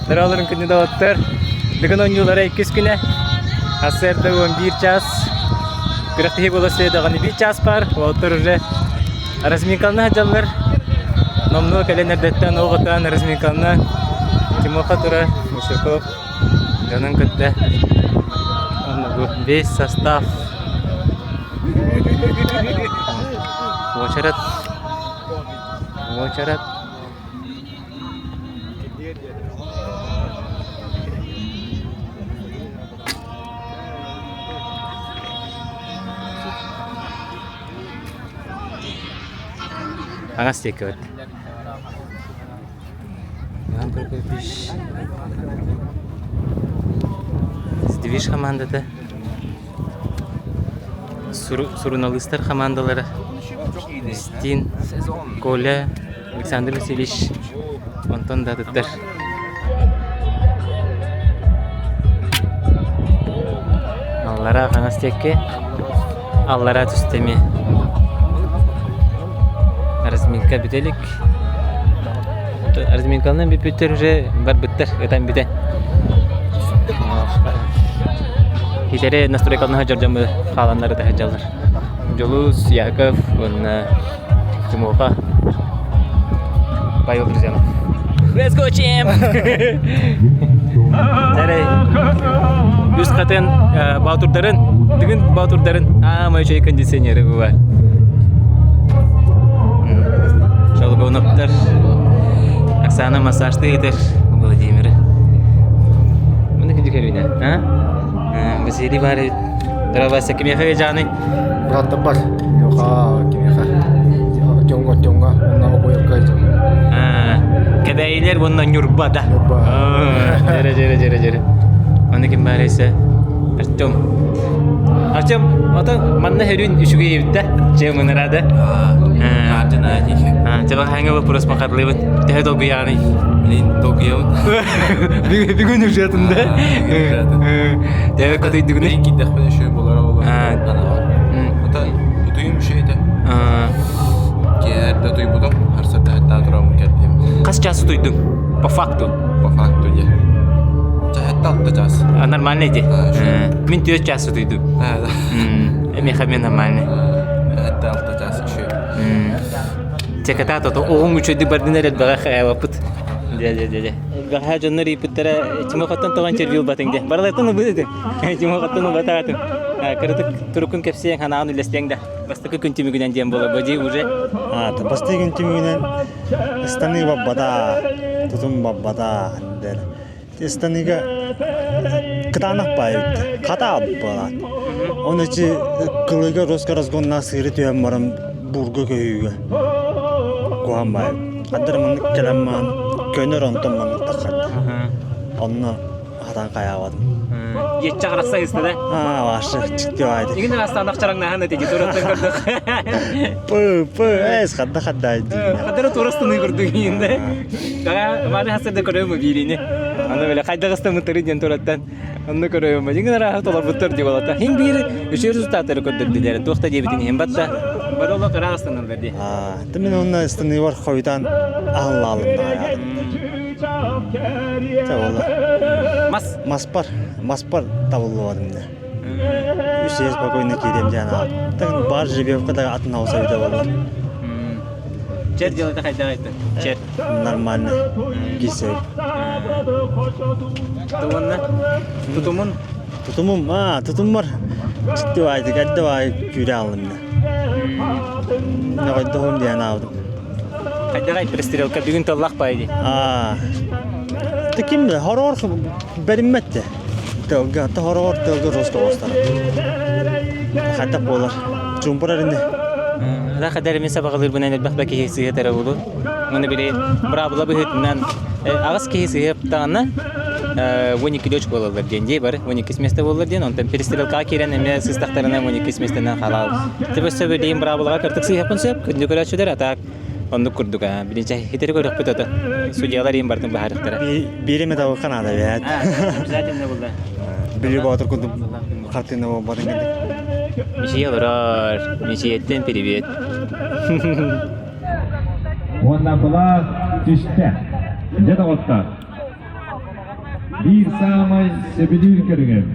Дороолорун күнү доҕоттор. Бүгүн оонньуулара иккис күнэ. Сарсыарда 11 час. Күрэхтэһии буола даҕаны биир час баар. Уолаттар уже разминкалана сылдьаллар. Номнуо кэлэн эрдэттэн оҕотоон разминкалана Тимоха турар, Мушаков дьонун кытта. Онно бу весь состав. Уочарат. Уочарат. Аҥас диэки бэрт. Иван Прокопьевич Сдвиж хамаандата суруналыыстар хамаандалара Стин, Коля, Александр Васильевич онтон да атыттар. Аллараа хаҥас диэки, аллараа түстэ эмиэ. Разминка бүтэ илик. Разминканан бүппүттэр уже барбыттар, ытан бүтэн. Хитэри настройкалана сылдьар дьон хааланнар ыта сылдьаллар. Дьулус, Яков уонна Тимоха, Павел Друзьянов. Let's go, champ! Тэрэй, үс хатын баатурдарын, Дыгын баатурдарын аамай үчүгэй кондиционеры бу баар. Шалгоновтар, Оксана массажтыы ыытар Владимиры. Маны күндү көрүүнэ, а? Василий баар эбит. Здравствуйте, кимиэхэ Жаный? Бырааттар бар. Йоха, кимиэхэ? Дьоҥҥо, дьоҥҥо, уонна обоевка Кэбээйилэр уонна Ньурба да. Ньурба. Дьэрэ, дьэрэ, дьэрэ, дьэрэ. Аны ким баар эсэ? Артем. Артем, ото манна хөрүн үчүгэй эбит да. Чэ, мынарада. Чэ, хаҥа вопрос махарлыбыт. Төһө долгуйаҕыный? Блин, долгуйабын. Бүгүн ужатын да? Төһө көтөйдүгүнүй? Блин, киирдэхпинэ үчүгэй буолара буолуо. Ата утуйум үчүгэй этэ. Киэһэ эрдэ утуйбутум, сарсыарда хаттаа тураммын кэлбитим. Хас час утуйдуҥ? По факту. По факту дьэ. Чаһатта алта час. А нормально иди. Мин 4 час утуйдум. Эмиэхэ мен нормально. Хатта алта час үчүгэй. Чеката тото оҕуҥ үчүгэйдик бардын эрэ элбэҕэ хайаабаппыт. Дьэ дьэ дьэ дьэ. Бэҕэһээ дьоннор ыйыппыттара Тимохоттон тоҕо интервью ылбатыҥ диэн. Барылартан ылбыт этим. Тимохоттон ылбатаатым. Кыратык туруккун кэпсиэҥ, санааҕын үллэстиэҥ да. Бастакы күн түмүгүнэн диэн буолар бу дии уже. Бастакы күн түмүгүнэн ыстаныы барбата, тутум барбата дэр. Ыстаныыга кытаанах баайы бүттэ. Хата буолаат. Оны ичи кылыга роска разгонна сыыры түһэн баран буурга көһүүгэ куһан баайы. Хаддар маннык кэлэн маан көнөр онтон маннык таххар. Онно хатан хайаабатым. Еччэ харахса ыста да? Аа, ваша, чикти баайды. Игин астан ахчараңнаһан эти тураттан көрдөх. Пы, пы, эс хадда хадда дии. Хаддара турастыны көрдүк иинде. Маны хасырда көрөм биирини. Аны бile хайдах ыстамыттары диэн тураттан онно көрөм. Дьиҥин арааһы толорбуттар дии болата. Хин биир үчүгэй результаттары көрдөрдүлэр. Туох да диэбитин иһин батта. Бары олох ыраах ыстаналлар дии. Аа, мин онно ыстаныыбар хойутаан аһыллаалым Чэ буолла. Мас. Маспар, маспар табыллыбатым дии. Үс сиэс спокойно киириэм диэн аат. Бар жеребьевка да атын ауса эбитэ буоллар. Чер делайте хайдах айтты. Чер. Нормально. Кисей. Тугунна? Тутумун? Тутумум, а, тутуммар. Читтүү айды, кэрдэ баай күүрэ аллым да. Нөҕөйдөһүм диэн аабытым. Хайдаҕай пристрелка бүгүн тыллах баай дии. Аа. Ким да хороор бэриммэт де. Тылга, хороор тылга роско оҕустара. Хайдах буолар? Чуумпур эринэ. Да хадэр мин сабаҕалыырбынан элбэх да киһи сыһыатара буолуо. Уонна били быраабыла быһыытынан аҕыс киһи сыһыаптаҕына 12 дочь буолаллар диэн дии бары 12 место буоллар диэн онтон перестрелкаҕа киирэн эмиэ сыстахтарына 12 местэнэн халаал. Тебе сөбүлэйин быраабылаҕа кыртык сыһыаппын сөп күндү көрөөччүлэр а так оннук курдук билинчэ хитэри көрөхпүт ото судьялар иин бартын баһарыктара. Биир эмэ табыкка наада бэт. Обязательно булла. Били боотур курдук хартыына буолбатын кэнник. Мичийэ олорор. Мичийэттэн привет. Уонна былаас түстэ. Дьэ доҕоттор. Биир саамай сөбүлүүр көрүҥүм.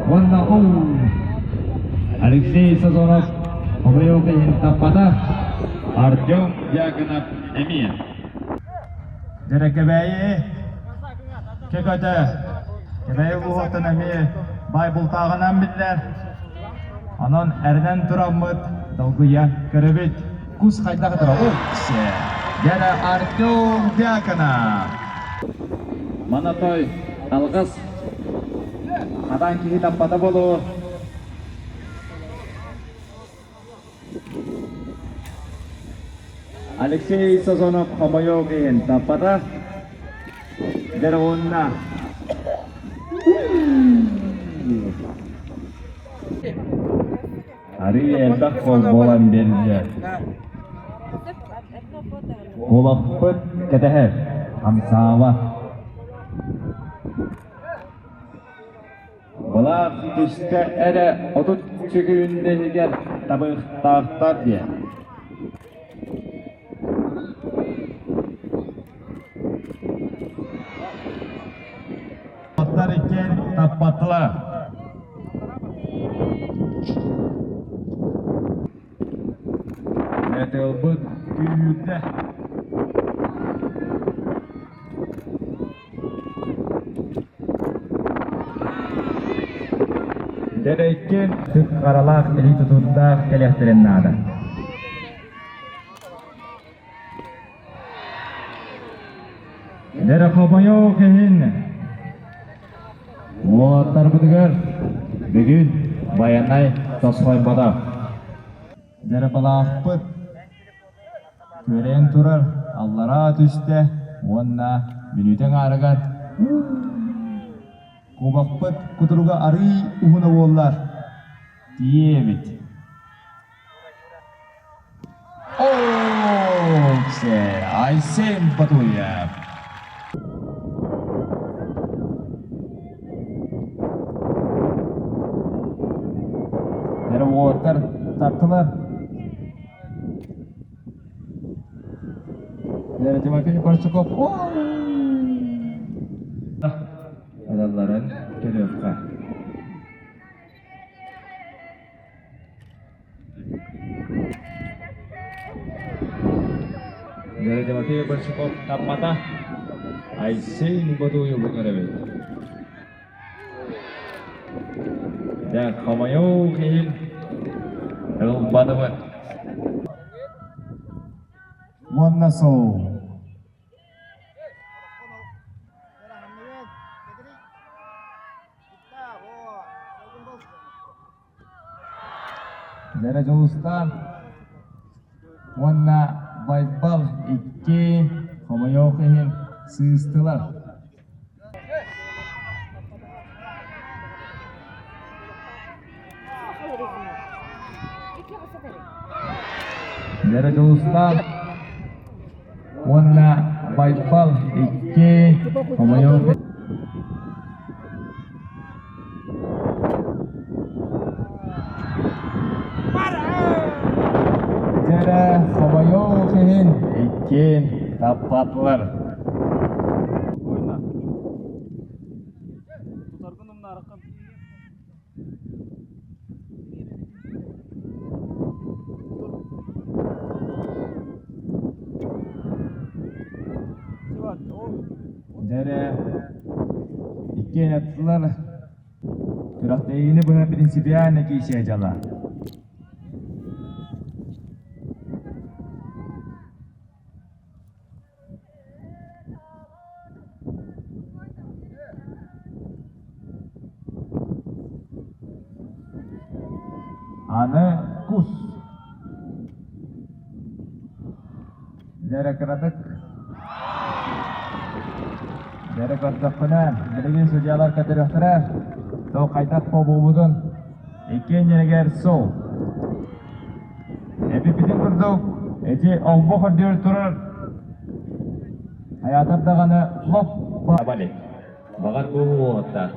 Уонна ол Алексей Сазонов хомойуох иһин таппата, Артем Дьяконов эмиэ. Дьэрэкэбээйи кэкөтө Кэбээйи улууһуттан эмиэ баай бултааҕынан биллэр. Онон эрэнэн тураммыт долгуйа көрөбүт. Кус хайдах турар? Дьэрэ Артем Дьяконов. Манатой алҕас хатан киһи таппата буолуо. Алексей Сазонов хомойуох иһин таппата. Дьэ уонна Арыы элбэх буолан биэрдэ. Олохпут кэтэһэр, хамсаабат. Былаах түстэ эрэ 30 секүүндэ иһигэр табыахтаахтар диэн. Аттар иккиэн таппатылар. Тылбыт күүһүрдэ. Дэрэйкин Түк харалаах илии тутуурдаах кэлиэхтэрин наада. Дэрэ хомойуох иһин уолаттарбытыгар бүгүн байанай тосхойбото. Дэрэ балаахпыт күөрэйэн турар аллараа түстэ уонна мүнүүтэ аҥаарыгар кубокпыт кутуруга арыый уһуна буоллар тиийэбит. Айсен Батуев. Уоттар тартылар. Тимофей Барсуков. Адалларын көрүөххэ. Тимофей Барсуков таппата. Айсен Батуеву көрөбүт. Дьэ, хомойуох иһин ылбатыбыт. Уонна сол. Дьэрэ Дьулустаан уонна Байбал икки хомойуох иһин сыыстылар. Дьэрэ Дьулустаан уонна Байбал икки хомойуох Дьэрэ хомойуох иһин иккиэн таппатылар. Дьэрэ иккиэн аттылар күрэхтэһиини быһа принципиально киирсиэ дьала. Аны кус. Дьэрэ кыратык Дьэрэ көрдөхпүнэ, билигин судьялар көтөрүөхтэрэ, то хайдах буолбутун иккиэннэригэр сол. Эпиппитин курдук, эти олбох үрдүгэр турар хайаатар даҕаны лоп бали. Баҕар бу уолаттар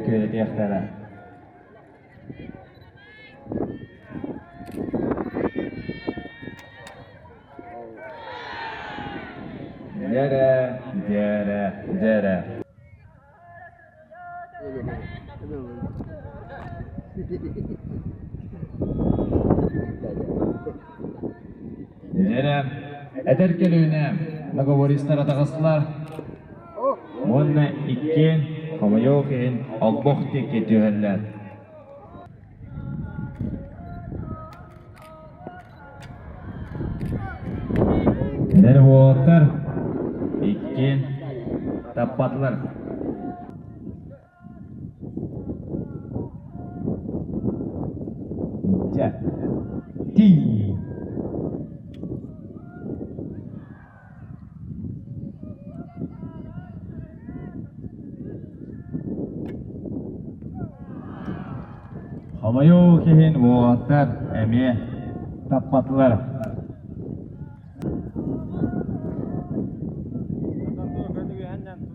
күөрэтиэхтэрэ. Дьэрэ, дьэрэ, дьэрэ. Дьэрэ, эдэр көлүөнэ договористара таҕыстылар уонна иккиэн хомойуох иһин олбох диэки түһэллэр. Эдэр уолаттар иккиэн таппатылар. Дьэ, тиий! Хомойуох иһин уолаттар эмиэ таппатылар.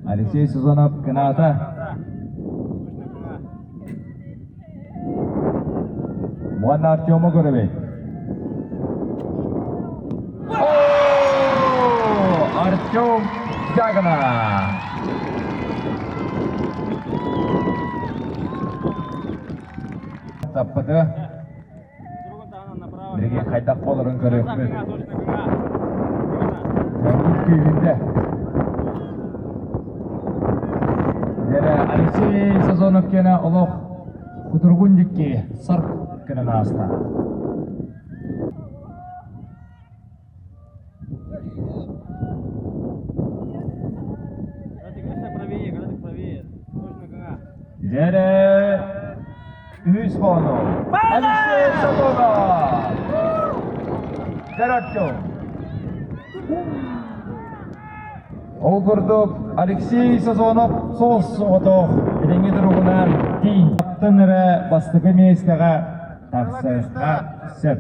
Алексей Сазонов кынаата. Уонна Артема көрөбүт. Артем Дягана! Таппыты. Билигин хайдах буоларын көрүөхпүт. Дьоҥҥут күүһүндэ. Дьэрэ Алексей Сазонов киэнэ олох кутуругун дикки сарк гынан ааста. Дьэрэ үһүс хоно Алексей Сазонов! Дьэр Артем! Ол курдук Алексей Сазонов соҕус-соҕотох билиҥҥи туругунан тиийбэттэн эрэ бастакы миэстэҕэ тахсыахха сөп.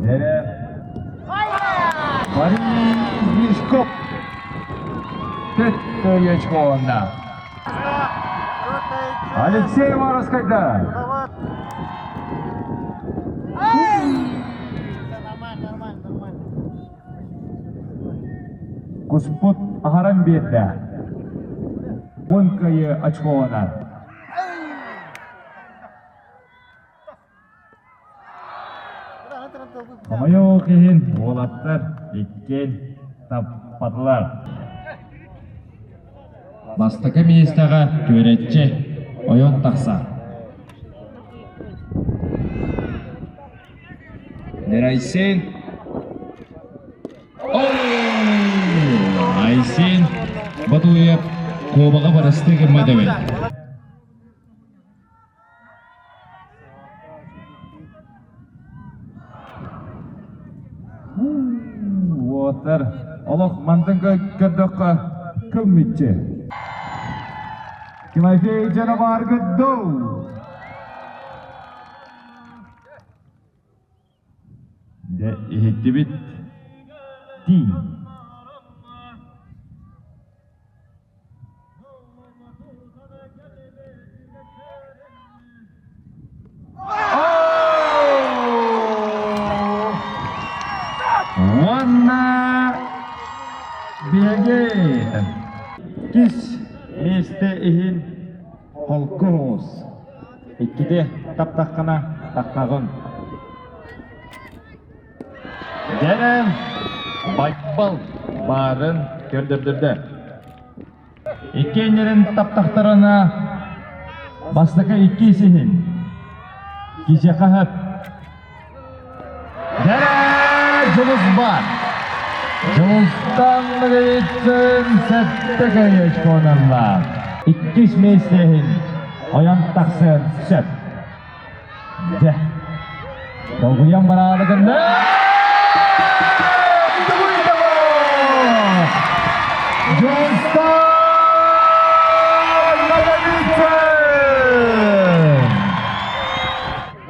Дьэрэ Борис Мешков Төттөйөчкоонна Алексей Воровскайда Куспут аһаран биэрдэ. Уон кыайыы очколанар. Хомойуох иһин уолаттар иккиэн таппатылар. Бастакы миэстэҕэ күөрэччи ойон тахсар. Айсен Айсен Батуев куобаҕа барыстыы гыммат эбит. Уоттар олох мантан көрдөххө көммүтчү. Тимофей Дьанабаргыт дуу! Дьэ, иһиттибит. Тиий. Уонна биһиги иккис миэстэ иһин холку оҕус. Иккитэ таптаххына таххаҕын. Дьэ, Байбал баарын көрдөрдөрдө. Иккиэннэрин таптахтарына бастакы иккис иһин киһиэхэ сөп. Дьэ, Дьулус баар. Дьулустан Ноговицын сэттэ кыайыы очконанна. Иккис миэстэ иһин ойон тахсыан сөп. Дьэ, долгуйан бараары гынна. Дьулустан Ноговицын!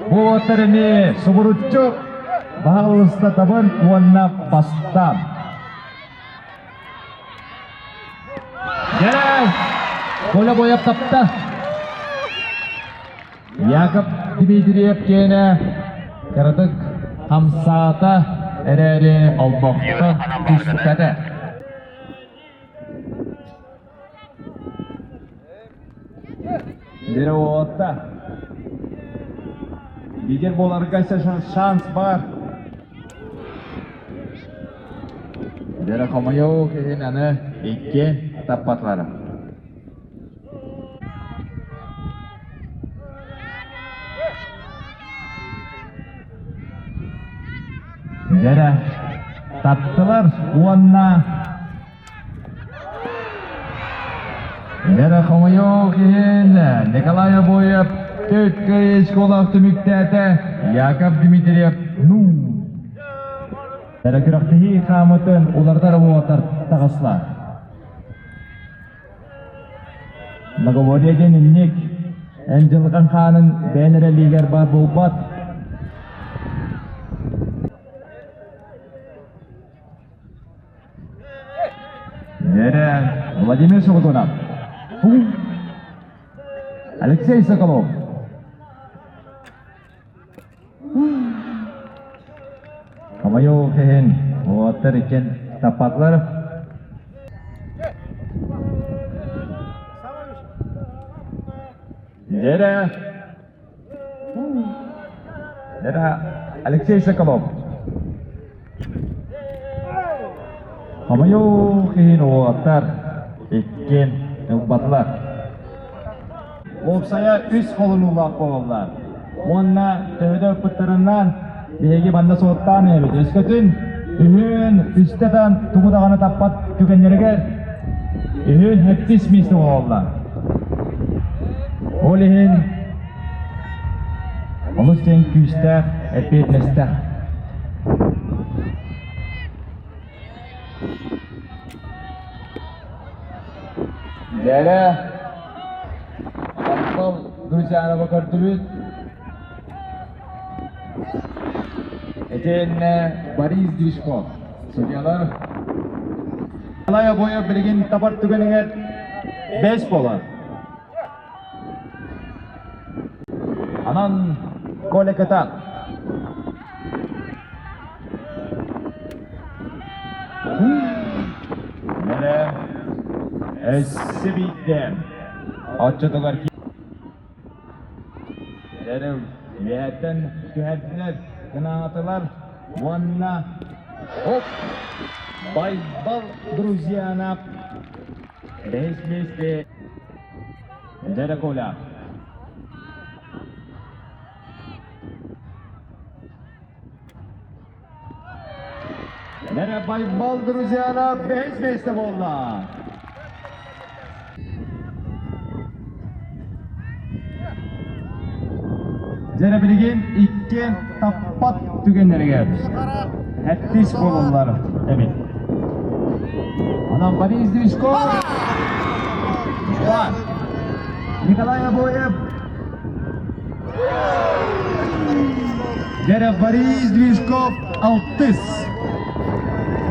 Бу уоттар эмиэ субуруччу баһаалыста табын уонна бастаан. Дьэ, Коля Боев тапта. Яков Дмитриев киэнэ кыратык хамсаата эрээри олбохтон түспэтэ. Дереуотта. Лидер буоларга шанс бар. Дера хомойуу киһин аны икки таппатылар. Дьэрэ, таптылар уонна Дьэрэ хомойуох иһин Николай Обоев төрт школа түмүктээтэ Яков Дмитриев ну Дьэрэ күрэхтэһии хаамытын уларытар уотар таҕысла. Договория диэн инник, эн дьылҕаҥ хаанын бэйэн эрэ илиигэр баар буолбат. Дьэрэ, Владимир Шокотунов. Алексей Соколов. Хомойуох иһин, уолаттар иккиэн таппатылар. Дьэрэ, Дьэрэ, Алексей Соколов. Хомойуох иһин уолаттар иккиэн ылбатылар. Уопсайа үс холонуулаах буолаллар. Уонна төһө да ыппыттарынан биһиги манна суоттаан иһэбит. Өскөтүн үһүөн үстэ таан тугу даҕаны таппат түгэннэригэр үһүөн хэттис миэстэ буолаллар. Ол иһин олус диэн күүстээх, эппиэтинэстээх. Дьэрэ, Таптал Друзьянова көрдүбүт. Итиэннэ Борис Движков. Судьялар Николай Обоев билигин табар түгэнигэр бэс буолар. Анан Коля Кытан. Нэрэ өссө биирдэ оччотугар Эрэл үөһэттэн түһэрдилэр, кынаатылар уонна оп Байбал Друзьянов бэһис миэстэ Дьэрэ Коля. Нэрэ Байбал Друзьянов бэһис миэстэ буолла. Дьэрэ билигин икки таппат түгэннэригэр хэттис буолаллар эбит. Онон Борис Движков, Николай Обоев Дьэрэ Борис Движков алтыс,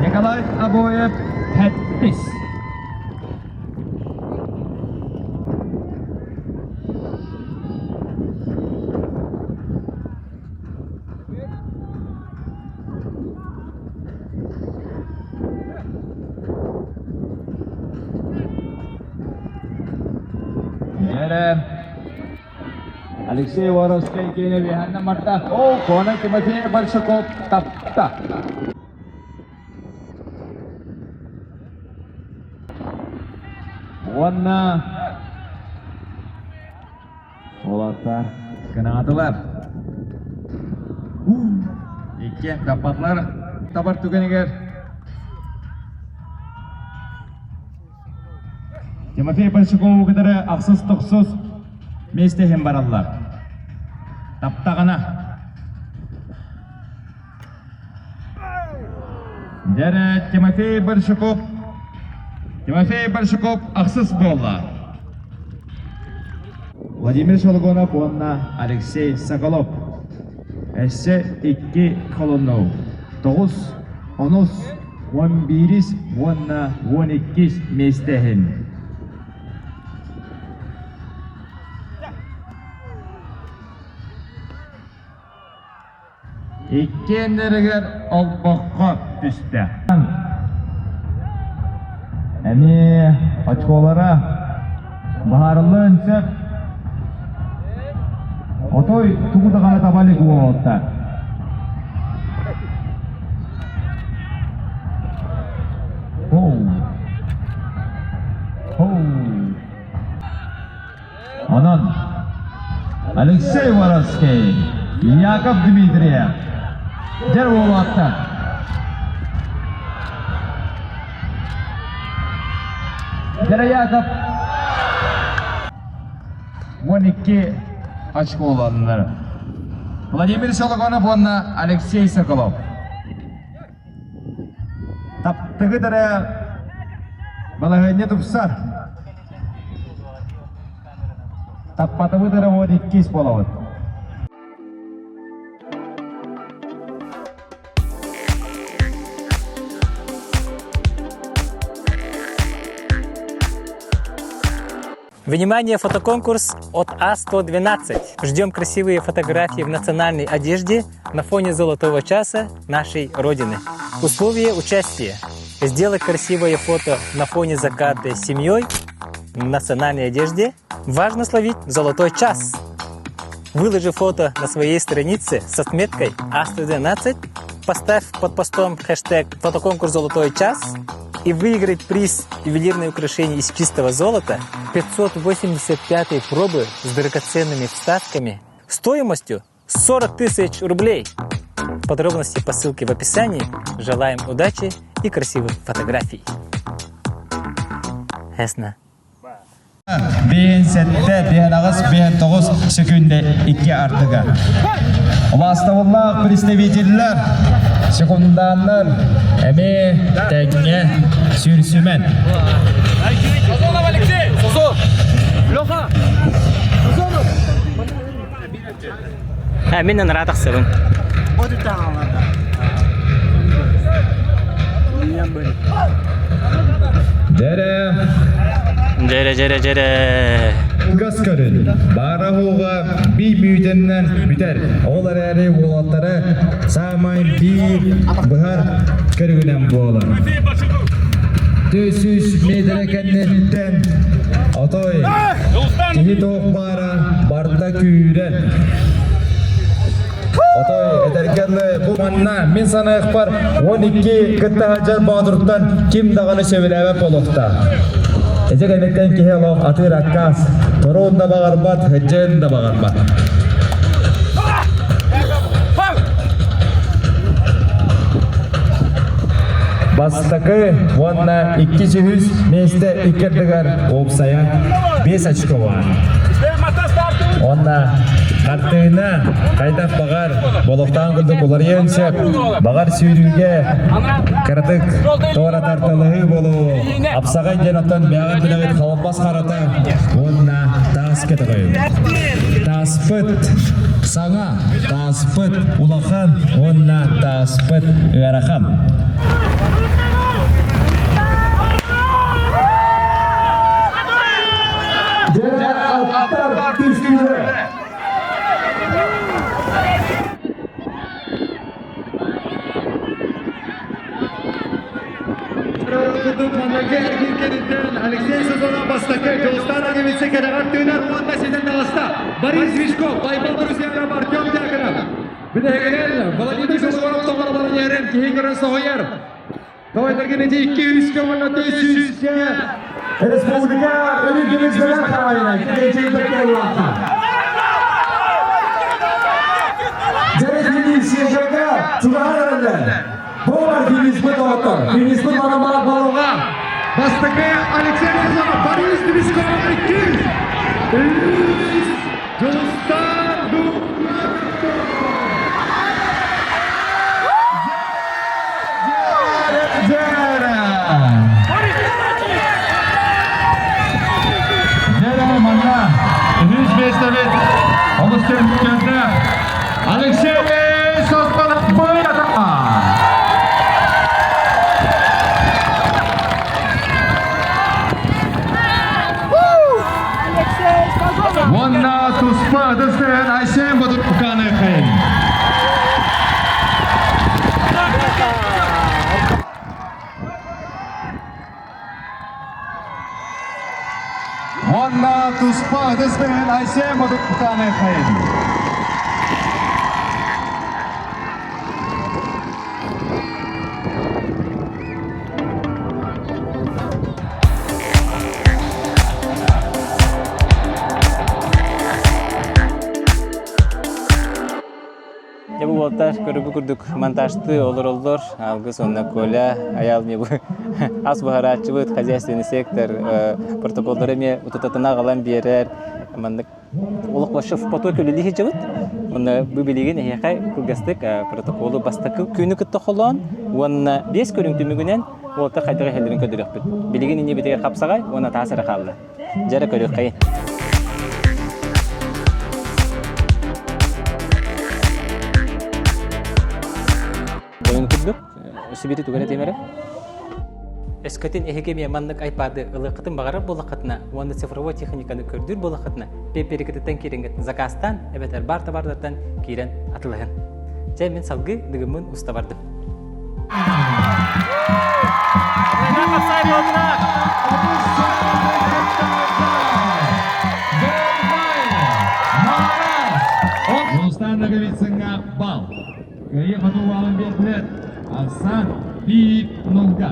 Николай Обоев сэттис. Дьэрэ Алексей Воровскай киэнэ биһанна марта. О, Кона Тимофей Большаков тапта. Уонна уолаттар кынаатылар. Икки таппатылар. Табар түгэнигэр Тимофей Большакову кытары ахсыс-тохсус миэстэ иһин бараллар. Таптаҕына. Дьэрэ Тимофей Большаков Тимофей Большаков ахсыс буолла. Владимир Шологонов уонна Алексей Соколов. Өссө икки колоннов. Тоҕус, онус, 11 уонна 12 миэстэ иһин. Иккиэннэригэр олбоххо түстэ. Эмиэ очколара баһаарыллыан сөп. Отой тугу даҕаны таба илик уолаттар. Хоу. Хоу. Онон Алексей Воровский, Яков Дмитриев, дьэр уолаттар. Дьэрэ Яков 12 очколаннар. Владимир Солоконов уонна Алексей Соколов. Таптыгыт эрэ балаһыанньа тупсар. Таппатыбыт эрэ уот иккис буолабыт. Внимание, фотоконкурс от А112. Ждем красивые фотографии в национальной одежде на фоне золотого часа нашей Родины. Условия участия. Сделать красивое фото на фоне заката с семьей в национальной одежде. Важно словить золотой час. Выложи фото на своей странице с отметкой А112, поставь под постом хэштег «Фотоконкурс «Золотой час» и выиграть приз ювелирное украшение из чистого золота 585 пробы с драгоценными вставками стоимостью 40 тысяч рублей. Подробности по ссылке в описании. Желаем удачи и красивых фотографий. Эсна. Биэн сэттэ, биэн аҕыс, биэн тоҕус секунда икки ардыга. Убаастабыллаах представителлэр, секундааннар эмиэ тэҥҥэ сүрсүмэн. Сазонов Алексей! Сазон! Леха! Сазонов! Мин ыныраа тахсабын. Дэрэ. Дьэрэ, дьэрэ, дьэрэ. Кылгас көрүн. Баара оһуоҕа бий бүүтэннэн бүтэр. Ол эрээри уолаттары саамай биир быһар көрүгүнэн буолар. Түс метрэ кэнниттэн отой киһи туох баара барда күүрэн. Отой этэргэ бу манна мин саныахпар 12 кытта сылдьар боотуртан ким даҕаны сөбүлээбэт буолуохтаах. Ити кэнниттэн киһи олох атыыр аккаас, торуун да баҕарбат, сыдьыан да баҕарбат. Бастакы уонна иккис үһүс миэстэ икки ардыгар уопсайа 5 очко баар. Уонна хартыына хайдах баҕар болохтоон курдук уларыйыан сөп. Баҕар сүүрүүгэ кыратык туора тарталаһыы буолуо. Апсаҕай диэн оттон бэҕэр билэҕит холбос харата уонна таас көтөҕөйүн. Тааспыт саҥа, тааспыт улахан уонна тааспыт ыарахан. Дьэ, аттар түстүлэр. Алексей Сазонов бастакы, Дьулустаан Агавица кэтэҕэр тыынар уонна ситэн таҕыста. Борис Вишков, Байбал Друзьянов, Артем Дьяконов. Бүтэһигинэн Владимир Сазонов тоҕоро баран иһэрин киһи көрөн соһуйар. Тоойдаргын ити 200 уонна 400 Республика үрүҥ көмүскэлэр хаайына кэчэйбэккэ улаатта. Дьэрэ финишиэгэ чугаһан эрэллэр. Бу бар финишпит оҕоттор. Финишпит манамаат балыга. Бастакы Алексей Сазонов, Борис Движков иккис. Үс Дьулустаан Дьэрэ манна үһүс миэстэбит олус түмүктэрдэ Алексей Соспанов Уонна туспа ытыс тыаһын Айсен Ботурканыхын. Уонна туспа ытыс бэһин Айсен Модукутаныхын. Дьэ бу уолаттар көрүгү курдук монтажтыы олороллор. Алгыс уонна Коля, Айаал эмиэ бу ас буһарааччыбыт, хозяйственный сектор протоколлары эмиэ утутатына аҕалан биэрэр. Маннык олох вообще в потоке үлэлии сылдьабыт. Уонна бу билигин эһиэхэ кылгастык протоколу бастакы күнү кытта холоон уонна биэс көрүҥ түмүгүнэн уолаттар хайдах иһэллэрин көрдөрүөхпүт. Билигин иннибитигэр хапсаҕай уонна таас эрэ хаалла. Дьэ эрэ көрүөххэйин. Бойун курдук, Сибири тугу эрэ этиэм эрэ. Өскөтүн эһиги эмиэ маннык айпады ылыаххытын баҕарар буоллаххытына уонна цифровой техниканы көрдүүр буоллаххытына, пиэппиэрикититтэн киирэҥҥит заказтаан эбэтэр баар табаардартан киирэн атылаһын. Чэ, мин салгыы дыгыммын уста бардым. Дьулустаан Ноговицыҥҥа бал. Кыайыы хоту баалын биэрдилэр. Арсан биир нулга.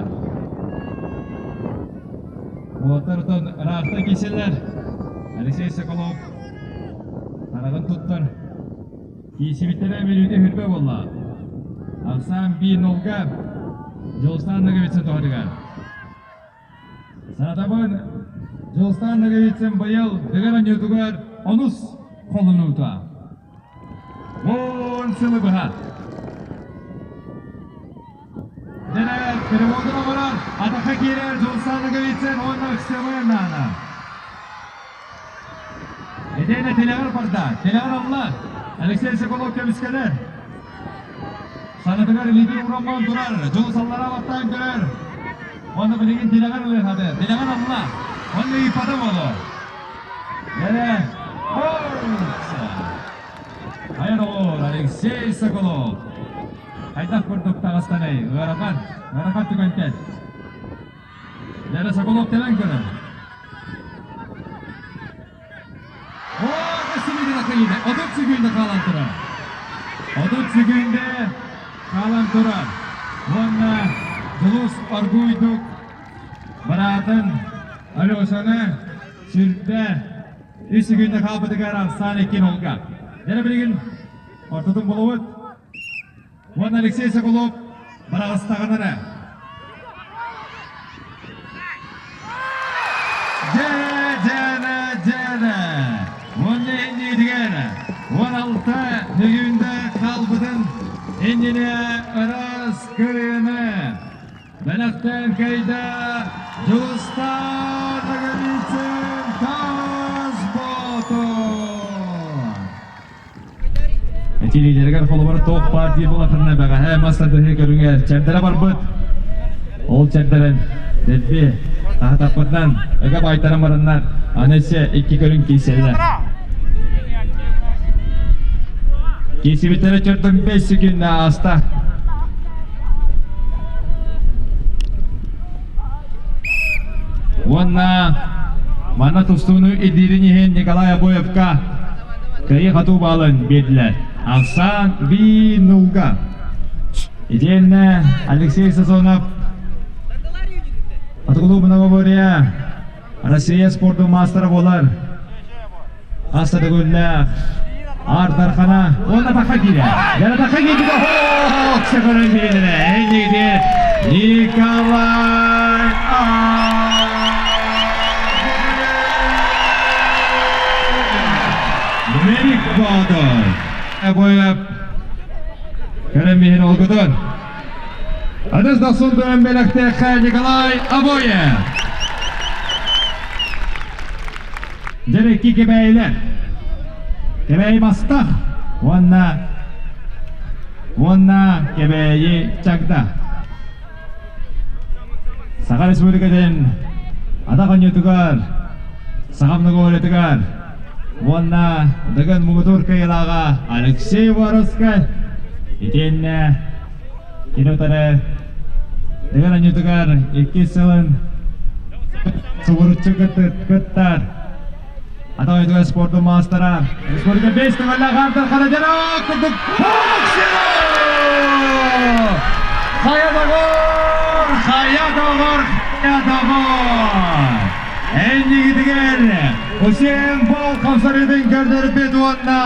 Уолаттар ыраахта киселер. Алексей Соколов хараҕын туттар. Киисибиттэрэ мүнүүтэ хүрбэ буолла. Ахсаан биир нолга Дьулустаан Ноговицын туһатыгар. Санатабын, Дьулустаан Ноговицын быйыл Дыгын оонньуутугар онус холонуута. 10 сылы быһа. Дэнэ переводун оҥорор, атахха киирэр Дьулустаан Ноговицын уонна Ыксыабай Наана. Эдиэнэ тилэҕэр барда, тилэҕэр алла. Алексей Соколов көмүскэнэр. Санатыгар илиитин ууран турар, дьол саллара баттаан көрөр. Уонна билигин тилэҕэр ылыахады, тилэҕэр алла. Уонна ыйыппата буолуо. Дэрэ, Хайа доҕоор, Алексей Соколов. Хайдах курдук таҕыстанай, ыарахан, ыарахан түгэнтэн. Дэрэ Соколов кэлэн көрөр. О, сибидина кыйыда, 30 секунда хаалан турар. 30 секунда хаалан турар. Уонна Дулус оргууйдук быраатын Алешаны сүрдэ 3 секунда хаалбытыгар ахсаан 2 нолга. Дьэ билигин ортотун булубут. Уонна Алексей Соколов быраҕыстаҕына эрэ. Дьэ, дьэ, дьэ, уонна иннигитигэр 16 бүгүндэ хаалбытын иннинэ ыраас кырыаны бэлэхтээн кэйдэ Дьулустаан Ноговицын Таас Боотур! Этиилэригэр холобур туох баар дии буолахына бэҕэһээ мас тардыһыы көрүҥэр чэрдэрэ барбыт. Ол чэрдэрин дэлби аһатаппытынан ыга баайтаран бараннар аны өссө икки көрүҥ киирсэллэр. Киирсибиттэрэ чөрдөн 5 секүндэ ааста. Уонна манна тустууну ирдиирин иһин Николай Обоевка кыайыы-хотуу баалын биэрдилэр. Ахсаан биир нулга. Итиэннэ Алексей Сазонов Хотугулуу многоборье Россия спордун маастара буолар. Хас да төгүллээх Аар Дархана уонна Таха киирэ. Яна Таха киирбитэ сөкөрөн биэрдилэр. Эннигити Николай Америк Боотур. Боев Кэлэн иһин олгутун. Адыс дохсун туйан бэлэхтээххэ Николай Обоев. Дьэрэкки Кэбээйилэр. Кэбээйи Мастах уонна уонна Кэбээйи Чагда. Саха Республикатын атах оонньуутугар, Саха многоголетыгар уонна Дыгын муҥутуур кыайыылааҕа Алексей Воровскай итиэннэ кини утары Дыгын оонньуутугар иккис сылын субуруччу кыттар. Атаҕай спордун маастара. Республика бес төгүллээх аартар Харадьара курдук Хайа доҕор! Хайа доҕор! Хайа доҕор! Эннигитигэр Усен Бол хамсарыытын көрдөрбүт уонна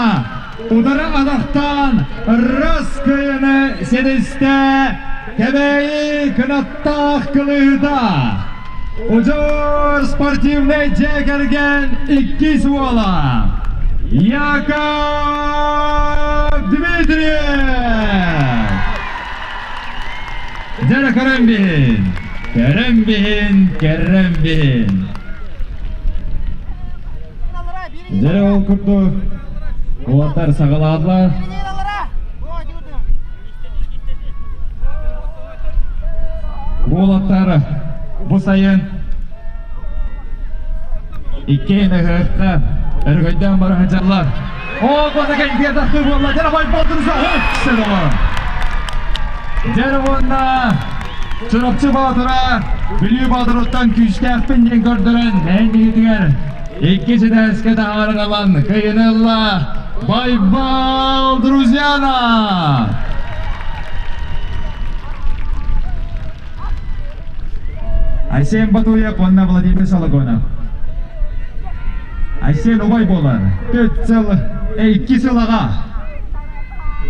удары атахтаан рас кыйыны ситистэ Кэбээйи кынаттаах кылыыта. Удьуор спортивнай дьиэ кэргэн иккис уола Яков Дмитриев! Дьэ көрөн биһин, көрөн биһин, көрөн биһин. Дьэ ол курдук уолаттар саҕалаатылар. Уолаттар бу сайын иккиэн ыһыахха өрөгөйдөөн бара сылдьаллар. Оо, бата кэлбиэ тахтыы буолла. Дьэ, байбалтын саһыт сыдоҕор. Дьэ, уонна Чурапчы Боотура Бүлүү Боотуруттан күүстээхпин диэн көрдөрөн эйигитигэр икки ситээскэ таһааран ылан кыйыны ылла Байбал Друзьяна! Айсен Батуев уонна Владимир Сологонов. Айсен убай буолар. Төрт сыл, икки сыл аҕа.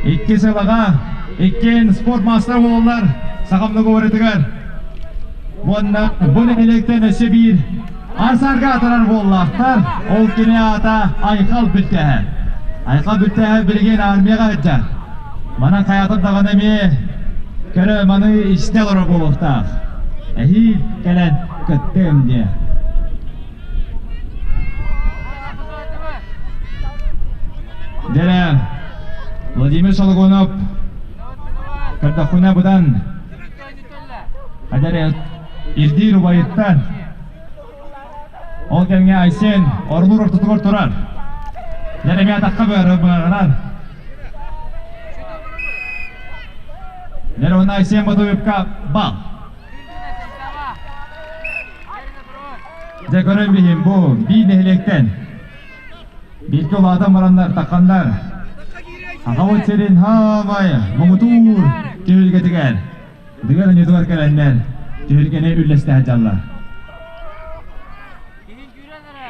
Икки сыл аҕа, иккиэн спорт маастара буолаллар сахам договорытыгар. Уонна бу нэһилиэктэн өссө биир Арсарга атарар буоллаахтар, ол кини аата Айхал Бүлтэһэ. Айхал Бүлтэһэ билигин армияҕа сылдьар. Манан хайаатар даҕаны эмиэ көрө маны истэ олорор буолуохтаах. Эһиил кэлэн кыттыам диэ. Дьэрэ, Владимир Сологонов көрдөхпүнэ быдан Эдэр ирдиир убайыттан ол кэмҥэ Айсен орулуур ортотугар турар. Дьэ эмиэ атахха быарынан. Дьэ уонна Айсен Ботуевка бал. Дьэ көрөн биһим бу биир нэһилиэктэн бииргэ улаатан бараннар тахханнар Аҕабыт сирин хаамай муҥутуур түһүлгэтигэр Дыгын анньытыгар кэлэннэр түһүлгэни үллэстэ сылдьаллар.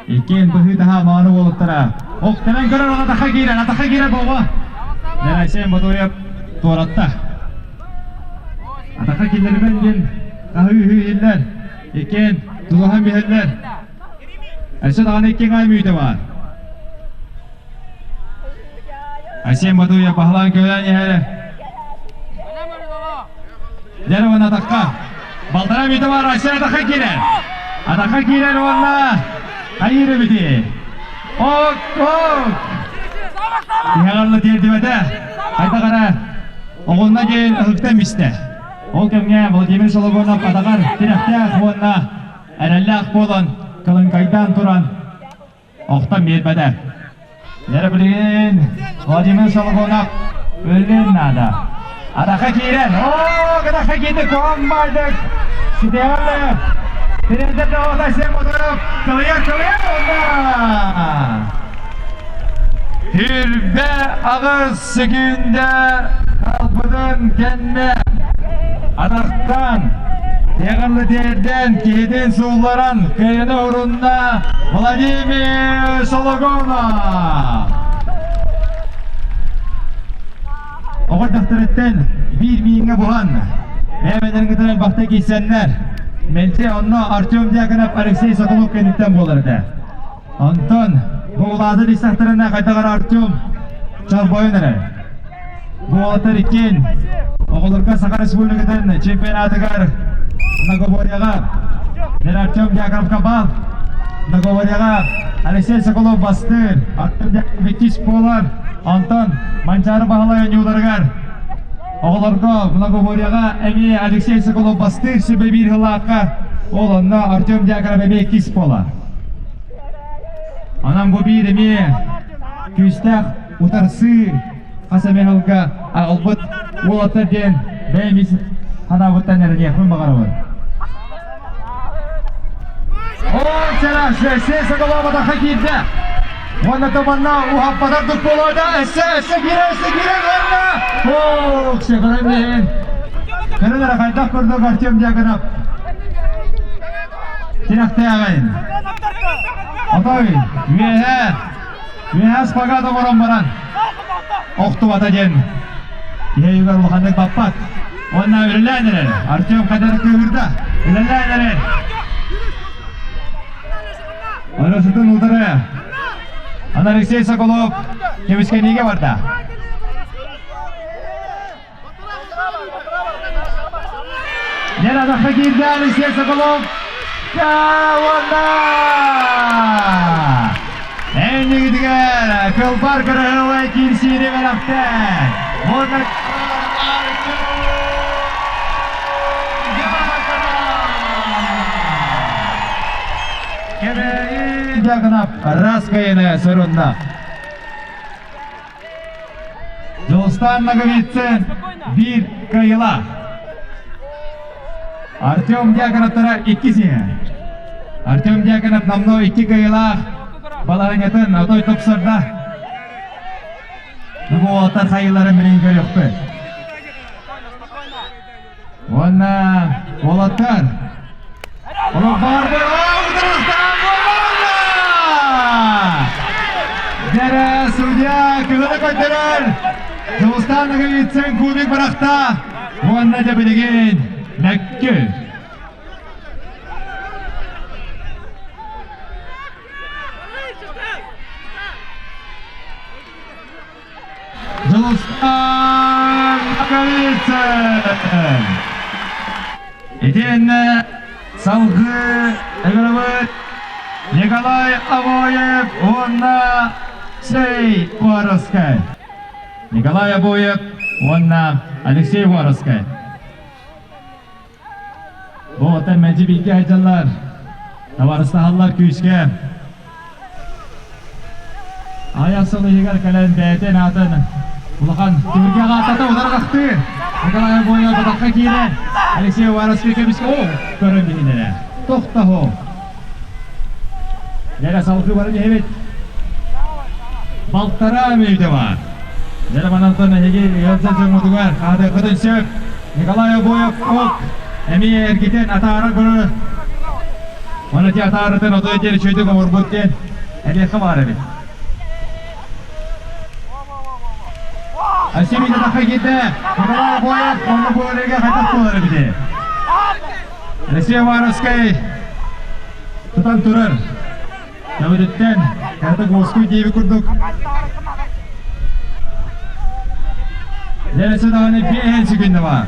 Иккиэн быһыы-таһаа мааны уолуттара. Ох, кэлэн көрөр атахха киирэр, атахха киирэр буолба. Айсен Ботуев туоратта. Атахха киллэрбэн диэн хаһыы-ыһыы иһиллэр. Иккиэн тулуһан биһэллэр. Өссө даҕаны икки аҥаар мүнүүтэ баар. Айсен Батуев баһылаан көөлөөн иһэр. Дьэ уонна атахха. Балтараа мүнүүтэ баар Айсен атахха киирэр. Атахха киирэр уонна хайыыр эбити. Ок, ок! Тиһэҕэр тиэрдибэтэ. Хайдах эрэ оҕунна диэн ыһыктан бистэ. Ол кэмҥэ Владимир Сологонов атаҕар тирэхтээх уонна эрэллээх буолан кылыҥкайдаан туран охтон биэрбэтэ. Дьэ билигин Владимир Сологонов өлүөн наада. Атаха киирэн, оо, атаха киирдэ, куһаҕан баайдык. Ситиэҕэллэр. Тирэнтэн оҕото Сем Ботуров кылыйар, кылыйар уонна Хүрбэ аҕыс секүндэ хаалбытын кэннэ атахтан Тиэҕэллэ тиэрдэн киһитин суулларан кыайыны урунна Владимир Сологонов. Оҕо дьахтарыттан биир мииҥҥэ буһан, бэйэ-бэйэлэрин кытары элбэхтэ киирсэннэр, мэлдьи онно Артем Дьяконов Алексей Соколов кэнниттэн буолар этэ. Онтон бу улаатан истэхтэринэ хайдах эрэ Артем чорбойон эрэр. Бу уолаттар иккиэн оҕолорго Саха Республикатын чемпионатыгар многоборьеҕа Артем Дьяконовка бал многоборьеҕа Алексей Соколов бастыыр, Артем Дьяконов иккис буолар. Онтон Манчаары Баһылай оонньууларыгар оҕолорго многоборьеҕа эмиэ Алексей Соколов бастыыр сүбэ биир сыллаахха ол онно Артем Дьяконов эмиэ иккис буолар. Онон бу биир эмиэ күүстээх утарсыы хас эмэ сылга аҕалбыт уолаттар диэн бэйэм ис санаабыттан эрэниэхпин баҕарабын. Ол сэрэ Алексей Соколов атахха киирдэ. Уонна туманна уһаппатар дук буолуода. Өссө, өссө киирэр, өссө киирэр уонна Ох, сөҕөрөн иһин. Көрөн эрэ хайдах курдук Артем Дьяконов тирэхтээҕин. Отой үөһэ, үөһэ спагат оҥорон баран охтубата диэн киһи өйүгэр улаханнык баппат. Уонна үлэлээн эрэр. Артем хайдах кыыһырда. Үлэлээн эрэр. Арасытын утары. Ана Алексей Соколов кемискэниигэ барда. Дьэ, атахха киирдэ Алексей Соколов. Уонна! Эннигитигэр кылбар кыраһыабай киирсиини бэлэхтээн. Уонна Кэбээйи Дьяконов Раскайыны сырынна. Дьулустаан Ноговицын биир кыайыылаах. Артем Дьяконовтара иккис иһэ. Артем Дьяконов номнуо икки кыайыылаах балаһыанньатын отой тупсарда. Бу уолаттар хайыыларын билигин көрүөхпүт. Уонна уолаттар олох баар Дэрэ судья кыһыны көрдөрөр. Дьулустаан Ноговицын кубик бырахта. Уонна дьэ билигин мөккү. Дьулустаан Ноговицын! Итиэннэ салгыы ыҥырабыт Николай Обоев уонна Алексей Воровскай. Николай Обоев уонна Алексей Воровскай. Бу оттон мэлдьи бииргэ сылдьаллар, табаарыстаһаллар күүскэ. Аҕыйах сыл иһигэр кэлэн бэйэтин аатын улахан түһүлгэҕэ ааттата утары Николай Обоев батахха киирэн Алексей Уваровский көмүскэ о көрөн биһинэрэ. Тохтоһо. Дьэрэ салгыы баран иһэбит. Балтараа мүнүүтэ баар. Дьэрэ манантан эһиги ыалдьар дьоҥҥутугар хаатыаххытын сөп. Николай Обоев ок эмиэ эргитэн атаара көрөр. Оны ти атаарытын отой диэри үчүгэйдик оҥорбут диэн эбиэххэ баар эбит. Асимин атахха киирдэ. Николай Обоев онно буоларыга хайдах буолар эбитий? Алексей Уваровскай тутан турар. Төбөтүттэн кыратык уоскуй диэби курдук. Дьэ, даҕаны биэһэн секунда бар.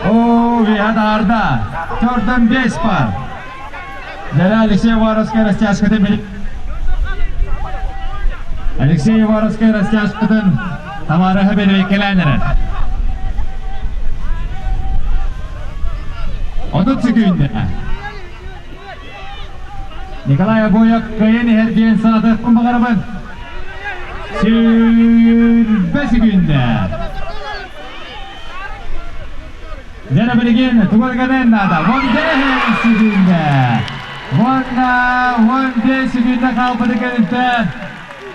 Оо, биэһэ таарда. Төрдөн бес бар. Дьэ, Алексей Уваровскай растяжкатын билip Алексей Уваровскай растяжкатын табаарыһа бэрэбиэркэлээн эрэр. 30 секүндэ. Николай Обоев кыайан иһэр диэн санатыахпын баҕарабын. Сүүрбэ секүндэ. Дьэ билигин тугу гынан наада? 15 секүндэ. Уонна 15 секүндэ хаалбыты кэнниттэн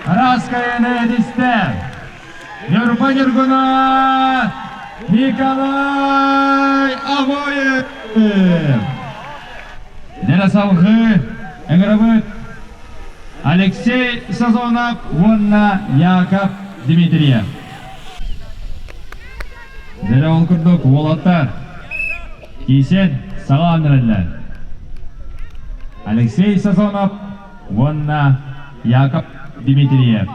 Раскайаны этистэ. Ньурба Ньургуна Николай Обоев. Дьэ салгыы ыҥырабыт Алексей Сазонов уонна Яков Дмитриев. Дьэ ол курдук уолаттар киисен саҕалаан эрэллэр. Алексей Сазонов уонна Яков Дмитриев.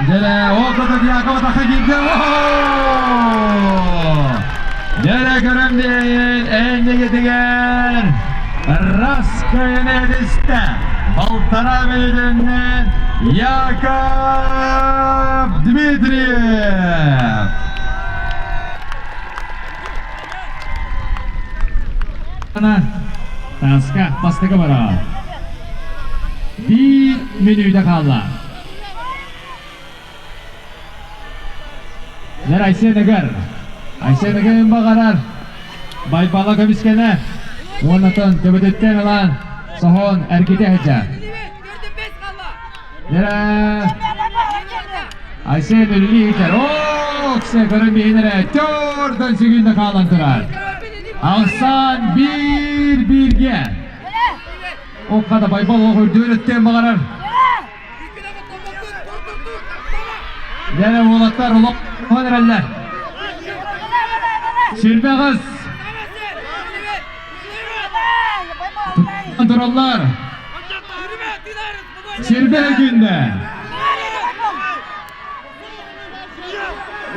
Дьэ, ол курдук Яков атахха киирдэ. Дьэ, көрөн биэйин эннигитигэр Раскайын эдистэ. Балтараа мүнүүтүнэн Яков Дмитриев. Таска бастакы бара. Биир мүнүүтэ хаалла. Дьэр Айсен Ыгар. Айсен Ыгын баҕарар. Байбала көмүскэнэ. Уоннатан төбөтүттэн ылан соһон эргитэ сылдьар. Дьэрэ Айсен үлэлии сылдьар. Оо, көрөн биһин эрэ. Төрдөн сүгүннэ хаалан турар. Алсан биир бииргэ. Окка да Байбал оҕо үрдүгэр өттүөн баҕарар. Дьэ уолаттар олох эрэллэр. Сирбэ аҕыс. Тураллар. Сирбэ күндэ.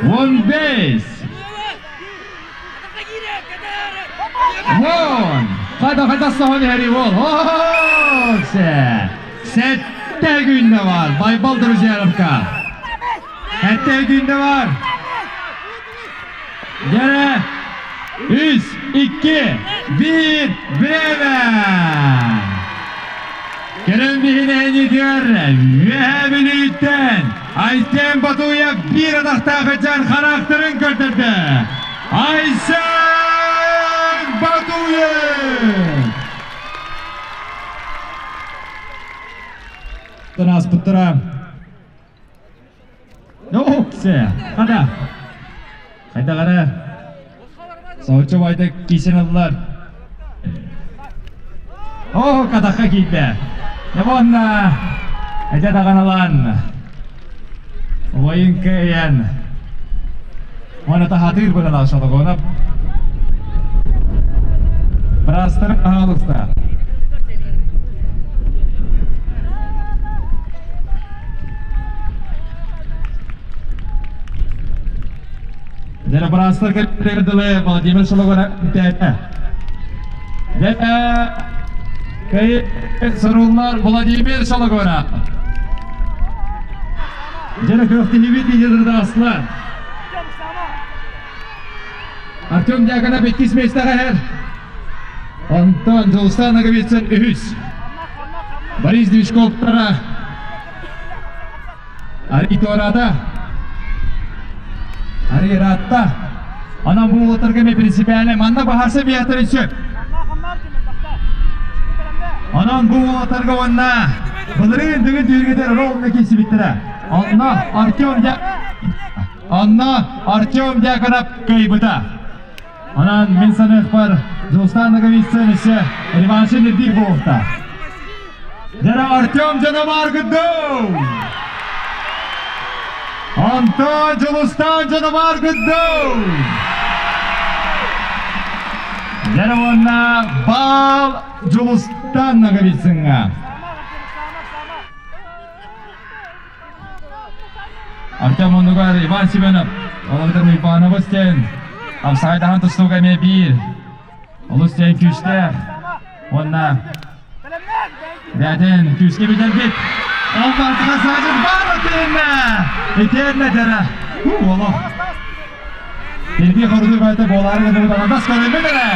15. Вон! Хайда хайда соһон иһэри уол. Сэттэ күндэ бар. Байбал Друзьяновка. Сэттэ күндэ бар. Дьэрэ. Үс, икки, биир, время! Кэлэн биһинээнитигэр Үөһээ Бүлүүттэн Айсен Батуев биир атахтаах ычан хараактарын көрдөрдө. Айсен Батуев! Ааспыттара. Ноксе, хада. Хайда гара. Соһуччу байда киисен ыллар. Оо, катахха киирдэ. Дьэ эдэ даҕаналаан убайын кыайан уонна таһатыыр быһалаах Шологонов Быраастар пожалуйста. Дьэ быраастар кэллэр дылы Владимир Шологонов тээтэ. Дьэ суруллар Владимир Шологонов. Дьэ күөхтиһибит лидердаслар. Артем Дьяконов иккис миэстэҕэ иһэр. Онтон Дьулустан Ноговицын үһүс. Борис Движковтара Ари туораата. Ари ыраатта. Онон бу уолаттарга эмиэ принципиально манна баһарса биһиэхтэрин сөп. Онон бу уолаттарга уонна былырыын бүгүн түүргүтэр роллна киирсибиттэрэ. Онно Артем Онно Артем Дьяконов кыайбыта. Онон мин саныахпар Дьулустан Ноговицын өссө реваншын ирдиир буолуохтаах. Дьэ Артем Дьономар гыддуу! Антон Дьулустан Дьономар гыддуу! Дьэ уонна баал Дьулустан Ноговицыҥҥа. Артем оннугар Иван Семенов, Олоҕдар Уйбаанабыс диэн хамсаҕайдаһан тустууга эмиэ биир олус диэн күүстээх уонна бэйэтин күүскэ бүтэрбит ол бартыга саадьыт баар итиэннэ итиэннэ дэрэ олох Илги хордуй байта буолаары гыныбыт аҥардас көрүммүт эрэ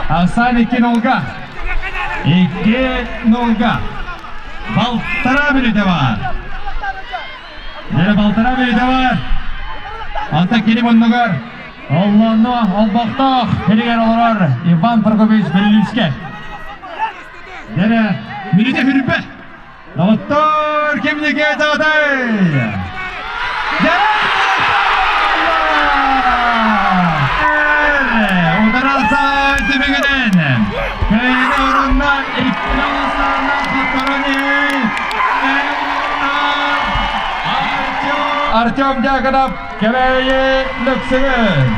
Асан 2-0-га 2-0-га Балтараа мүнүүтэ баар. Дьэ, балтараа мүнүүтэ баар. Онтон кини муннугар Оллонно олбохтоох сиригэр олорор Иван Прокопьевич Беллүүскэ. Дьэ, мүнүүтэ хүрбэ. Доҕоттор, кимнигэ даҕатай? Ударалса түмүгүнэн кыайыыны орунна икки Артем Дьяконов Кэбээйи Лөксөгөн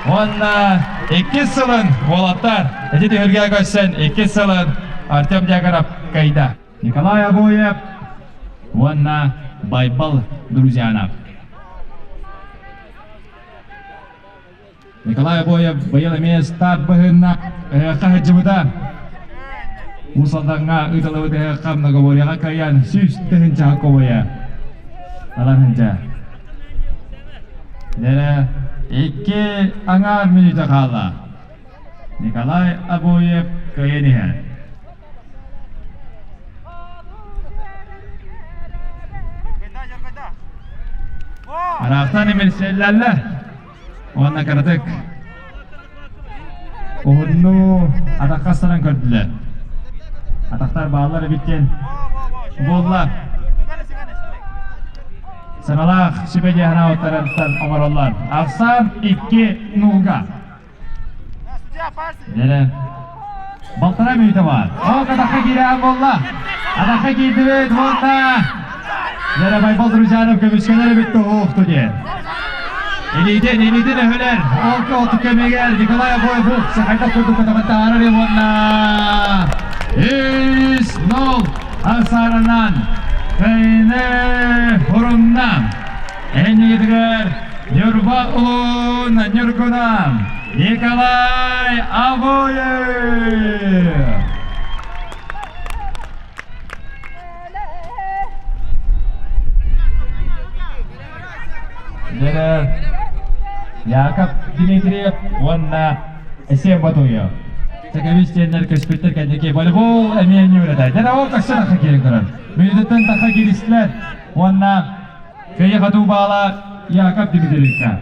уонна иккис сылын уолаттар ити түһүлгэ көрсөн иккис сылын Артем Дьяконов кыайда. Николай Обоев уонна Байбал Друзьянов. Николай Обоев быйыл эмиэ старт быһыынна ыһыахха сылдьыбыта. Уус Алдаҥҥа ыытыллыбыт ыһыахха многоборьеҕа кыайан 100 000 кобойа ылан сылдьар. Дьэрэ икки аҥаар мүнүүтэ хаалла. Николай Обоев кыайан иһэр. Ыраахтан имилсэллэллэр. Уонна кыратык уһуннуу атахха астаран көрдүлэр. Атахтар бааллар эбит диэн буолла. Сыралаах сүбэ диэханаабыттарыттан оҥороллор. Ахсаан 2 нулга. Дьэрэ. Балтараа мүнүүтэ баар. Ол атахха киирэн буолла. Атахха киирдибит уонна Дьэрэ Байбал Друзьянов көмүскэнэр эбит туһуохту диэн. Илиитин, илиитин өһүлэр. Ол оту көмөгөр Николай Обоев хайдах курдук көтөҕөн таһаарар уонна 3-0 асаранан Кайны Хурунна Эннигитигэр Ньурба улуун Ньургунан Николай Абоев! Дьэрэ Яков Дмитриев уонна Эсен Батуев. Сэкэбис диэннэр көспүттэр кэнники волейбол эмиэ ньүүрэтэ. Дьэрэ ол тахса тахха киирэн көрөр. Мүнүүтүттэн тахха кииристилэр. Уонна Кыайыы хотуу баала Яков Дмитриевка.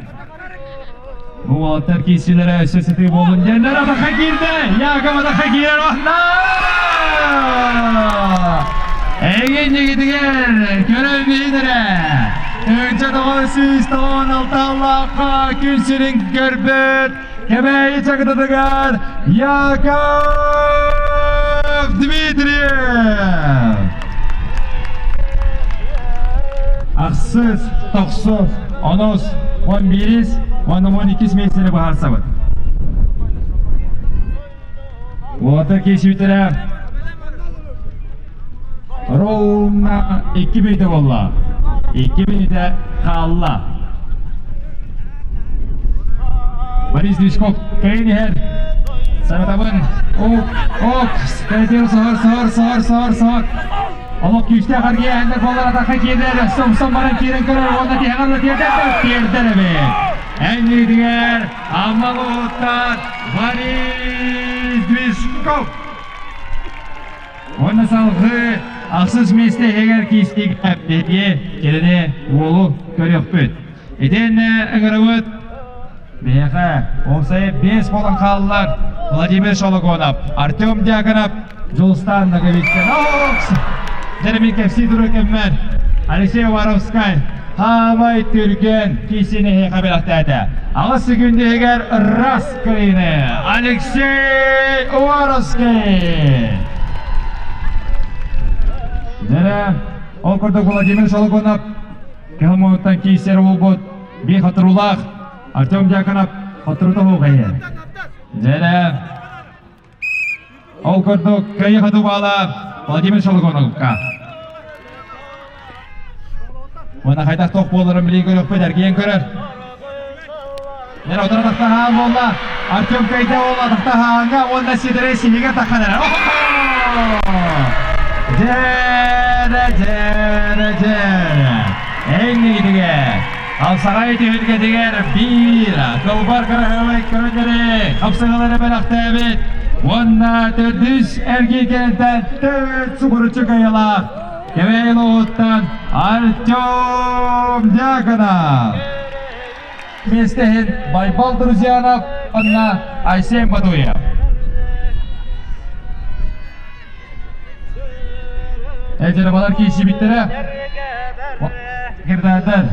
Бу уолаттар киирсиилэрэ өссө сытыы буоллун диэннэр атахха киирдэ! Яков атахха киирэр уонна Эйигин ньигитигэр көрөн биһин эрэ! Тыынча 996 аллаахха күн сирин көрбүт Кэбээйи чакытатыгар Яков Дмитриев! Ахсыс, тохсус, онус, 11-ис уонна 12-ис миэстэни быһаарсабыт. Уолаттар киирсибиттэрэ Ровно 2 мүнүүтэ буолла. 2 мүнүүтэ хаалла. Борис Движков кэлин иһэр. Саратабын. Ок, ок. Кэлэтиэр соһор, соһор, соһор, соһор, соһор. Олох күүстээх аргыйаһындар буолар атахха киирэр. Сомсон баран киирэн көрөр уонна тиһэҕэр да тиэрдэр тиэрдэр эбит. Эннигитигэр Амма улууһуттан Борис Движков. Уонна салгыы ахсыс миэстэ иһигэр киистик биһиги кинини уолу көрүөхпүт. Итиэннэ ыҥырабыт биһиэхэ уопсайа 5 буолан хааллар Владимир Шологонов, Артем Дьяконов, Дьулустан Ноговицын. Дьэ, кэпсии турар кэммэр Алексей Уваровскай Хаамай түргэн киисин эһиэхэ бэлэхтээтэ. Аҕыс секүндэ иһигэр Раскайны Алексей Уваровский! Дьэрэ, ол курдук Владимир Шологонов кыһыл муҥуттан киисэр уолбут биир хотуруулаах Артем Дьяконов хотурута хуухайы. Дьэрэ, Ол курдук кыайыы хотубаала Владимир Шологоновка. Уонна хайдах туох буоларын билии көрүөхпүт, эргийэн көрөр. Нер отара тахтаһаан буолла. Артем кыайда буолла тахтаһааҥҥа уонна сидэрэ сиһигэ таххан эрэр. Дьэрэ, дьэрэ, дьэрэ. Эҥнигитигэ Алсаҕай түһүлгэтигэр биир кылбар кыраһыабай көрүҥнэри хапсыһыылары бэлэхтээбит уонна төрдүс эргииргэнтэн төрүт субуруччу кыайыылаах Кэбээйи улууһуттан Артем Дьяконов. Миэстэһин Байбал Друзьянов уонна Айсен Бадуев. Эдьэрбалар киирсибиттэрэ. Кирдаардар.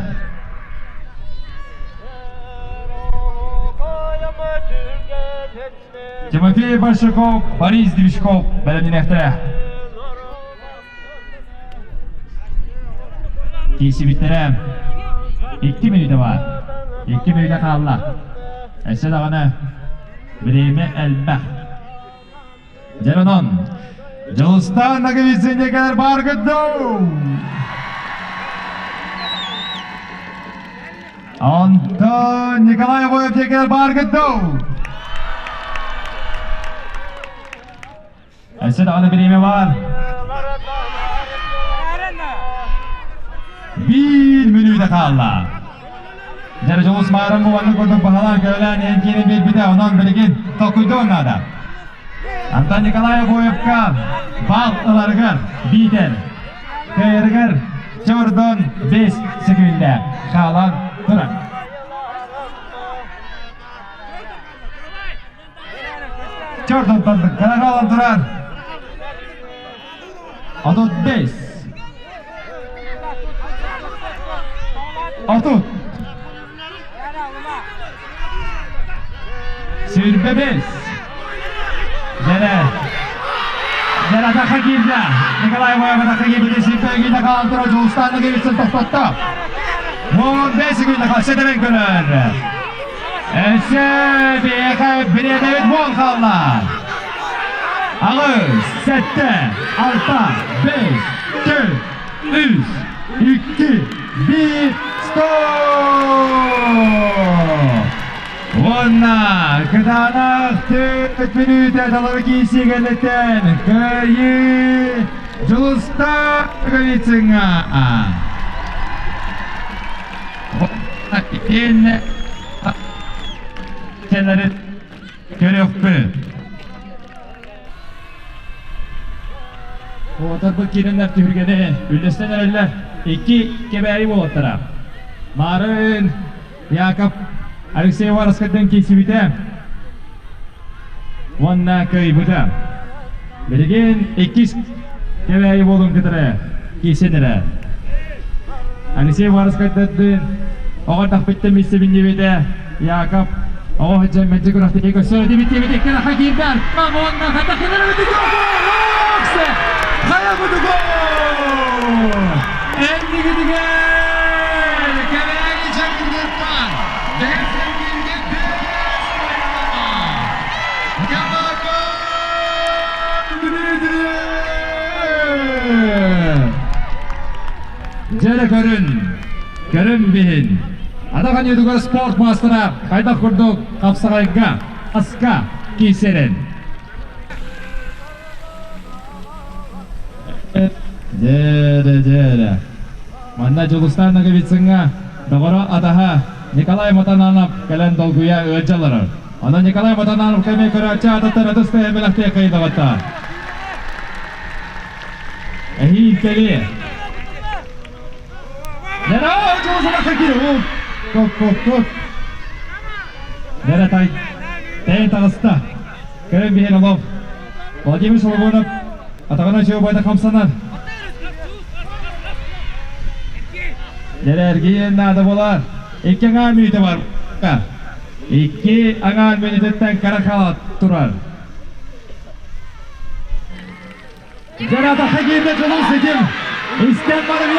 Тимофей Большаков, Борис Движков бэлэмнэниэхтэрэ. Киирсибиттэрэ. 2 мүнүүтэ баар. 2 мүнүүтэ хаалла. Өссө даҕаны бириэмэ элбэх. Дьэ онон, Дьулустаан Ноговицын кэлэр бааргыт дуу? Онтон Николай Обоев кэлэр бааргыт дуу? Өссө даҕаны бириэмэ баар. Биир мүнүүтэ хаалла. Дьэ, Дьулус Мааран бу маннык курдук баһылаан көөлөөн иһэн киирэн биэрбитэ, онон билигин толкуйдуон наада. Антон Николай Обоевка бал ыларыгар биитэр кыайарыгар чордон 5 секүндэ хаалан. турар. Төрт оттон кыра турар. 35. 30. 25. Дьэрэ. Дьэрэ атахха киирдэ. Николай Воев атахха киирбити сүүрбэ киирдэ хаалан турар Дьулустаан Ноговицын тохтотто. 15 секунда сэтэрэн көрөр. Өссө биһиэхэ бириэмэбит буол хаалла. Аҕыс, сэттэ, алта, бэс, төрт, үс, икки, биир, стоп! Уонна кытаанах төрт мүнүүтэ талары киирсии кэнниттэн кыайыы Дьулустаан Ноговицыҥҥа! Итиэннэ көрүөхпүт. Уотарбыт киирэннэр түһүлгэни үллэстэн эрэллэр. Икки Кэбээйи уолаттара. Марын Яков Алексей Вараскайдан киирсибитэ уонна кыайбыта. Билигин иккис Кэбээйи уолун кытары киирсэн эрэр. Алексей Вараскайдардыын оҕо эрдэхпиттэн билсэбин диэбитэ Яков оҕо сылдьан мэлдьи күрэхтэһии көрсөр этибит диэбит икки аха киирдэ Артем уонна хатахтанар Хайа кутугу! Эннигитигэр Кэбээйи Чэргиттан бэһис Дьэрэ көрүн, көрүн биһин. Атах аньыытыгар спорт маастара хайдах курдук хапсаҕайга, аска киирсэрин. Дьэрэ, дьэрэ. Манна Дьулустаан Ноговицыҥҥа доҕоро атаһа Николай Матананов кэлэн долгуйа ыалдьа олорор. Онон Николай Матананов кэмэ көрөөччү аатыттан ытыс тыаһын бэлэхтиэ кыайдабатта. Эһиил кэлиэ. Нера Дьулусана киир. Кок кок кок. Нера тай. Тэйэн таҕыста. Көрөн биһэн олох. Владимир Соловонов атаҕынан чуобайда хамсанар. Дьэ, эргийэн наада буолар. Икки аҥаар мүнүүтэ бар. Икки аҥаар мүнүүтүттэн кара халат турар. Дьэ, атахха киирдэ Дьулус Ситим. Истэн баран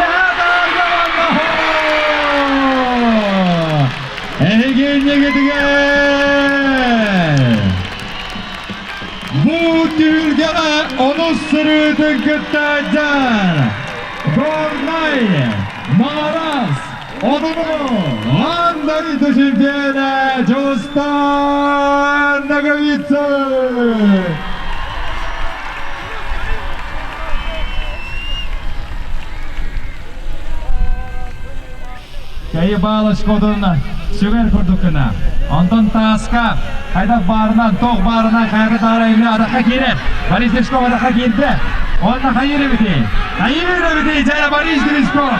Эһиги иннигитигэр Бу түһүлгэҕэ онус сырыытын кытта дьар Горнай, Маҕарас, Одуну, Аан дойду чемпиона Дьулустаан Ноговицын! Кэйи баалочкотун сүгэр курдук гына. Онтон тааска хайдах баарынан, туох баарынан хайака таара имэ атахха киирэр. Борис Дешков атахха киирдэ. Уонна хайыыр эбитий? Хайыыр эбитий? Дьэ, Борис Дешков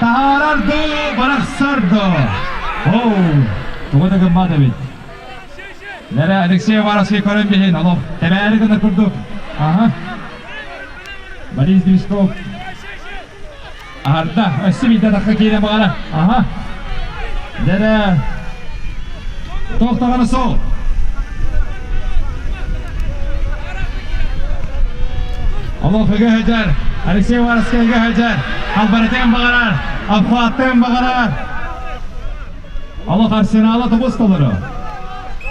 таһаарар дуу, барахсар дуу? Оу, тугу да гыммат эбит. Лера Алексей Уваровский көрөн биһин, олох тэбээри гына курдук. Аха. Борис Дешков Арда, өссө биирдэ атахха киирэн баҕара. Аха. Дэрэ. Туох даҕаны суох. Олох ыга сылдьар. Алексей Уваровскай ыга сылдьар. Албаратыан баҕарар. Обхваттыан баҕарар. Олох арсенала тобус толору.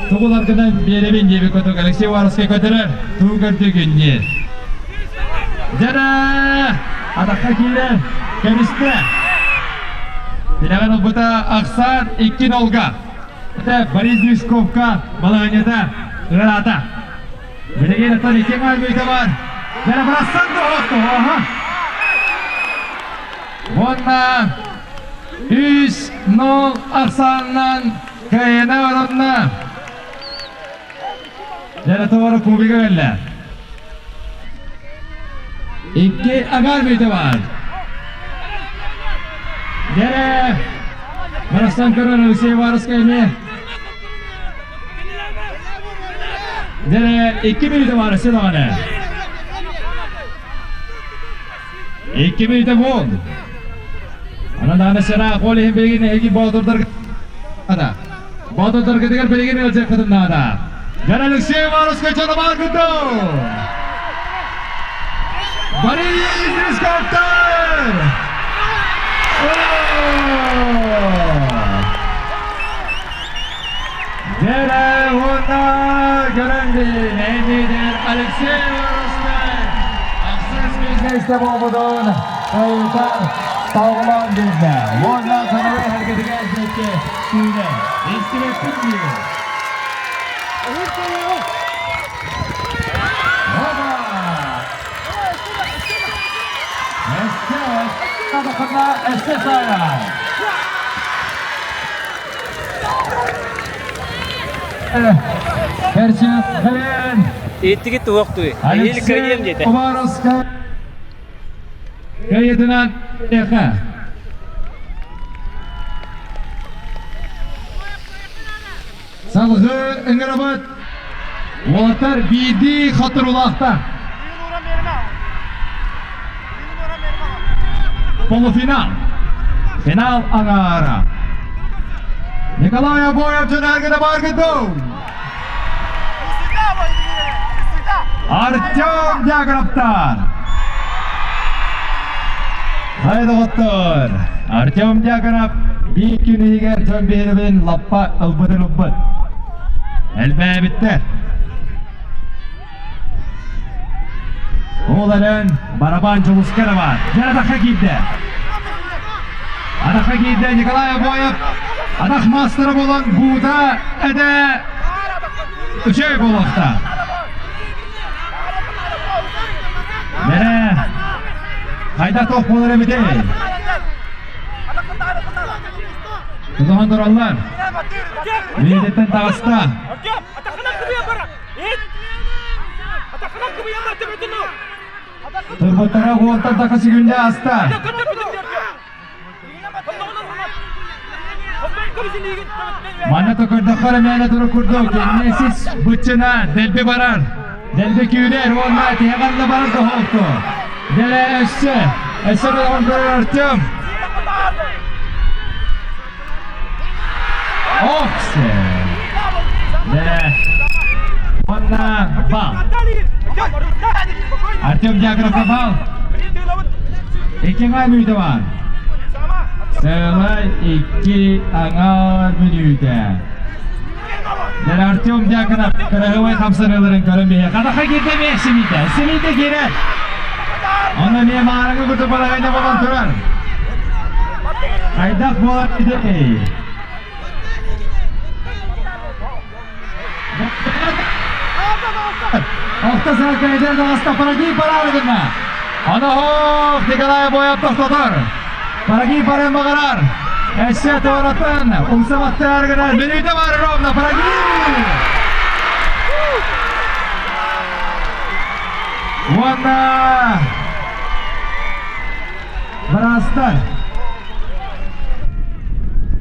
Тугуларгынан биэрэбин диэбит курдук Алексей Уваровскай көтөрөр. Туу көрдүгүн диир. Дьэрэ! Атахха киирэр. Кэбистэ. Тилэҕин ылбыта ахсаан 2-0-га. Борис Мешковка балаһыанньата ыараата. Билигин оттон икки аҥаар мүнүүтэ бар. Дьэрэ барахсан да оһо. Уонна 3-0 ахсаанынан кыайына оронно. Дьэ, тоҕоро кубига кэллэ. Икки аҥаар мүнүүтэ бар. Дьэрэ! Барахсан көрөр Алексей Уваровскай эмиэ. Дьэ, 2 мүнүүтэ баар өссө даҕаны. 2 мүнүүтэ буол. Анан даҕаны сыраах ол иһин билигин эһиги боотурдарга Боотурдаргытыгар билигин ыалдьыаххытын наада. Дьэ, Алексей Уваровскай дьоно кытты! Борис Рисковтар! Дьэрэ уонна көрөн билин Алексей Уваровскай ахсыс бизнесте буолбутун кайытар тоҕолоон билдэ. Уонна санабай эргэтигэр диэки сүүнэ. Истибэппит дии. Оба! Эссе, эссе, эссе, Перчаткин Иттиги туох туй. Эһиил кыайыам диэтэ. Уваровскай кыайыытынан эхэ. Салгыы ыҥырабыт уолаттар биирдии хотторуулаахтар. Полуфинал. Финал аҥаара. Николай Обоев дьонааргыта бааргыту. Артем Дягровтар. Хайа доҕоттор! Артем Дьяконов биир күн иһигэр дьон биһирэбин лаппа ылбытын ылбыт. Элбээбиттэр. Ол эрэн барабан Дьулуска эрэ баар. Дьэ атахха киирдэ. Атахха киирдэ Николай Обоев. Атах маастара буолан буута этэ үчүгэй буолуохтаах. Бэрэ, хайдах туох буолар эбитий? Тутуһан тураллар. Миэтиттэн таҕыста. Турбуттара уонтан таха сүгүннэ аста. Манна көрдөххө эрэ мээнэ турар курдук иннэ сис быччына дэлби барар, дэлби күүрэр уонна тиһэҕэр да барар доһоотто. Дэлэ өссө, өссө бэлэҕин көрөр Артем. Охсе! Дэлэ уонна бал. Артем Дьяконовка бал. Икки мүнүүтэ бар. Сыалай икки аҥаар мүнүүтэ. Дьэ Артем Дьяконов кыраһыабай хамсаныыларын көрөн биһиэхэ хадаха киирдэ эмиэ Симитэ. Симитэ киирэр. Онно эмиэ маарыҥы курдук балаһыанньа буолан турар. Хайдах буолар этэй? Алта саакка эдэр даҕаста Парагий параарыгына. Оноһоох Николай Боев тохтотор. Парагий баран баҕарар. Эссе туоратын умса баттыар гына мүнүүтэ бар ровно Парагий! Уонна быраастар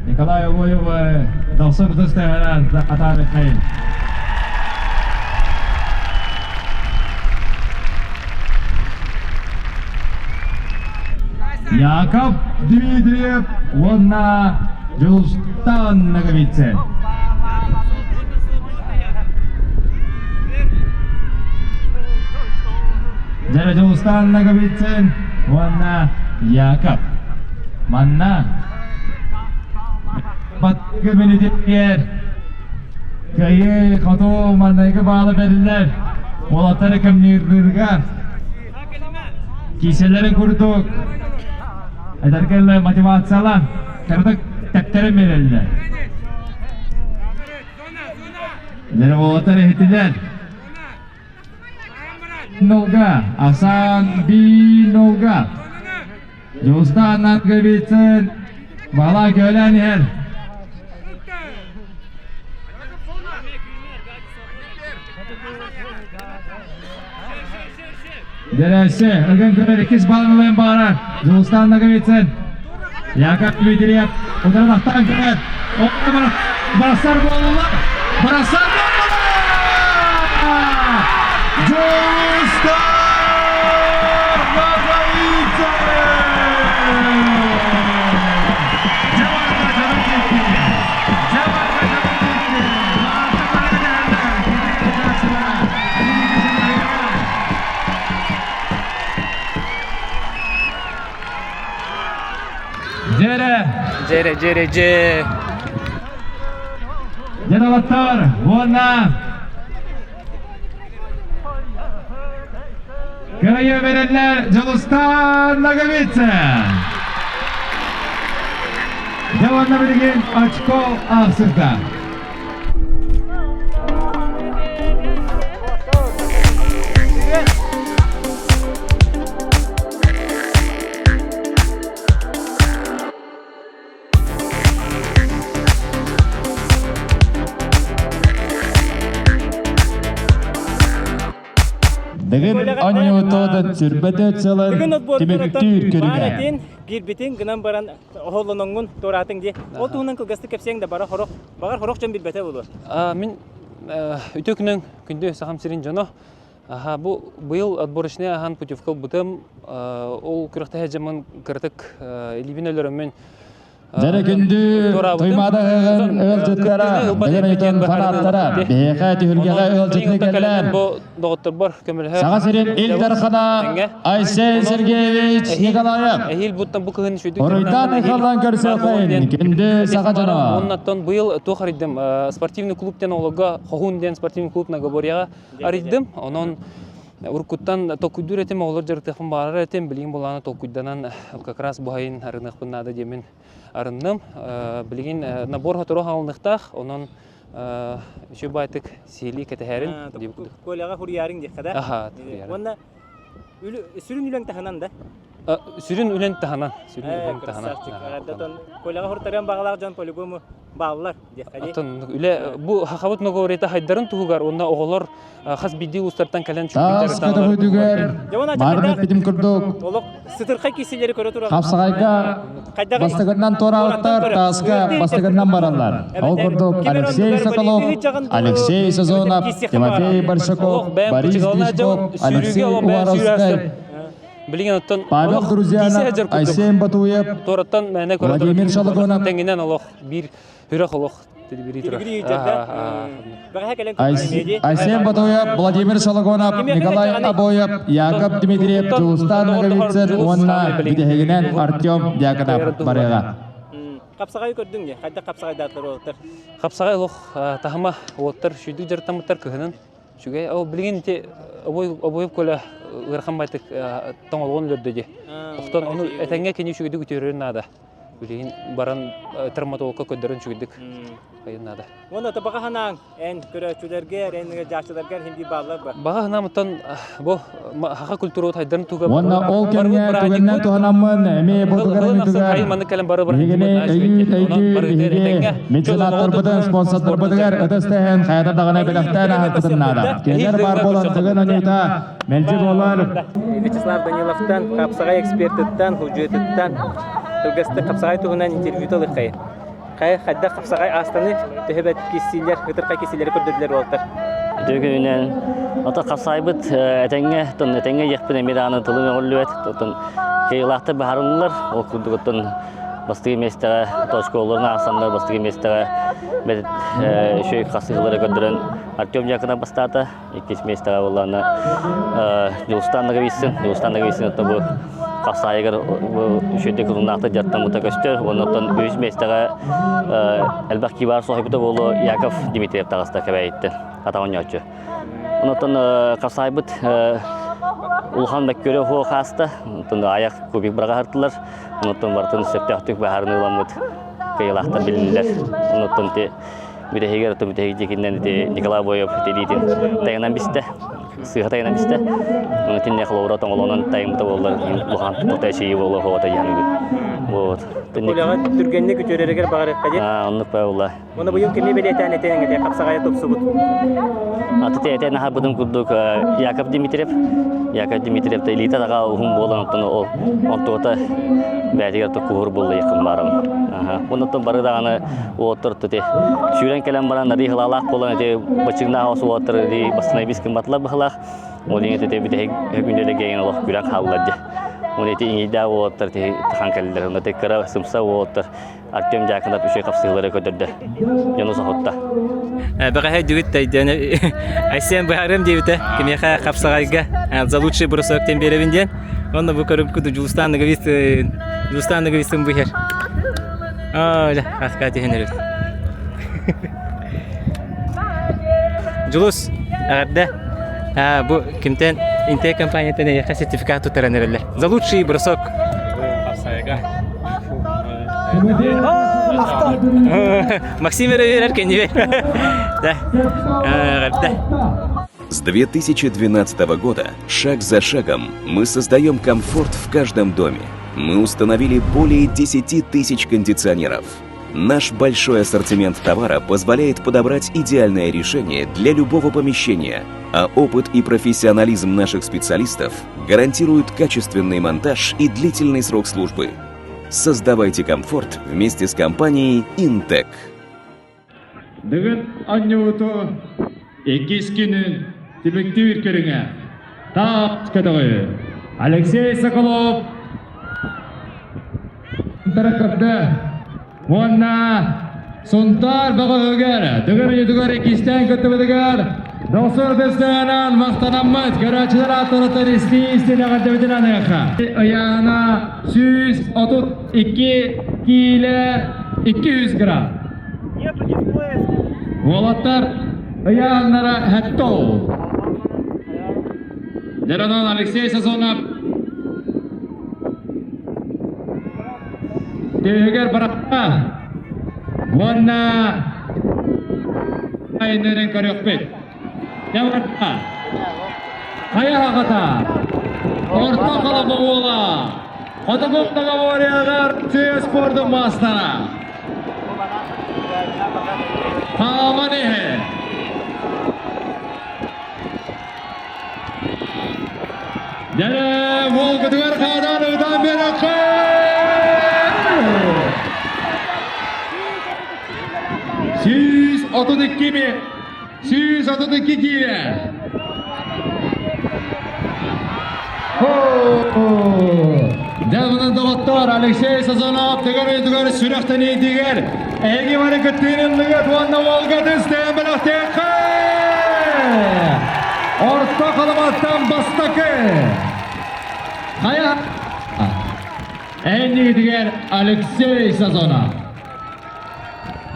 Николай Обоев Далсар ытыстаһаран Атар Михаил. Яков Дмитриев уонна Дьулустан Ноговицын. Дьэ, Дьулустан Ноговицын уонна Яков. Манна Баттыгы мүнүүтүгэр кыайыы хоту маннайгы баалы бэриллэр уолаттары көмнүүргүргэ кииселери курдук эдэргэллэ мотивациялаан кыратык тэптэрэн биэрэллэр. Дьэ уолаттар иһиттилэр. Нолга, Асан Би Нолга. Дьулустаан Ноговицын бала көлөн иһэр. Дересе, ыгын көрөр иккис балын ылыан баҕарар. Дьулустаан Ноговицын. Яков Дмитриев. Ударахтан кэлэн, барсар буолла. Барсар буолла! Дьулустан Наговицын! Дьэрэ! Дьэрэ, дьэрэ, дьэ! Дьаналаттар уонна Кыайыы береллер Дьулустан Ноговицын! Дьэ уонна билигин очко аахсыта. Дыгын оонньуутун сүрбэтэ сылын түмүктүүр көрүҥэ. Киирбитин гынан баран оһоллоноҥҥун туораатыҥ дии. Ол туһунан кылгастык кэпсиэҥ да бара хорох, баҕар хорох дьон билбэтэ буолуо. Мин үтүө күнүн күндү Сахам сирин дьоно. Аха, бу быйыл отборочный ахан путевка ылбытым. Ол күрэхтэһэ дьаммын кыратык илиибин өлөрөммүн Дьэрэ күндү Туймаада ыһыаҕын ыалдьыттара, Дыгын ыйтын фанаттара, биһиэхэ түһүлгэҕэ ыалдьытыы кэллэ. Доҕотторбор көмөлөһө. Саха сирин Ил Дархана Айсен Сергеевич Николаев. Эһиил буттан бу кыһын үчүгдүк Оруйдаан Михайлан көрсүөххүн, күндү саха дьоно. Оннаттан быйыл туох арыйдым спортивный клуб диэн оҕолорго Хоһуун диэн спортивный клуб Многоборьеҕа арыйдым. Онон уруккуттан толкуйдуур этим, оҕолор дьарыктыахпын баҕарар этим. Билигин булаана толкуйданан как раз бу сайын арыныахпын наада диэммин арынным. Билигин набор сотору хаалыныахтаах, онон үчүгэй баайтык сиэлии кэтэһэрин диэбит курдук. Коляҕа хуруйаарыҥ диэххэ да? Аха, Уонна сүрүн үлэҥ таһынан да? Сүрүн үлэҥ таһынан. Сүрүн үлэҥ таһынан. Коляҕа хуртарыан баҕалаах дьон по-любому бааллар диэххэ дии. Оттон үлэ бу хахабыт многовориета хайдарын туһугар уонна оҕолор хас биирдии уустартан кэлэн Таас көтөҕүүтүгэр маарга эппитим курдук Олох сытырхай киселери көрө турар. хапсаҕайга бастакыннан туораабыттар тааска бастакыннан бараллар. Ол курдук Алексей Соколов, Алексей Сазонов, Тимофей Большаков, Борис Движков, Алексей Уваровскай, Билигин оттон Павел Друзьянов, Айсен Батуев, Туораттан мээнэ көрө Владимир Шологонов, тэҥинэн олох биир үрэх олох Айсен Батуев, Владимир Шологонов, Николай Обоев, Яков Дмитриев, Дьулустан Ноговицын уонна бүтэһигинэн Артем Дьяконов барыаҕа. Хапсаҕай көрдүҥ дии, хайдах хапсаҕайдаатылар уолаттар? Хапсаҕай олох таһыма уолаттар сүүрдүк дьарыктаммыттар кыһынын. Үчүгэй. Ол билигин ити обоев көлө ыарахан байтык тоҥолоҕун өлөрдө дии. Охтон ону этэҥҥэ кини үчүгэйдик үтүөрэрин наада. Билигин баран травматологка көрдөрөн үчүгэйдик хайын наада. Уонна баҕа санааҥ эн көрөөччүлэргэ, эн дьааччыларгар хинди бааллар ба? Баҕа санаамыттан бу хаха культура хайдарын туга Уонна ол кэмҥэ түгэннэн туһанаммын эмиэ бу тугар биһигини өйүүр өйдүүр биһиги меценаттарбытын спонсордарбытыгар ытыс тэһэн хайата даҕаны бэлэхтээн аһаппытын наада. Кинилэр баар буолан тыгын онньуута мэлдьи буолар. Вячеслав Даниловтан, хапсаҕай экспертыттан, худьуетыттан кылгастык хапсаҕай туһунан интервью ылыххайын. Хайа хайдах хапсаҕай аастаны төһө бэт киссиилэр, ытырхай киссиилэри көрдөрдүлэр уолаттар. Үтүө күнүнэн ото хапсаайбыт этэҥҥэ, тон этэҥҥэ диэхпин эмиэ даҕаны тылым өҕүллүбэт. Оттон кыайыылаахтар баһарыллар. Ол курдук оттон бастакы миэстэҕэ точколорун аахсаннар бастакы миэстэҕэ үчүгэй хасыһыылары көрдөрөн Артем Дьяконов бастаата. Иккис миэстэҕэ буоллаҕына Дьулустан Ноговицын, Дьулустан Ноговицын оттон бу хапсаайыгар үчүгэйдик ылыннаахтык дьарыктаммыта көстөр. Уонна оттон үһүс миэстэҕэ элбэх киибаар соһуйбута буолуо Яков Дмитриев таҕыста Кэбээйиттэн атах оонньооччу. Онтон хапсаайбыт улахан бэккүөрэ уһуох ааста. Онтон аяк кубик быраҕаһыртылар. Онтон барытын сөптөөхтүк баһаарыны ыламмыт кыайыылаахтар билиннилэр. Онтон ти бүтэһигэр оттон бүтэһик дьиэкиннэн ити Николай Боев тилиитин тайынан бистэ, сыыһа тайынан бистэ. Оны тинне холобура тоҥолонон тайыммыта буоллар улахан тута эчийии буолуо хоҕото диэн Вот. Үлэҕэ түргэнник үтүөрэригэр баҕарыахха диэн. Аа, оннук баа буолла. Уонна быйыл кими бэлиэтээн этэн эҥэтэ хапсаҕайа тупсубут. Аты тиэтэн аһарбытым курдук Яков Дмитриев Яков Дмитриев илиитэ таға уһун буолан оттон ол онтуота бээтигэр куһур буолла якын барым. Оннуттан бары даҕаны уоттар тути сүүрэн кэлэн баран арыы хылаалаах буолан ити бачыгнаах ос уоттар ити бастынай бис гымматылар быһылаах. Ол иҥэ тити бүтэһик күнделе олох күрэн хааллар дии. Оны ити иҥийдээх уоттар ти тахан кэллилэр. Онно кыра сымса уоттар Артем Дьяконов үчүгэй хапсыһыылары көрдөрдө. Дьону соһутта. Бэҕэһээ дүгүт тайдыаны Айсен быһаарыам диэбитэ. Кимиэхэ хапсаҕайга за лучший бросок диэн биэрэбин диэн. Онно бу көрүпкүт Дьулустаан Ноговиц Дьулустаан Ноговицын бу иһэр. Оо, дьэ, хаска түһэн эрэбит. Дьулус, эҕэрдэ. Бу кимтэн Интей компаниятын эйиэхэ сертификат туттаран эрэллэр. За лучший бросок. Хапсайга. Максим эрэ кэннибэ. Да. Эҕэрдэ. С 2012 года, шаг за шагом, мы создаем комфорт в каждом доме. Мы установили более 10 тысяч кондиционеров. Наш большой ассортимент товара позволяет подобрать идеальное решение для любого помещения, а опыт и профессионализм наших специалистов гарантируют качественный монтаж и длительный срок службы. Создавайте комфорт вместе с компанией Intec. Дыгын анньууту иккис күнүн түмүктүүр көрүҥэ Таах көтөҕү Алексей Соколов көрдө уонна Сунтаар бөҕөһүгэр Дыгын ыйытыгар иккистээн кыттыбытыгар Дохсун ытыстаанан махтанаммыт көрөөччүлэр ааттарыттан истии-истин эҕэрдэбитин аныаха. Ыйаана 132 киилэ 200 грамм. Уолаттар ыйааннара хэттол. Деронон Алексей Сазонов түһүгэр барахта уонна айнырын көрүөхпүт. Дьабарта хайа аҕата орто холобо уола Хотугу договориялар тыа спордун маастара Хааман иһэ. Дьэрэ Волгатыгар хаадаан ыытан биэрэххэ! 132 ми 132 киилэ. Дьэ, доҕоттор, Алексей Сазонов тыгар өйдүгэр сүрэхтэниитигэр эһиги бары кыттыын ыллыгыт уонна Волга тыстээн бэлэхтиэххэ! Орто Халыматтан бастакы хайа Эннигитигэр Алексей Сазонов.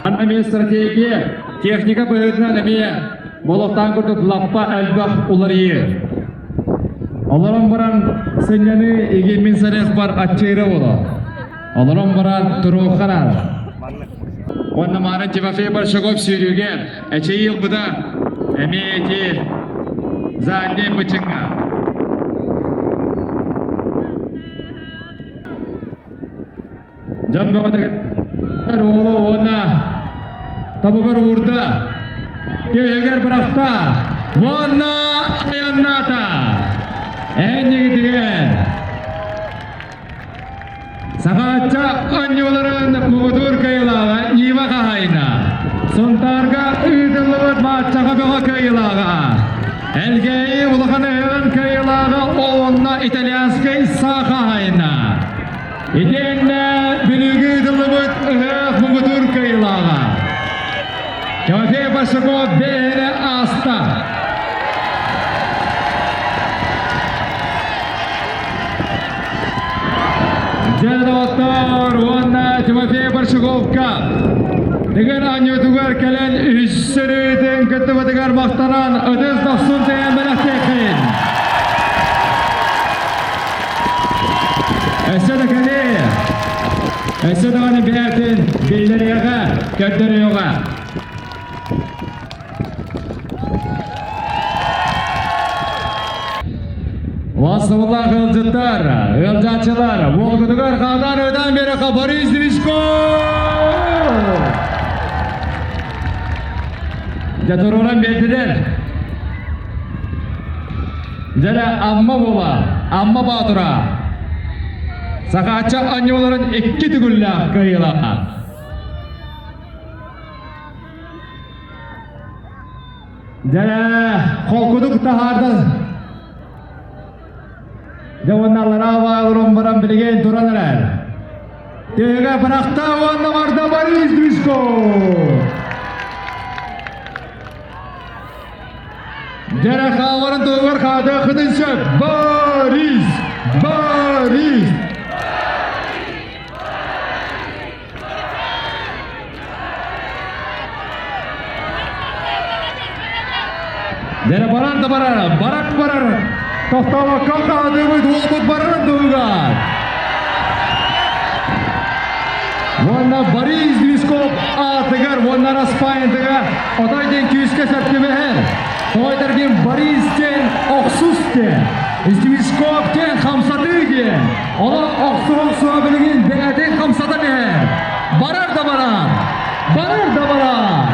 Манна эмиэ стратегия, техника быһыытынан эмиэ болохтаан курдук лаппа элбэх уларыйыы. Олорон баран сынньаныы игиммин саныахпар аччыыра буолуо. Олорон баран туруохха наада. Уонна Маарын Тимофей Большаков сүүрүүгэ эчэйии ылбыта эмиэ ити задний бычыҥҥа. Дьон бөҕөтүгэр уолу уонна тобугар уурда, түөһүгэр бырахта уонна айаннаата. Эннигитигэр Сахаачча оонньууларын муҥутуур кыайыылааҕа Нива хаһаайына. Сунтаарга ыытыллыбыт матчаҕа бөҕө кыайыылааҕа. Элгээйи улахан ыһыаҕын кыайыылааҕа уонна итальянскай саа хаһаайына. Итиэннэ Бүлүүгэ ыытыллыбыт ыһыах муҥутуур кыайыылааҕа Тимофей Большаков бэйэһинэ ааста. Дьэ, доҕоттоор, уонна Тимофей Большаковка Дыгын оонньуутугар кэлэн үс сырыытын кыттыбытыгар махтанан ытыс дохсун тэйэн бэлэхтиэххин. Өссө да кэлиэ. Өссө даҕаны бэйэтин биллэриэҕэ, көрдөрүөҕэ. Вассыллаах ыалдьыттар, ыалдьааччылар, буолгутугар хаатаан ыытан биэрэхэ Борис Новичков! Дьэ туруоран биэрдилэр. Дьэрэ Амма буола, Амма Боотура. Сахаачча анньууларын икки төгүллээх кыайыылааҕа. Дьэ, холкутук таһаарда. Дьэ уонна аллараа баалырын баран билигин туран эрэр. Төһөгэ бырахта уонна барда Борис Движко! Дьэрэ хааларын туһугар хаатыаххытын сөп. Борис! Борис! Дьэрэ барар да барар, барак барар. Тохтообокко хаатыыбыт уолбут барарын туһугар. Уонна Борис Движков аатыгар уонна Распайнтыга отой диэн күүскэ сөп түбэһэр. Тоойдоргин Борис диэн охсус диэн, Движков диэн хамсатыы диэн. Олох охсуһа-охсуһа билигин бэйэтин хамсатан иһэр. Барар да барар, барар да барар.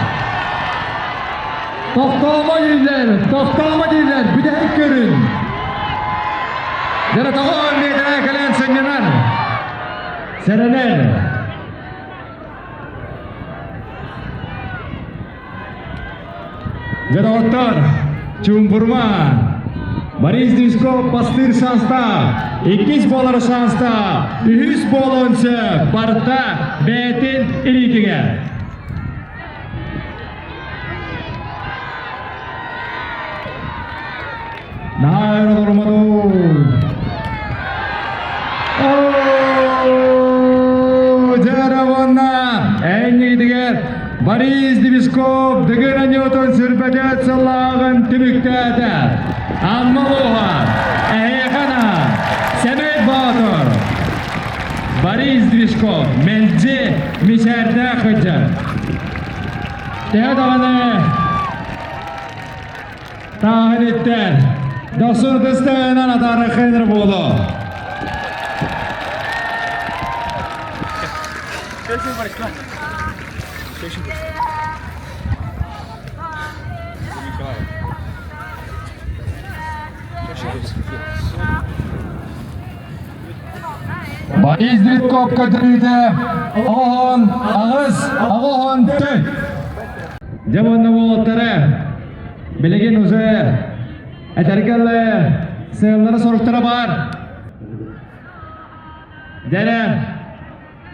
Тохтоомо дииллэр, тохтоомо дииллэр, бүтэһик көрүн. Дьэ, тоҕо миэтэрэ кэлэн сынньанар. Сэрэнэр. Дьэ, доҕоттор, чуумпурма. Борис Движков бастыыр шанста, иккис буолар шанста, үһүс буолуон сөп, барыта бэйэтин илиитигэр. Наһаа өр олорумаруу. Дьэ уонна энньигитигэр Борис Дивисков Дыгын Анютун сүрбэтэ сыллааҕын түмүктээтэ. Амма улууһа, эһиэхэ Сэмэй Боотур, Борис Движков мэлдьи мичээрдээх сылдьар. Төһө даҕаны тааһын иттэр, дохсун ытыстыынан атаараххыныр буолуо. Борис Дритков көтөрүүтэ оҕоһон аҕыс оҕоһон төт. Дьэ уонна уолаттары билигин уже этэргэ сыаллара соруктара баар. Дэрэ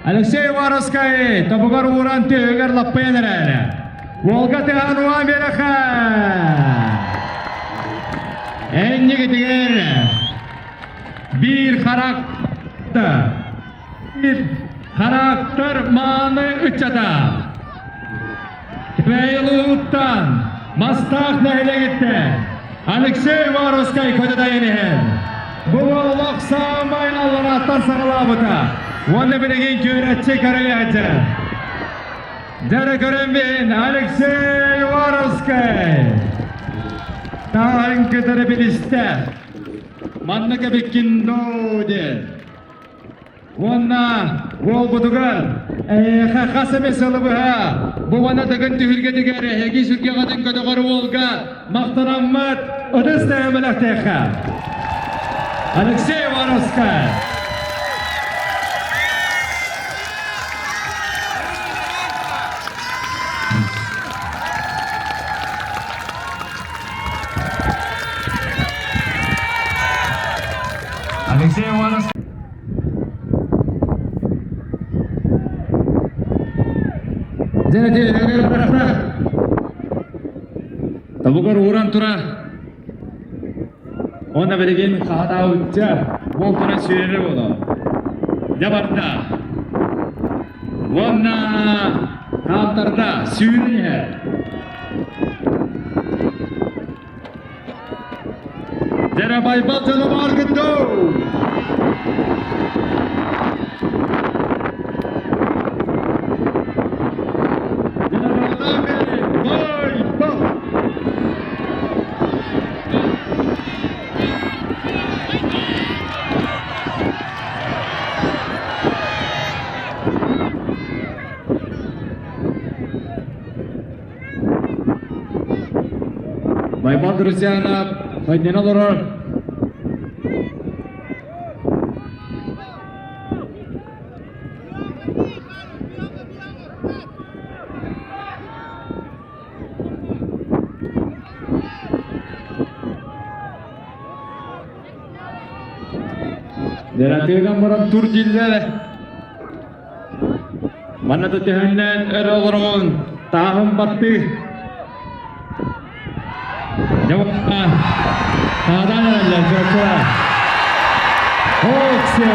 Алексей Уваровскай тобугар ууран түһүгэр лаппыйан эрээр. Уолга тыаһан уаан биэрэхэ. Энньигитигэр биир характер биир характер мааны ыччата. Кэбээйи Мастаах нэһилиэгиттэн Алексей Уваровскай көтө дайан иһэр. Бу олох саамай алларааттан саҕалаабыта. Уонна билигин күөрэччи көрөйөөччү. Дьэрэ көрөн биһин Алексей Уваровскай. Таһын кытары билистэ. Манна кэбиккин доо диэн. Уонна уолбутугар эһиэхэ хас эмэ сылы быһа бу уонна Дыгын түһүлгэтигэр эһиги сүргэҕитин көтөҕөр уолга махтанаммыт ытыс тыаһа бэлэхтиэххэ. Алексей Воровскай. Алексей Ивановский. Табугар ууран тура. Онно билигин хаһатаабычча буол туран сүүрэрэ буолуо. Дьэ барда. Уонна хаамтарда сүүрэн иһэр. Дьэрэ Байбал дьоно бааргыт дуу? Байбал! Байбал Друзьянов ханньана олорор. Дьэрэ баран тур дииллэр. Манна да төһөннөн өрө олороҕун, тааһын баттыы. Дьэ уонна таадаан эрэллэр чурапчылар. Оксе!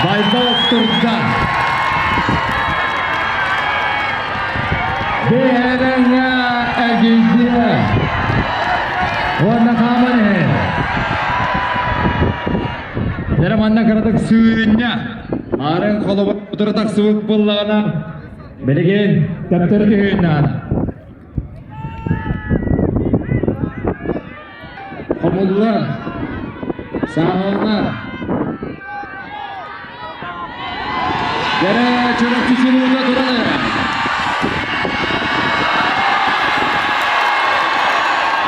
Байбал турда. Бэйэҥҥэ эргийдиэ. Уонна хааман иһин. Дьэ манна кыратык сыынньа. Арын холобур утары тахсыбыт буоллаҕына, билигин төптөрү түһүөн наада. Хомуллар, сааһыланар. Дьэрэ Чурапчы чулуута туран эрэ.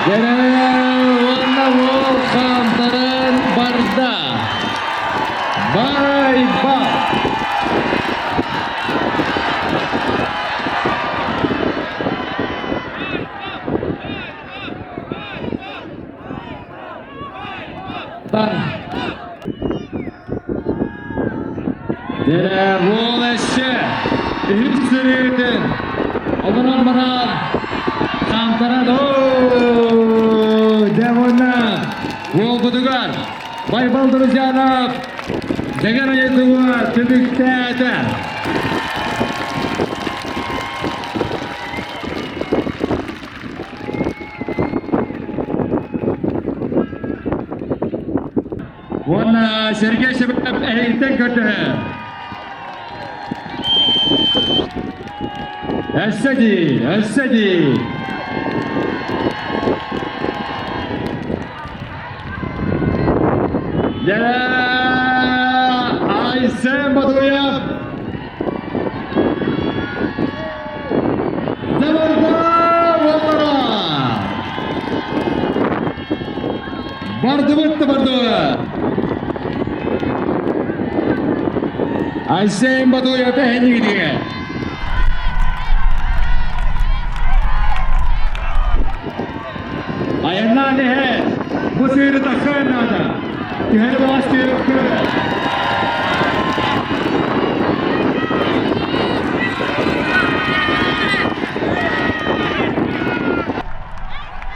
Дьэрэ уонна уол хаамтаран барда. Байба! Дьэ, уол өссө үһүс сырыытын олорон баран хаамтаран оо дьэ уонна уолбутугар Байбал Друзьянов дэгэр айытыга түмүктээтэ. Уонна Сергей Семенов эһигиттэн көрдөһөр. Өссө дии, өссө дии. Дьэ, Айсен Батуев Бардыбыт да бардыбыт. Айсен Батуев эһэннигитигэ. Айаннаан иһэ бу сыыры тахсыан наада. Түһэри баҕас түһүөххэ.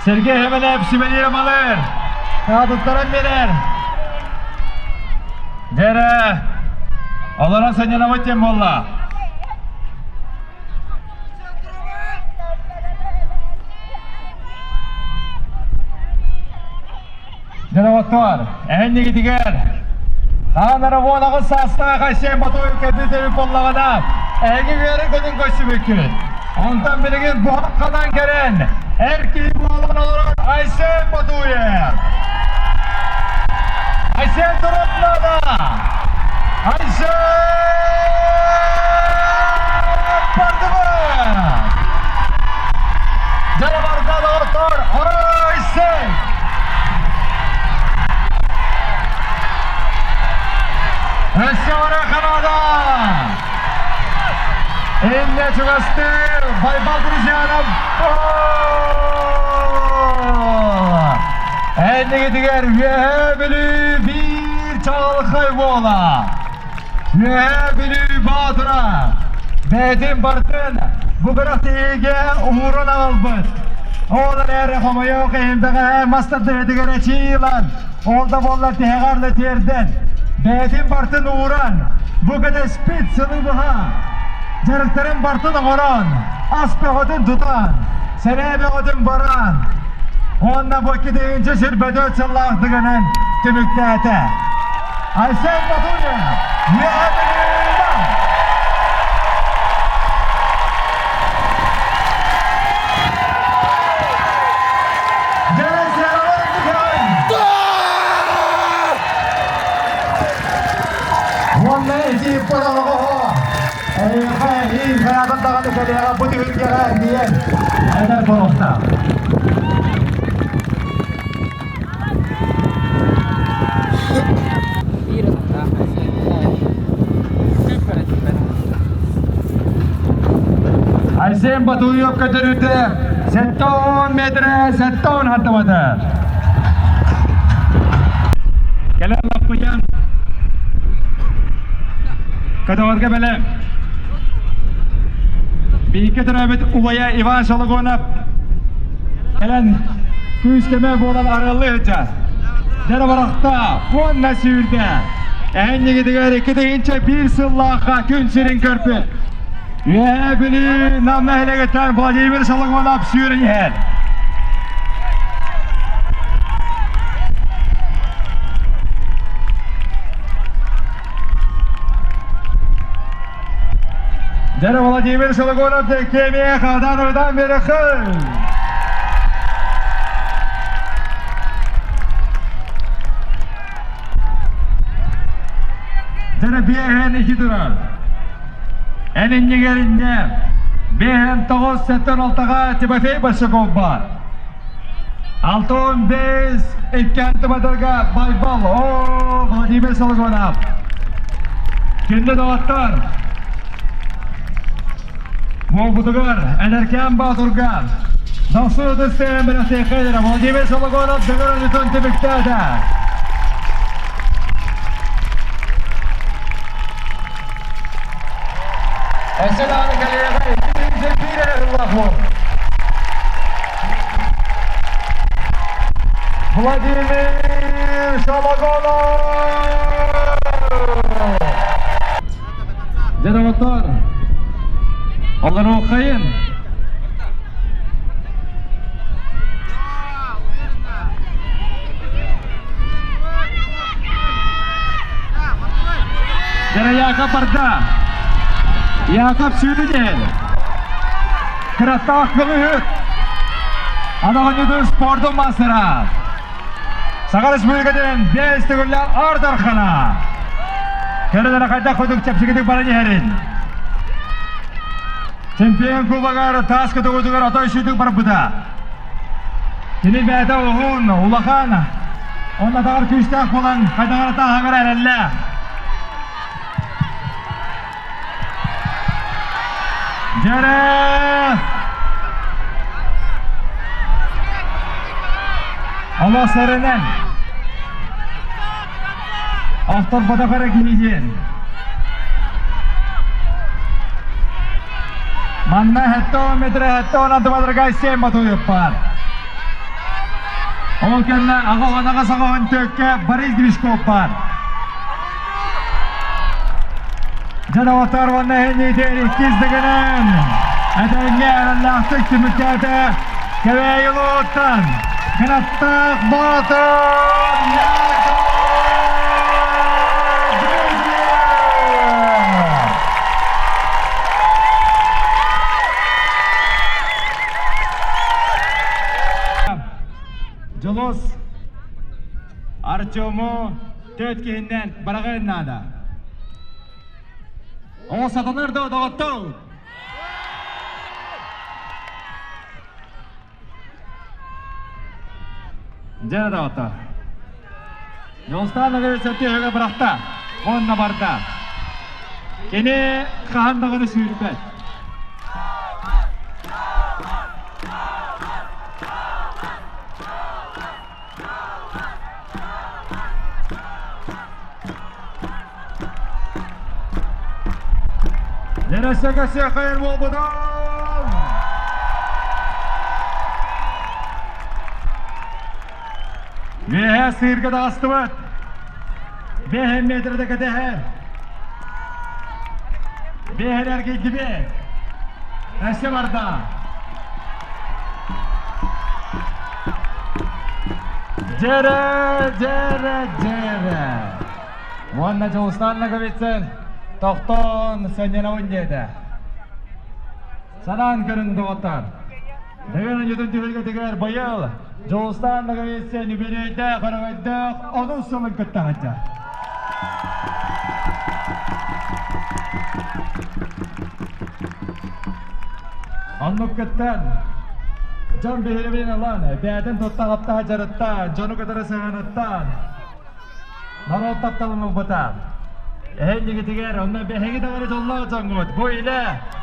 Сергей Хемелев сүбэлиир амалыр. Таатыттаран биэрэр. Дьэрэ, олорон сынньанабыт диэн буолла. Дьоноҕоттоор, эһэннигитигэр Хаанара уон аҕыс саастаах Айсен Ботуев кэлбит эбит буоллаҕына, эһиги үөрэн-көтөн көрсүбүккүт. Онтон билигин буһан-хатан кэлэн, эр киһи буолан олорор Айсен Ботуев! Айсен Туруннада! Айсен Бардыбыт! Дьэ, доҕоттор, Айсен! Өссө бара Канада! Инне чугастыы Байбал Друзьянов! Эннигитигэр Үөһээ Бүлүү биир чаҕылхай буола! Үөһээ Бүлүү Боотура бэйэтин бартын бу күрэхтэһиигэ уһуурун аҕалбыт. Ол эрээри хомойуох иһин бэҕэһээ мас тардыһыытыгар эчии ылан, ол да буоллар тиһэҕэр да тиэрдэн, бэйэтин бартын ууран, бу кэтэспит сылы быһа дьарыктарын бартын оҥорон, ас бөҕөтүн тутан, сэрээ бөҕөтүн баран, уонна бу икки сирбөтөт сыллаах дыгынын түмүктээтэ. Айсен Батуев, Үөһээ Уонна ити паралаҕа эйиэхэ эһиил хайаатар даҕаны кэлиэҕэ бу түһүлгэҕэ эргийэн эдэр буолуохтаах. Айсен Батуев көтөрүтэ 70 метрэ 70 хаттамата. Кэлэн лаппыйан. Көтөҕөргө бэлэм. Биһикки төрөөбүт убайа Иван Шологонов кэлэн күүс-көмө буолан арыаллыы сылдьар. Дьэ барахта уонна сүүрдэ. Эһэнньигитигэр 2001 сыллаахха күн сирин көрбүт. Үөһээ Бүлүү Нам нэһилиэгиттэн Владимир Шологонов сүүрэн иһэр. Дьэ Владимир Шологонов кемия хадан берехын. Дьэ биэһэн ики турар. Эн иннигэр иннэ биэһэн тоҕус сэттэн алтаҕа Тимофей Большаков бар. 65 икки батарга Байбал, о, Владимир Сологонов. Күндү доҕоттор, буолбутугар Эдэркээн Боотурга Дохсун ытыс бэлэхтиэххэ Владимир Сологонов дэгэр ойутун түмүктээтэ. Өссө даҕаны кэлиэҕэ 201 эрэ ыллах буол. Владимир Шологонов! Дьэ доҕоттор, олоруоххайын. Дьэ Яков барда. Яков сүүрүнэн. Кыраттаах кылыһыт. Анаҕынньытын спордун мастера. Саха Республикатын биэс төгүллээх Ар Дархана. Көрөлөрө хайдах курдук чэпчэкитик баран иһэрин. Чемпион кубогар таас көтөҕүүтүгэр отой сүүтүк барбыта. Кини бэйэтэ уһун, улахан, оннотоҕор күүстээх буолан хайдаҕар тааһыгар эрэллээх. Дьэрэ! Олох сэрэнэн! Охторботох эрэ киһи диэн. Манна 70 метр 76 метрга 7 батуйуп бар. Ол кэннэ аҕа саҕаһын төккө Борис Движков бар. Дьэ, уонна эһинниитин иккис дыгынан этэҥҥэ эрэллээхтик түмүктээтэ Кэбээйи улууттан Кынаттаах Боотур Дьулус Артему Төрт киһиннэн бараҕын наада. Ол сатанар да доҕоттол. Дьэ доҕоттор. Дьулустаан Ноговицын түһүгэ бырахта. Уонна барда. Кини хаһан даҕаны сүүрбэт. Нересеге хайыр буолбутун! Үөһэ сыырга таҕыстыбыт. Бэһэн метрде кэтэһэр. Бэһэн эргийдибит. Өссө барда. Дьэрэ, дьэрэ, дьэрэ. Уонна Дьулустаан Ноговицын тохтоон сынньанабын диэтэ. Санаан көрүн доҕоттор. Дэгэн онньутун түһүлгэтигэр быйыл Дьулустаан Ноговицын үбүлүөйдээх, өрөгөйдөөх онус сылын кытта сылдьар. Оннук кыттан, дьон биһирэбилин ылан, бэйэтин тутта-хапта дьарыттаан, дьону кытары сыһыаныттан, норуот тапталын ылбыта. Эһэнньигитигэр, онно биһиги даҕаны дьоллоох дьоҥҥут, бу илэ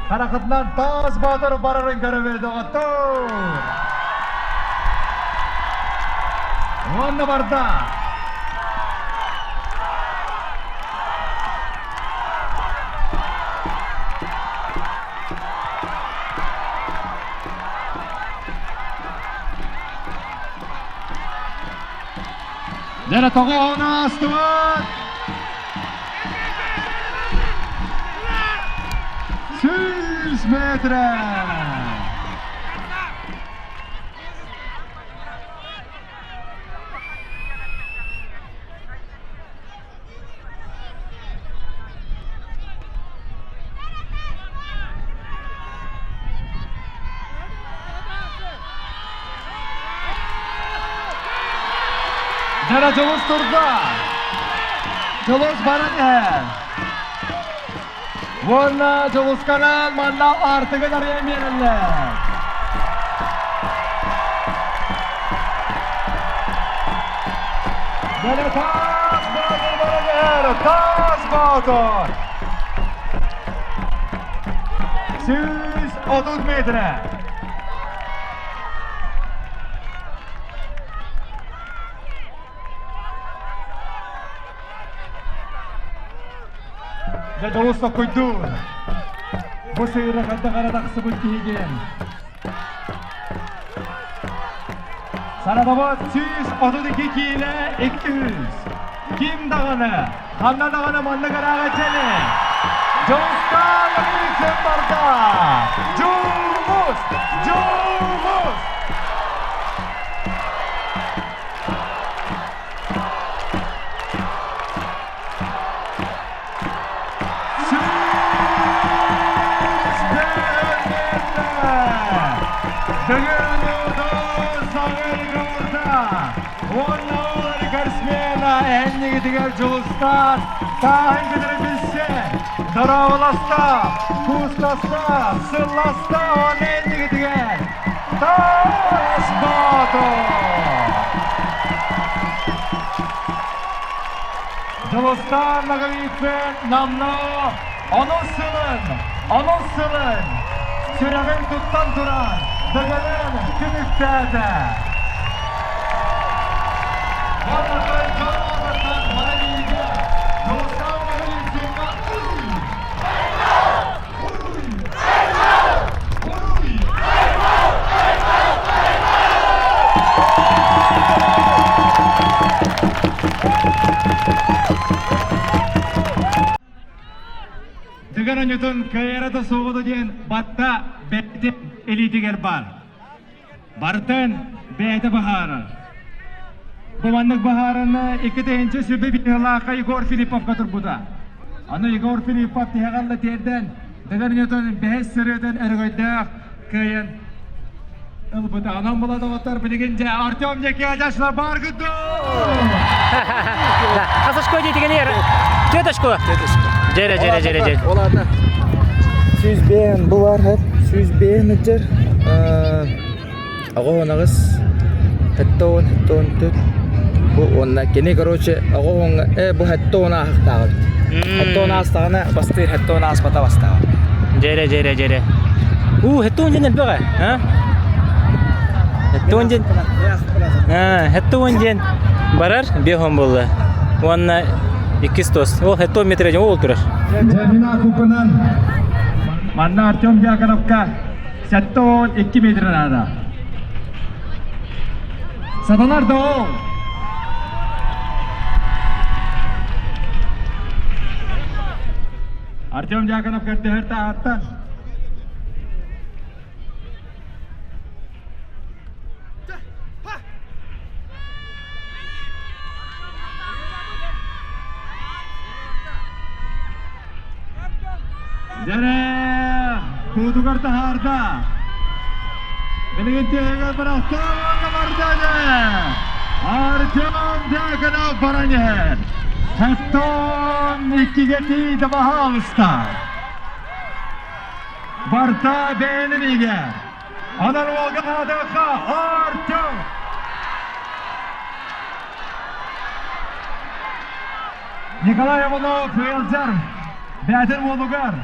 харахытынан таас боотур барарын көрөбүт, доҕоттоор! Уонна барда! Дьэрэ тоҕо аастыбыт! 100 метр! Дьара Дьулус турда. Дьулус баран иһэр. Уонна Дьулусканан манна аартыгын арыйан биэрэллэр. Дьара таас боотур баран иһэр. Таас боотур. 130 метрэ. Дьэ дьолус соккуйдуур. Бу сыыра хайдах эрэ тахсыбыт киһи диэн. Саратовод 132 киилэ 200. Ким даҕаны, ханна даҕаны маннык ырааҕа дьэли. Дьулустаан Ларисин барда! Дьулус! Дьулус! Эннигитигэр Дьулустаан тааһын кытары билсэ, дорооболосто, куустаста, сылласта уонна эннигитигэр Таас Боотур! Дьулустаан Ноговицын номнуо онус сылын, онус сылын сүрэҕин туттан туран дыгынын түмүктээтэ. Уонна дьон аатыттан бары бииргэ Дьулустаан Ноговицыҥҥа Дыгын онньутун кыайара да суоҕа диэн батта бэйэтин илиитигэр баар. Бартын бэйэтэ баһаарар. Бу маннык баһаараны 2021 сыллаахха Егор Филипповка турбута. Аны Егор Филиппов тиһэҕэр тиэрдэн, Дыгын Ньютон бэһис сырыытын өрөгөйдөөх кыайан ылбыта. Онон була доҕоттор билигин дьэ Артем Никитич бааргыт дуу? Хас очко диэтигин Түөрт очко. Дьэрэ, дьэрэ, дьэрэ, дьэрэ. Ол аата 105 бу бар хэп 105 ыджар оҕо онаҕыс хэттэ он төрт бу уонна кини короче оҕо уонга э бу хэттэ он ааһыктааҕа эбит хэттэ он аастаҕына бастыыр хэттэ он ааспата бастааҕа Дьэрэ, дьэрэ, дьэрэ. У, хэттэ он дьэн элбэҕэ, а? Хэттэ он дьэн хэттэ он дьэн барар биэс буолла. Уонна иккис тос. Ол хэттэ он метр ол турар. Дьэ, купынан манна Артем Дьяконовка 72 метр наада. Сатанар да ол. Артем Дьяконов көрдөһөр таһаттан. Дьэрэ, туутугар таһаарда. Билигин тиһигэр бырахта уонна барда дьэ. Артем Дьяконов баран иһэр. Хаттон иккигэ тиийдэ баһаалыста. Барта бэйэлин иһигэр. Анал уолга хаатыахха Артем! Николай Иванов ыалдьар бээтин уолугар.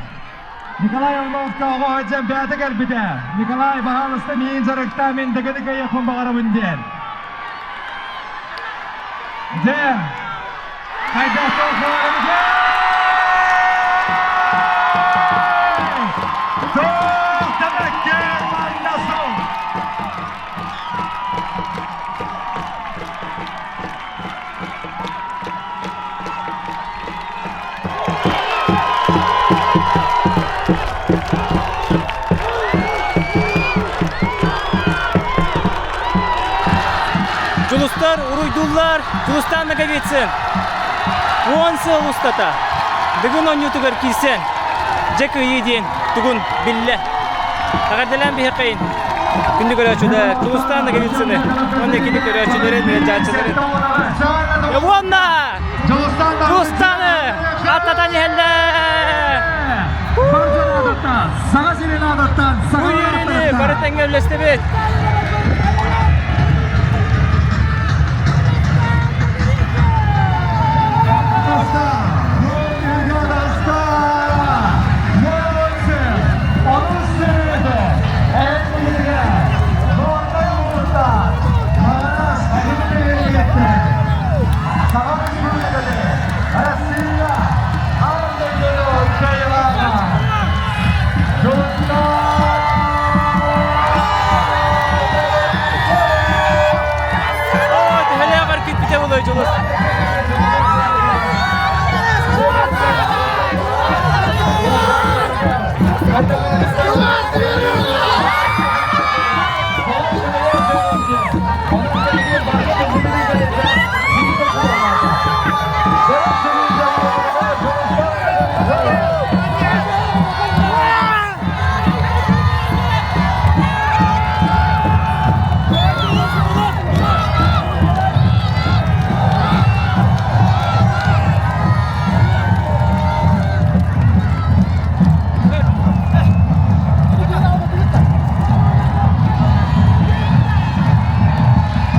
Николай Ивановка оҕо сылдьан бээтэ кэлбитэ. Николай, баһаалыста миигин дьарыктаа, мин дэгини кыайыахпын баҕарабын диэн. Дьэ, хайдах Дьулустар уруйдууллар Дьулустаан Ноговицын. Уон сыл устата Дыгын оонньуутугар киирсэн, дьэ кыайыы диэн тугун биллэ. Эҕэрдэлээн биһиэхэйин күндү көрөөччүлэр Дьулустаан Ноговицыны уонна кини көрөөччүлэрин, ыалдьааччыларын. Уонна Дьулустааны аттатан иһэллэр! Саха сирин аатыттан, Бу үөрүүнү бары тэҥҥэ үллэстэбит. Оо, төһөлөөх өр күүппүтэ буолуой Дьулус?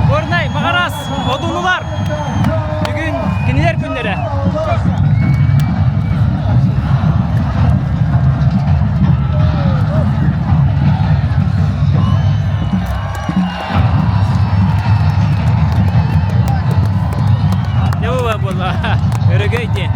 Горнай, Маҕарас, Одунулар! Бүгүн кинилэр күннэрэ. Дьэ буолла өрөгөй диэн.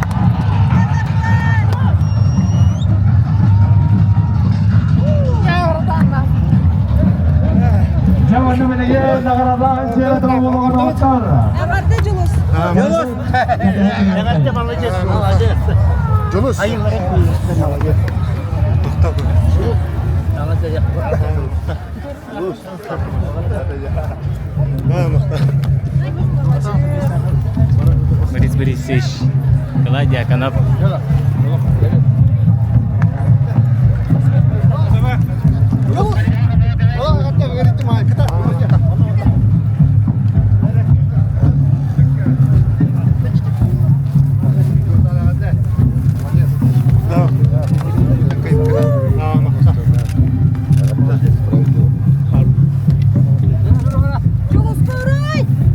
Эҕэрдэ Дьулус! Дьулус! Эҕэрдэ молодец, молодец. Дьулус! Молодец. Борис Борисович, Николай Дьяконов.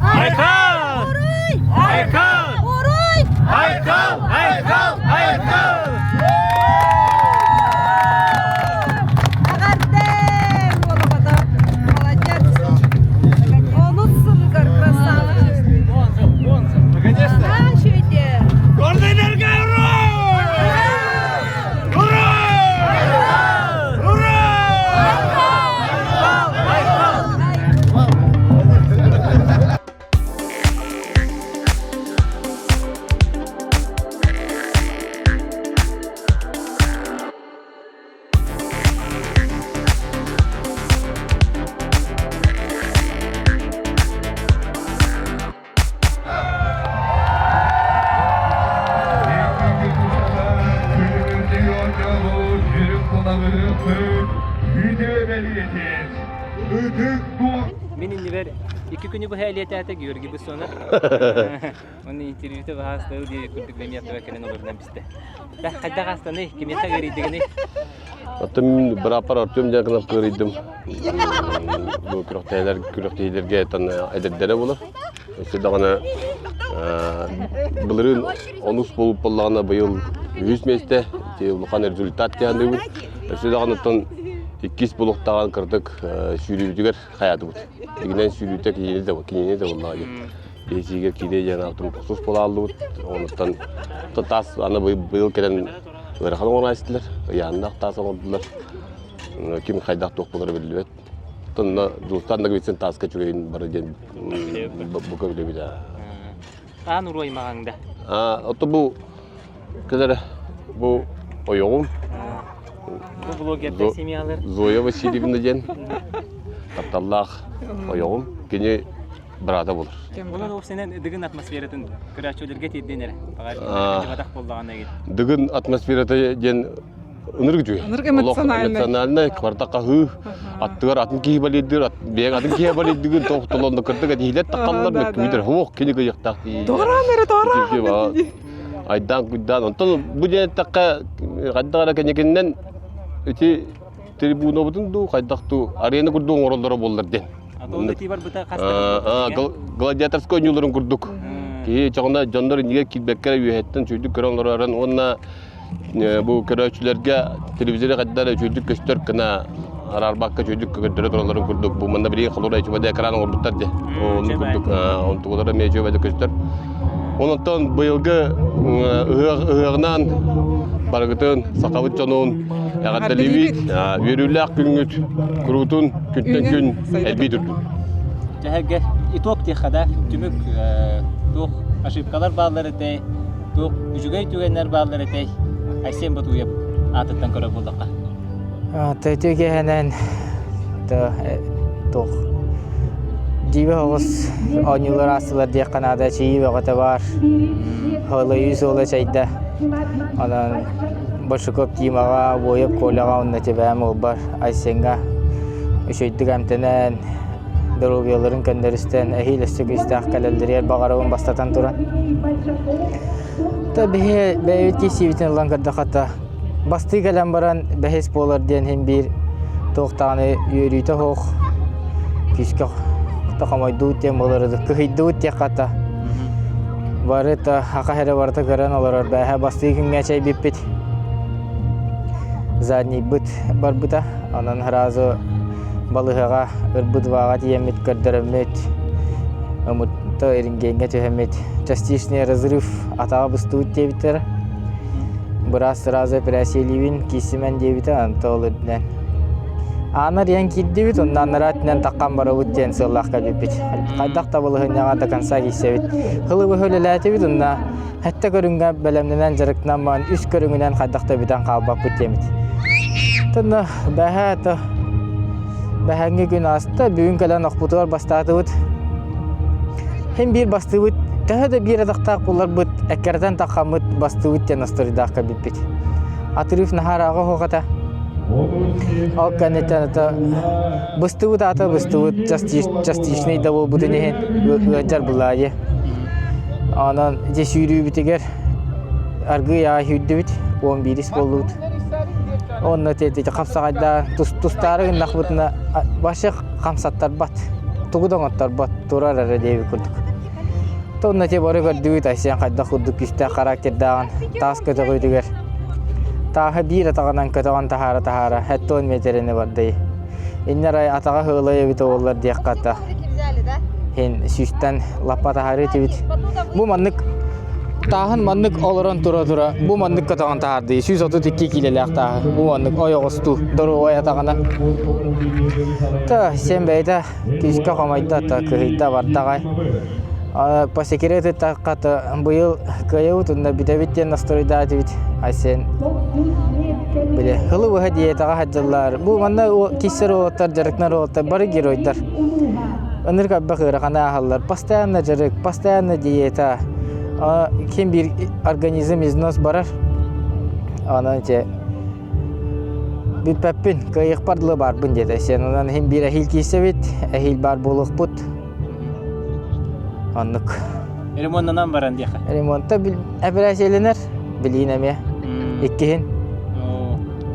Айхал! Айхал! Айхал! Айхал! Айхал! Эҕэрдэ! Уолабата! Молодец! Онус сылыгар красавчик! Наконец-то! Гордый ура! Ура! Ура! Айхал! Айхал! Мин иннибэр икки күнү быһа элиэтээтэ Георгий Бессонов. Оны интервьюта баһаас тыл диэри курдук бэмиэхтэбэ кэлэн олорунан бистэ. Хайдах астаны, кимиэхэ ыарыйдыгыный? Оттон мин бырааппар Артем Дьяконов кыарыйдым. Бу күрэхтэһиилэр күрэхтэһиилэргэ эдэрдэрэ буолар. Өссө даҕаны былырыын онус буолуп буоллаҕына быйыл үһүс миэстэ ити улахан результат диэн Өссө даҕаны оттон иккис булуктаҕан кырдык сүүрүүбүтүгэр хайаатыбыт. Игинэн сүүрүүтэ кинини да кинини да буоллаҕа дии. Биһиги киирэ диэн алтын тохсус буолааллыбыт. Онуттан таас аны быйыл кэлэн ыарахан оҥорон истилэр. Ыйааннаах таас оҥордулар. Ким хайдах туох буолара биллибэт. Тонна Дьулустаан Ноговицын тааска үчүгэйин бары диэн бу көбүлэбит. Аан уруой маҕаҥда. Ото бу кэлэр бу ойоҕум. Бу блогердар семьялар. Зоя Васильевна диэн тапталлаах ойоҕум. Кини быраата буолар. Онон ол сенен Дыгын атмосфератын көрөөччүлэргэ тиэрдин эрэ. Баҕар буоллаҕына Дыгын атмосферата диэн ынырык үчүгэй. Ынырык эмоциональный. Эмоциональный, кварта хаһыы, аттыгар атын киһи балыйдыр, бэйэҥ атын киһи балыйдыгын, тохтолонно кырдык этиһилэр тахаллар, мөккүбүтэр, хоох кини кыйыктаах дии. Тоҕораан эрэ, тоҕораан. Айдаан куйдаан. Онтон бу диэн эттэххэ, хайдах эрэ кэнникиннэн ити трибунабытын дуу, хайдах дуу, арена курдук оҥороллоро буоллар диэн. Гладиаторскай оонньууларын курдук. Киһи чоҕуна дьоннор иннигэр киирбэккэ эрэ үөһэттэн үчүгэйдик көрөн олорорун уонна бу көрөөччүлэргэ телевизоры хайдах эрэ үчүгэйдик көстөр гына араарбакка үчүгэйдик көрдөрө туралларын курдук бу манна билигин холура үчүгэйдик экран оҥорбуттар дии. Оннук курдук онтугулара эмиэ үчүгэйдик көстөр. Онтон быйылгы ыһыах ыһыаҕынан барыгытын сахабыт дьонун эҕэрдэлиибит. Үөрүүлээх күҥҥүт куруутун күнтэн күн элбии турдун. Дьэһэргэ итог диэххэ да түмүк туох ошибкалар бааллар этэй, туох үчүгэй түгэннэр бааллар этэй Айсен Батуев аатыттан көрөр буоллахха. Төтүгэһэнэн туох дьиибэ оҕус оонньуулар аастылар диэххэ наада чиий бөҕөтө баар Холойуу суола чайда онон Большаков Тимаҕа, Воев Коляҕа уонна тибээм уолбар Айсеҥҥа үчүгэйдик эмтэнэн доруобуйаларын көннөрүстэн эһиил өссө күүстээх кэлэллэригэр баҕарабын бастатан туран Та биһи бэйэбит киирсиибитин ылан көрдөххө бастыы кэлэн баран бэһис буолар диэн иһин биир туох даҕаны үөрүүтэ суох күүскэ хомойдубут диэн буолар кыһыйдыбыт диэххэ хата бары да аха эрэ барыта көрөн олорор бээһэ бастыы күҥҥэ чэйбиппит заднийбыт барбыта онон сразу балыыһаҕа ырбыт ваҕа тиийэммит көрдөрөммүт ымытта рентгеҥҥэ түһэммит частичный разрыв атаҕа быстыбыт диэбиттэрэ Быраас сразу эпэрээссийэлиибин, киирсимэн диэбитэ, онто ол үрдүнэн. Аана диэн киирдибит, онно анараа өттүнэн таххан барабыт диэн сыаллаах кэлбиппит. Хайдах да балаһыанньаҕа до конца киирсэбит. Һылы-быһы үлэлээтибит, онно сэттэ көрүҥҥэ бэлэмнэнэн дьарыктанан баран үс көрүҥүнэн хайдах да бүтэн хаалбаппыт диэмит. Онно бэһээ то бэһээҥҥи күн ааста, бүгүн кэлэн охпутугар бастаатыбыт. Һин биир бастыыбыт, төһө да биир атахтаах булларбыт, эккирэтэн таххаммыт бастыыбыт диэн остуоруйдаах кэлбиппит. Отрыв наһаа ырааҕа суох этэ. Ол кэнниттэн это быстыбыт аата быстыбыт, частичный да буолбутун иһин ыалдьар былаайы. Онон ити сүүрүүбүтүгэр аргыый аҕай сүүрдүбүт, 11 буоллубут. Онно ити хапсаҕайдаан тустаары гыннахпытына вообще хамсаттарбат, тугу да оҥотторбот, турар эрэ диэбит курдук. Тонна те бары көрдүбүт Айсен хайдах курдук күүстээх характердааҕын таас көтөҕүүтүгэр тааһы биир атаҕынан көтөҕөн таһаара таһаара 70 миэтэрэни бардый. Иннэр ай атаҕа ыһыылай эбит оҕолор диэххэ ата. Хин сүүстэн лаппа таһаарыы этибит. Бу маннык Тааһын маннык олорон тура-тура бу маннык көтөҕөн таһаардыы 132 киилэлээх тааһы бу маннык ойоҕостуу доруобай атаҕына та сен бэйэтэ күүскэ хомойдо та кыһыйда бардаҕай по секрету таххата быйыл кыайабыт уонна бүтэбит диэн настроудаатыбит Айсен били хылы быһа диетаҕа сылдьаллар бу манна киссер уолаттар дьарыктанар уолаттар бары геройдар ынырык элбэх ыараханы ааһаллар постоянно дьарык постоянно диета ким биир организм износ барар онон ити бүппэппин кыайыахпар дылы баарбын диэтэ сен онон иһин биир эһиил киирсэбит эһиил баар буолуохпут оннук ремонтанан баран диэхэ ремонта эпэрээсийэлэнэр билиин эмиэ иккиһин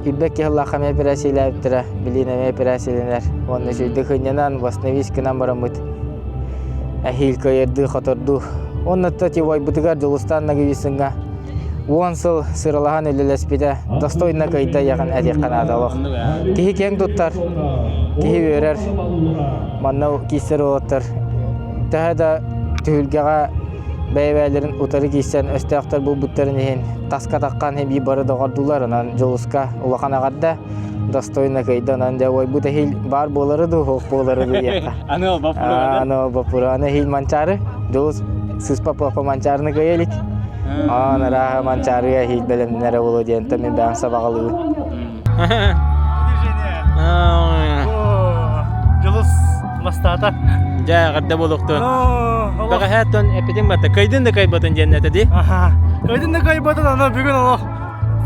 Кирбэт киһилаах эмиэ эпэрээссийэлээбиттэрэ, билигин эмиэ эпэрээссийэлэнэр. Уонна үчүгэйдик сынньанан, восстановись гынан бараммыт эһиил кыайардыы, хотордуу. Уонна тетевойбутугар Дьулустаан Ноговицыҥҥа 10 сыл сыралаһан үлэлэспитэ достойно кыайда диэхин этиэххэ наада олох. Киһи киэҥ туттар, киһи үөрэр. Манна киирсэр уолаттар төһө да түһүлгэҕэ бэйэ-бэйэлэрин утары киирсэн өстөөхтөр булбуттарын иһин таска таххан эбии бары доҕордуулар онон Дьулуска улахан эҕэрдэ достойно кыайда онон дьэ уойбут эһиил баар буолары дуу суох буолары дуу диэххэ аны ол боппуруо аны ол боппуруо аны эһиил Манчаары Дьулус сыспа пуопа Манчаарыны кыайа илик аан арааһа Манчаарыга эһиил бэлэмнэнэрэ буолуо диэн мин бэйэм сабаҕалыыбын Дьулус бастаата. Дьэ, эҕэрдэ буолуохтун. Бэҕэһээ эппитиҥ барта. Кыайдын да кыайбатын диэн этэ дии. Аха. Кыайдын да кыайбатын, аны бүгүн олох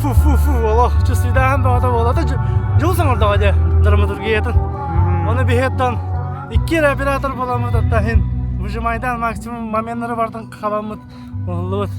фу фу фу олох чувствуйдаан бөҕөтө буола. Дьыл саҥардаҕа дьэ драматургиятын. Оны биһиэттэн икки эрэ оператор буоламмыт аттаһын выжимайдан максимум моменнары бартын хабаммыт Уһуллубут.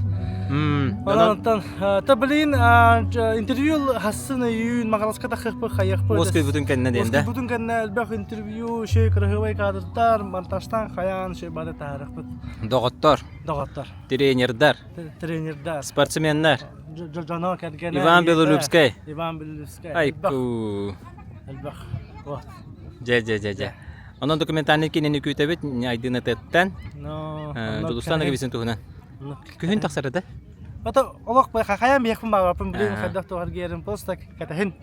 Онон та блин интервью хассын өйүүн магаласка тахыахпы хайыахпы. Уоскуйбутун кэннэ диэн да. Уоскуйбутун кэннэ элбэх интервью, шей кырыһыбай кадрдар, монтажтан хайаан шей бары таарыхпыт. Доҕоттор. Доҕоттор. Тренердар. Тренердар. Спортсменнар. Дьоно кэргэнэ. Иван Белолюбскай. Иван Белолюбскай. Айку. Элбэх. Вот. Дьэ, дьэ, дьэ, дьэ. Онон документальный киинэни күүтэбит Айдын Атыттан. Дьулустан Агависин туһунан. Күһүн тахсар да? Ото олох хайаан биэхпин баҕарбаппын билин хайдах туохар гиэрин просто кэтэһин.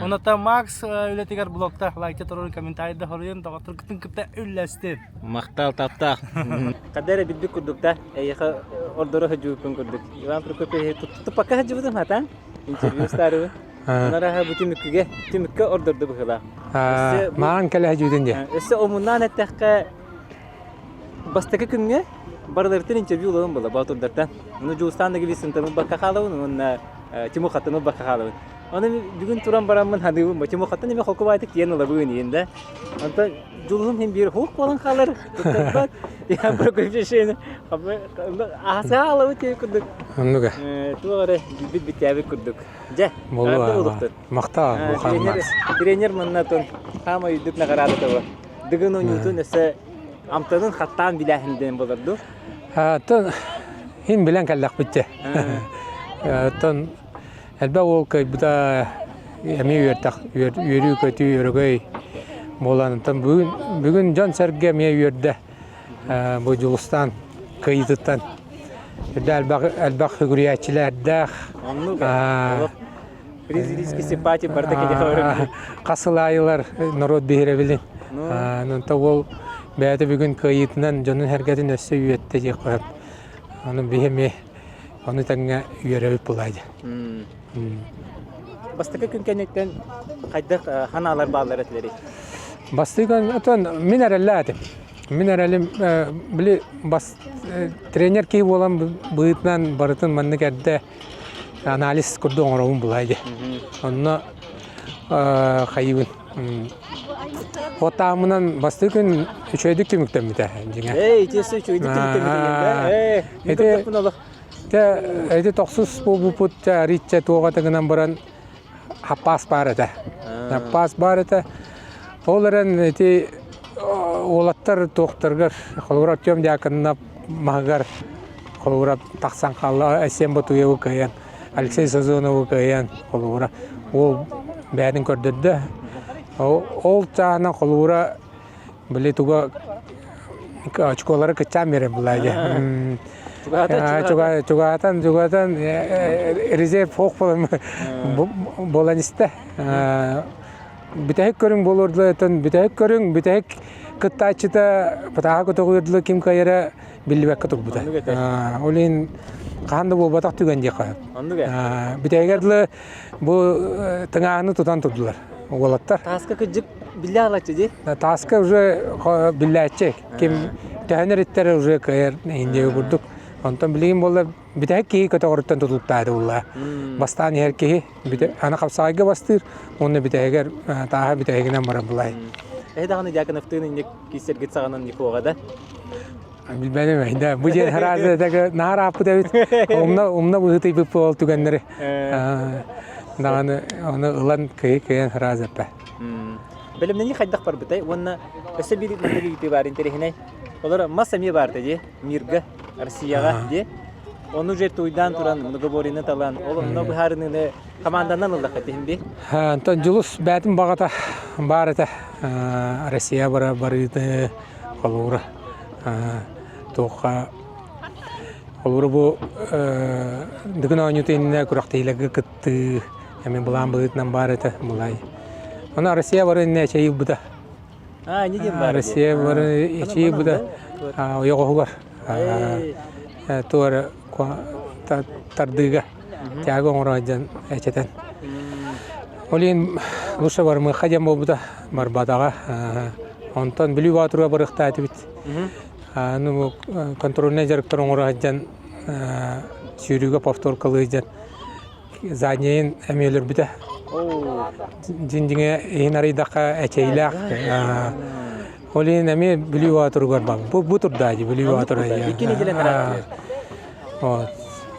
Онон Макс үлэтигэр блогта лайкта турун комментарийда хоруйун доҕотторгутун кытта үллэстин. Махтал таптаах. Хада эрэ билбит курдук да эйиэхэ ордоро сылдьыбыппын курдук. Иван Прокопьевич туппакка сылдьыбытым хатан интервью устаарыбын. Араха бу түмүккүгэ, түмүккэ ордорду быһыылаах. Маан кэлэ дьүүдүн дии. Өссө омуннаан эттэххэ, бастакы күҥҥэ барыларыттан интервью ылабын була боотурдартан. Ону Дьулустаан Нагилисынтан ылбакка хаалабын уонна Тимохаттан ылбакка хаалабын. Аны бүгүн туран бараммын хадыыбын, Тимохаттан эмиэ холкубаайтык тиийэн ылабын иин да. Онтон Дьулуһум иһин биир хук буолан хаалар, туттарбат. Я прокопишение. Аһаса алабыт киһи курдук. Оннуга. Туох эрэ билбит бүтээбит курдук. Дьэ, Буолуо. Махтал, Тренер, тренер манна тон хаама үрдүк награда того. Дыгын оонньуутун өссө амтанын хаттаан билээһин диэн болорду. Тон хин билэн кэллэхпит Тон элбэх уол кыайбыта эмиэ үөртэх үөрүү-көтүү өрөгөй буолан оттон бүгүн бүгүн дьон-сэргэ эмиэ үөрдэ бу Дьулустаан кыайыытыттан үрдэ элбэх элбэх сүгүрүйээччилэрдээх Призрический симпатия барыта кэлиэхэ хас сыл аайылар норуот биһирэбилин онто уол бэйэтэ бүгүн кыайыытынан дьонун-сэргэтин өссө үөттэ диэх сөп ону биһи эмиэ Ону тэҥҥэ үөрэбит булаайда. Бастакы күн кэнниттэн хайдах ханаалар бааллар этилэрий? Бастакы күн отон мин эрэллээтим. Мин эрэлим били бас тренер киһи буолан быһыытынан барытын маннык эрдэ анализ курдук оҥоробун булаайда. Онно хайыбын Отаамынан бастакы күн үчүгэйдик түмүктэммитэ дьиҥэ. Эй, итиэсэ үчүгэйдик түмүктэммитэ Ити ити тохсус буолбуппут арыычча туоҕа гынан баран хаппаас баар этэ. Хаппаас баар этэ. Ол эрэн ити уолаттар туохтарыгар холобура Артем Дьяконов маһыгар холобура тахсан хаалла Айсен Ботуеву кыайан Алексей Сазонову кыайан холобура уол бэйэтин көрдөрдө. Ол чааһынан холобура били туга очколары кыччаан биэрэр булаа дьэ. Чугаһатан, чугаһатан резерв суох буолан буолан истэ. Бүтэһик көрүҥ буолуор дылы бүтэһик көрүҥ, бүтэһик кыттааччыта пытааха көтөҕүөр дылы ким кыайара биллибэккэ турбута. Ол иһин хаһан да буолбатах түгэн диэххэ. Бүтэһигэр дылы бу тыҥааһыны тутан турдулар уолаттар. Тааска кырдьык биллэ алаччы дии? Тааска уже биллээччи. Ким төһөн эриттэр уже кыайар индия курдук. Онтон билигин буоллар бүтэһик киһи көтөҕөрүттэн тутулуктаады булла. Бастаан иһэр киһи аны хапсаҕайга бастыыр уонна бүтэһигэр тааһа бүтэһигинэн баран булай. Эһи даҕаны Дьяконовтыын инник киссэргит саҕанан Никоҕа да? Билбэтим да бу дьиэ хараазы наһаар ааппыт эбит умна умна быһыытыйбыт буол түгэннэри даҕаны ону ылан кыйы кыйан хараазы эппэ. Бэлэмнэнии хайдах барбытай уонна өссө биир маннык ыйытыы баар интэриэһинэй. Олор мас эмиэ баар дии мирга Россияҕа дии. Ону уже туйдаан туран многоборьены талан ол онно быһаарыныыны команданан ыллахха тиһин би. Онтон Дьулус бээтин баҕата баар этэ Россия бара барыыты холуура туохха холуура бу Дыгын оонньуута иннинэ күрэхтэһиилэргэ кыттыы эмиэ былаан быһыытынан баар этэ былай. Ону Россия бары иннинэ эчэйии ылбыта. А, не диэн баар Россия бары эчэйии ылбыта ойоҕоһугар туора тардыыга тяга оҥоро дьон эчэтэн. Ол иһин лучше барымыахха диэн буолбута барбатаҕа. Онтон Бүлүү Боотурга барыахтаах этибит. Аны контрольнай дьарыктар оҥоро сылдьан сүүрүүгэ повторкалыы сылдьан заднейын эмиэ өлөрбүтэ. Дьиҥ-дьиҥэ иһин арыйдахха эчэйлээх. Ол иһин эмиэ Бүлүү Боотуругар бар. Бу, бу турда дии Бүлүү Боотура. Икки нэдиэлэн ырааттылар. Вот.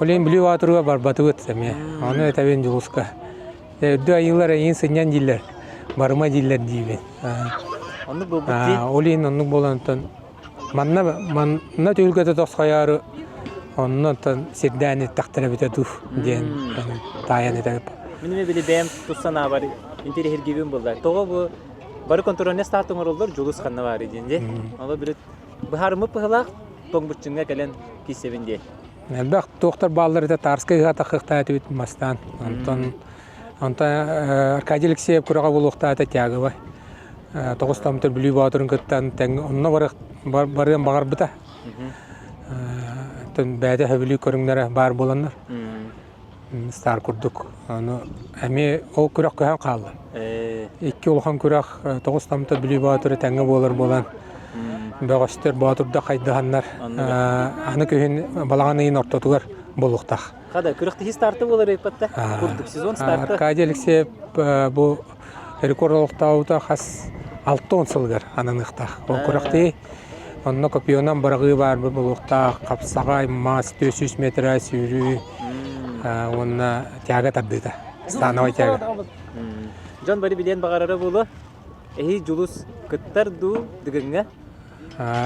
Ол иһин Бүлүү Боотуруга барбатыбыт эмиэ. Ону этэбин Дьулуска. Үрдү айыылар эйиин сынньан дииллэр, барыма дииллэр диибин. Оннук буолбут дии. Ол иһин оннук буолан оттон манна манна түһүлгэтэ тосхойоору онно оттон сирдээн иттэхтэрэ эбитэ дуу диэн таайан этэбит. Мин эмиэ били бэйэм тус санаабар интэриэһиргиибин буолла. Тоҕо бу бары контрольнай старт оҥороллор Дьулус ханна баарый диэн дии. Ол били быһаарыммыт быһылаах тоҥбуччуҥҥа кэлэн киирсэбин диэн. Элбэх туохтар бааллар этэ Тарскай ыһаатаххыахтаа этибит мастаан. Онтон онтон Аркадий Алексеев күрэҕэ буолуохтаата Тяговай. Тоҕус томтор Бүлүү Боотурун кыттан тэҥ онно барыан баҕарбыта. Оттон бэйэтэ сөбүлүү көрүҥнэрэ баар буоланнар. Стар курдук. Аны эмиэ ол күрэх көһөн хаалла. Икки улахан күрэх тоҕус тамта Бүлүү Боотура тэҥҥэ буолар буолан бөҕөстөр боотурда хайдыһаннар аны күһүн балаҕан ыйын ортотугар буолуохтаах. Хада күрэхтэһии старты буолар ыйпатта курдук сезон старта. Аркадий Алексеев бу рекорд олохтообута хас 60 сылыгар ананыахтаах. Ол күрэхтэһии онно копионан быраҕыы баар буолуохтаах, хапсаҕай, мас, 400 метра сүүрүү уонна тяга тардыыта, становой тяга. Дьон бары билиэн баҕарара буолуо. Эһи Дьулус кыттар дуу Дыгыҥҥа?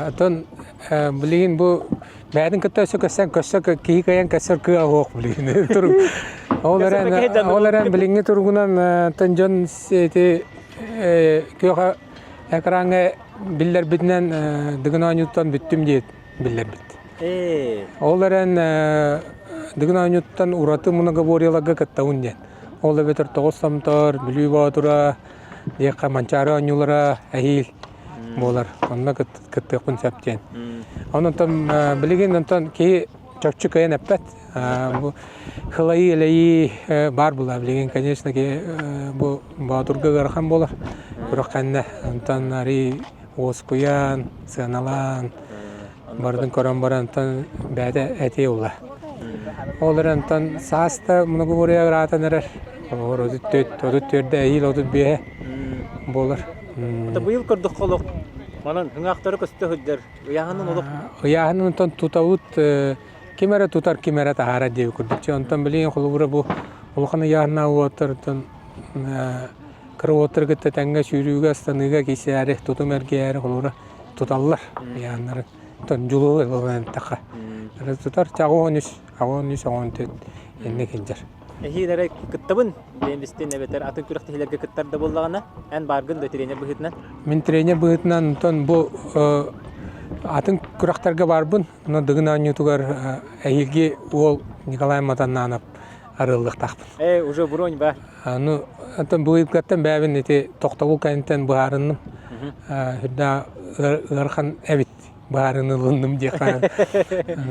Оттон билигин бу бэйэтин кытта өссө көссөн көссө киһи кыайан көссөр кыа суох билигин турук. Ол эрэн ол эрэн билиҥҥи туругунан тон дьон ити күөх экраҥҥа биллэрбитинэн Дыгын оонньууттан бүттүм диэт биллэрбит. Ол эрэн Дыгын оонньууттан ураты многоборьеларга кыттабын диэн. Ол эбэтэр Тоҕус Томтор, Бүлүү Боотура диэххэ Манчаары оонньуулара эһиил буолар. Онно кыттыахпын сөп диэн. Онон билигин онтон киһи чопчу кыайан эппэт. Бу хылайыы-элэйии баар буолар билигин, конечно, бу Боотурга ыарахан буолар. Күрэх кэннэ онтон арый уоскуйан, сыаналаан, барытын көрөн баран онтон бэйэтэ этии ылла. Ол эрэн онтон саас да многоборье ыраатан эрэр. 34 эһиил 35 буолар. Быйыл көрдөххө олох манан ыҥаахтары көстө сылдьар ыйааһынын олох Ыйааһынын онтон тутабыт ким эрэ тутар, ким эрэ таһаарар диэбит курдук. Чэ, онтон билигин холобура бу улахан ыйааһыннаах уолаттар оттон кыра уолаттары кытта тэҥҥэ сүүрүүгэ, ыстаныыга киирсээри, тутум эргийээри холобура туталлар ыйааһыннарын. Оттон дьулуһу ылан эттэххэ. Тутар чэ 83, 83, 84 инник сылдьар. Эһиил эрэ кыттабын диэн истин эбэтэр атын күрэхтэһиилэргэ кыттар да буоллаҕына, эн бааргын да тренер быһыытынан? Мин тренер быһыытынан онтон бу атын күрэхтэргэ баарбын. Онон Дыгын оонньуутугар эһиилги уол Николай Матаннанов арыаллыахтаахпын. Ээ, уже бронь ба. Ну, оттон быйылгаттан бэйэбин ити тохтобул кэнниттэн быһаарынным. Үрдээх ыарахан эбит быһаарыыны ылынным диэххэ.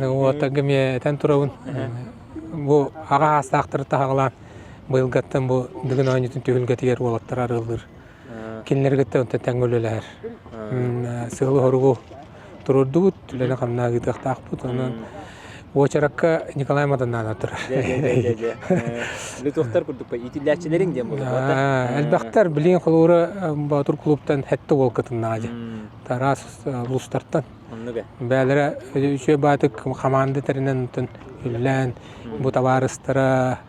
Уоттарга эмиэ этэн турабын. Бу аҕа аастаахтары таһаҕалаан быйылгаттан бу Дыгын оонньуутун түһүлгэтигэр уолаттар арыаллыыр. Кинилэри кытта онтон тэҥҥэ үлэлэһэр. Сыалы-соругу туруордубут, үлэни-хамнаһы ыытыахтаахпыт. Онон уочаракка Николай Матаннаанов турар. Лютовтар курдук иитиллээччилэриҥ диэн буолар. Элбэхтэр билигин холобура Боотур клубтан сэттэ уол кытыннаҕа дьэ. Тараас улуустартан. Бээлэрэ үчүгэй баатык хамаанда тэринэн онтон үлэлээн бу табаарыстара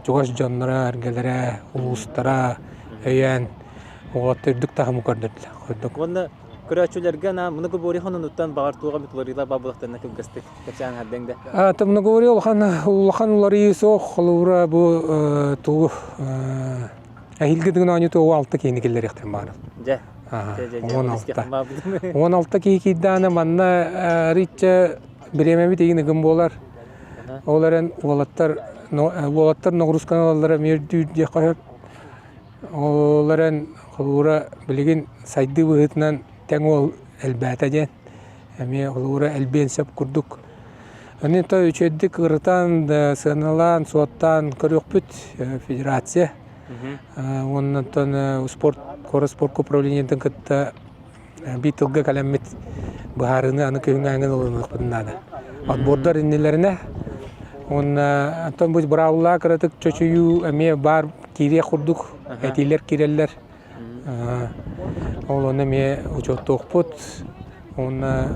чугас дьонноро, эргэлэрэ, улуустара өйөөн уолаттар үрдүк таһымы көрдөрдүлэр. Курдук. Уонна көрөөччүлэргэ анаан многоборье хонунуттан баҕар туох эмит уларыылар баар буоллахтарына кылгастык кэпсээн аһардаҥ да. А, многоборье улахан улахан уларыйыы суох. Холобура бу тугу эһиилги дыгын оонньуу тугу алта киһини киллэриэхтэрин баҕарар. Дьэ. 16. 16 киһи киирдэҕинэ манна арыычча бириэмэбит игин ыгым буолар. Ол эрэн уолаттар уолаттар ноҕуруусканы ылаллара эмиэ үрдүүр диэххэ сөп. Ол эрэн холобура билигин сайдыы быһыытынан тэҥ уол элбээтэ диэн эмиэ холобура элбиэн сөп курдук. Аны то үчүгэйдик ырытан, сыаналаан, суоттаан көрүөхпүт федерация. Уонна оттон спорт, куорат спорт управлениетын кытта Биир тылга кэлэммит быһаарыыны аны күһүҥҥээҥҥин ылыныахпытын наада. Отбордар иннилэринэ уонна оттон бу быраабылаҕа кыратык чочуйуу эмиэ баар киириэх курдук этиилэр киирэллэр. Ол ону эмиэ учуоттуохпут. Уонна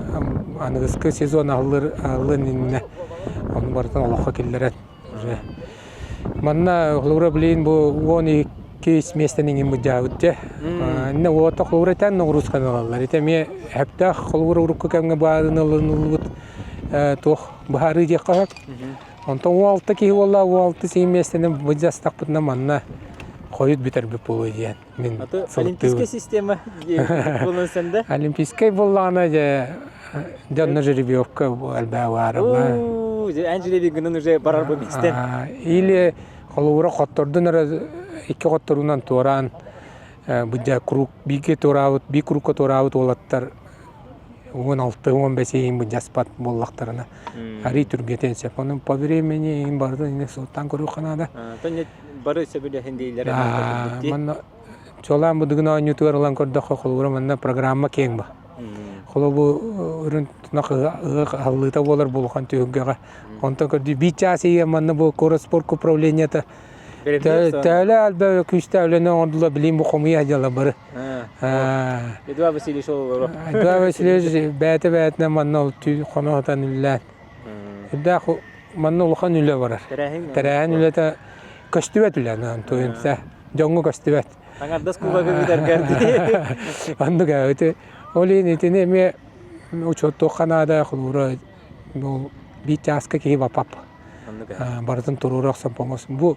аныгыскы сезон аһыллыр аһыллыан иннинэ ону барытын олоххо киллэрэн уже Манна холобура билигин бу 12 миэстэни иҥин былдьаабыт дьэ. Иннэ уота холобура этэн ноҕуруусканы ылаллар. Ити эмиэ сөптөөх холобура урукку кэмҥэ баарыны ылыныллыбыт туох быһаарыы диэххэ сөп. Онтон 16 киһи буолла 16 сиин миэстэни былдьастахпытына манна хойут бүтэрбит буолуо диэн мин Олимпийскай система буолуон сэнде. Олимпийскай буоллаҕына дьэ дьэ онно жеребьевка элбээ баарыма. Эн жеребьевканан уже барар бу миэстэн. Или холобура хоттордун эрэ икки хотторуунан туораан бу круг бииргэ туораабыт биир кругка туораабыт уолаттар 16 15 иһин былдьаспат буоллахтарына арый түргэтиэн сөп. Онон по времени иһин барытын иһин суоттаан көрүөххэ наада. Бары сөбүлэһин дииллэр. Манна чуолаан бу Дыгын оонньуутугар ылан көрдөххө холобура манна программа киэҥ ба. Холобу үрүн тунах ыһыах аһыллыыта буолар булухан түһүлгэҕэ. Онтон көрдүү биир чаас иһигэр манна бу город спорт управлениета Төөлө алба күүстээх үлэни оҥордулар билигин бу хомуйа дьыала бары. Эдуард Васильевич олоро. Эдуард Васильевич бэйэтэ бэйэтинэн манна ол түүн хоно сытан үлэлээн. Үрдээх манна улахан үлэ барар. Тэрээһин үлэтэ көстүбэт үлэ туйунса дьоҥҥо көстүбэт. Аҥардас кубогы бүтэргэр дии. Оннук эбит. Ол иһин итини эмиэ учуоттуохха наада холобура бу биир чааска киһи бапап. Барытын туруора охсон помос. Бу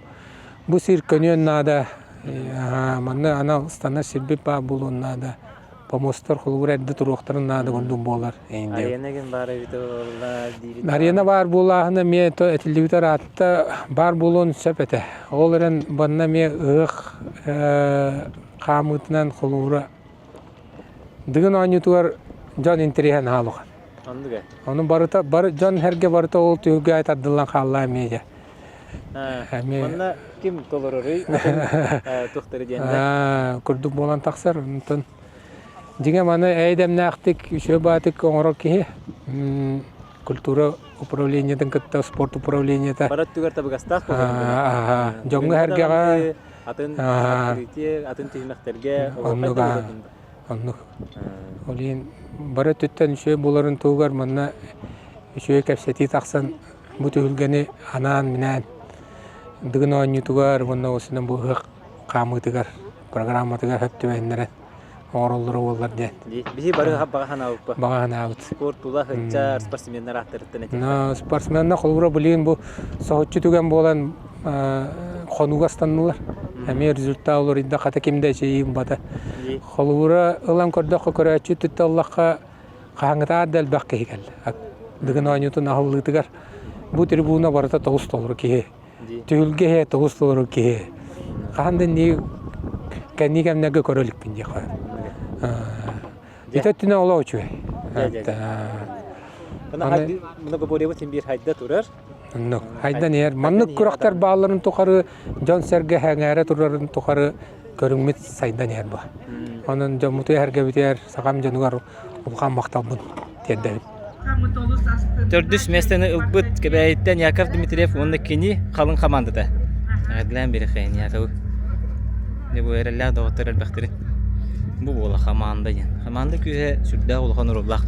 бу сир көнүөн наада. Манна анал ыстанар сирбит баар буолуон наада. Помостор холобур эрдэ туруохтарын наада курдук буолар. Арена гин баар эбитэ буолла диирит. Арена баар буолааһына эмиэ этиллибит араатта баар буолуон сөп этэ. Ол эрэн банна эмиэ ыһыах хаамыытынан холобура Дыгын оонньуутугар дьон интэриэһэ наһаа улахан. Оннук ээ. Ону барыта бары дьон сэргэ барыта ол түһүлгэ тардыллан хаалла эмиэ дьэ. Эмиэ Манна ким толороруй атын туохтары диэн курдук буолан тахсар. Онтон дьиҥэ маны эйдэмнээхтик, үчүгэй баатык оҥорор киһи культура управлениетын кытта спорт управлениета Бары өттүгэр табыгастаах буолар. Дьоҥҥо сэргэҕэ атын открытие, атын түһүмэхтэргэ оннук оннук. Ол иһин бары өттүттэн үчүгэй буоларын туһугар манна үчүгэй кэпсэтии тахсан бу түһүлгэни анаан-минээн Дыгын оонньуутугар уонна осунан бу ыһыах хаамыытыгар программатыгар сөп түбэһиннэрэн оҥороллоро буоллар диэн. Биһи бары баҕа санаабыппа. Баҕа санаабыт. Спорт тула сылдьар спортсменнар ааттарыттан этиэххэ. Спортсменнар холобура билигин бу соһуччу түгэн буолан хонууга астаннылар. Эмиэ результат уларыйда, хата ким да эчэйиим бата. Холобура ылан көрдөххө көрөөччү өттүттэн ыллахха хаһааҥҥытааҕар да элбэх киһи кэллэ. Дыгын оонньуутун аһыллыытыгар бу трибуна барыта тоҕус толору киһи. Түһүлгэ иһэ тоҕус толору киһи. Хаһан да иннии кэннии кэмнэргэ көрө иликпин диэххэ. Ити өттүнэн олох үчүгэй. Многоборьебыт син биир хайда турар. Оннук. Хайдан иһэр. Маннык күрэхтэр баалларын тухары дьон-сэргэ сэҥээрэ турарын тухары көрүҥмүт сайдан иһэр бу. Онон дьоммутугар эргэбитигэр сахам дьонугар улахан махталбын тиэрдэбин. Төрдүс миэстэни ылбыт Кэбээйиттэн Яков Дмитриев уонна кини халыҥ хамаандата. Эҕэрдэлээн биэриэххэйин Яковы. Дьэ бу эрэллээх доҕоттор элбэхтэрин. Бу буола хамаанда диэн. Хамаанда күүһэ сүрдээх улахан оруоллаах.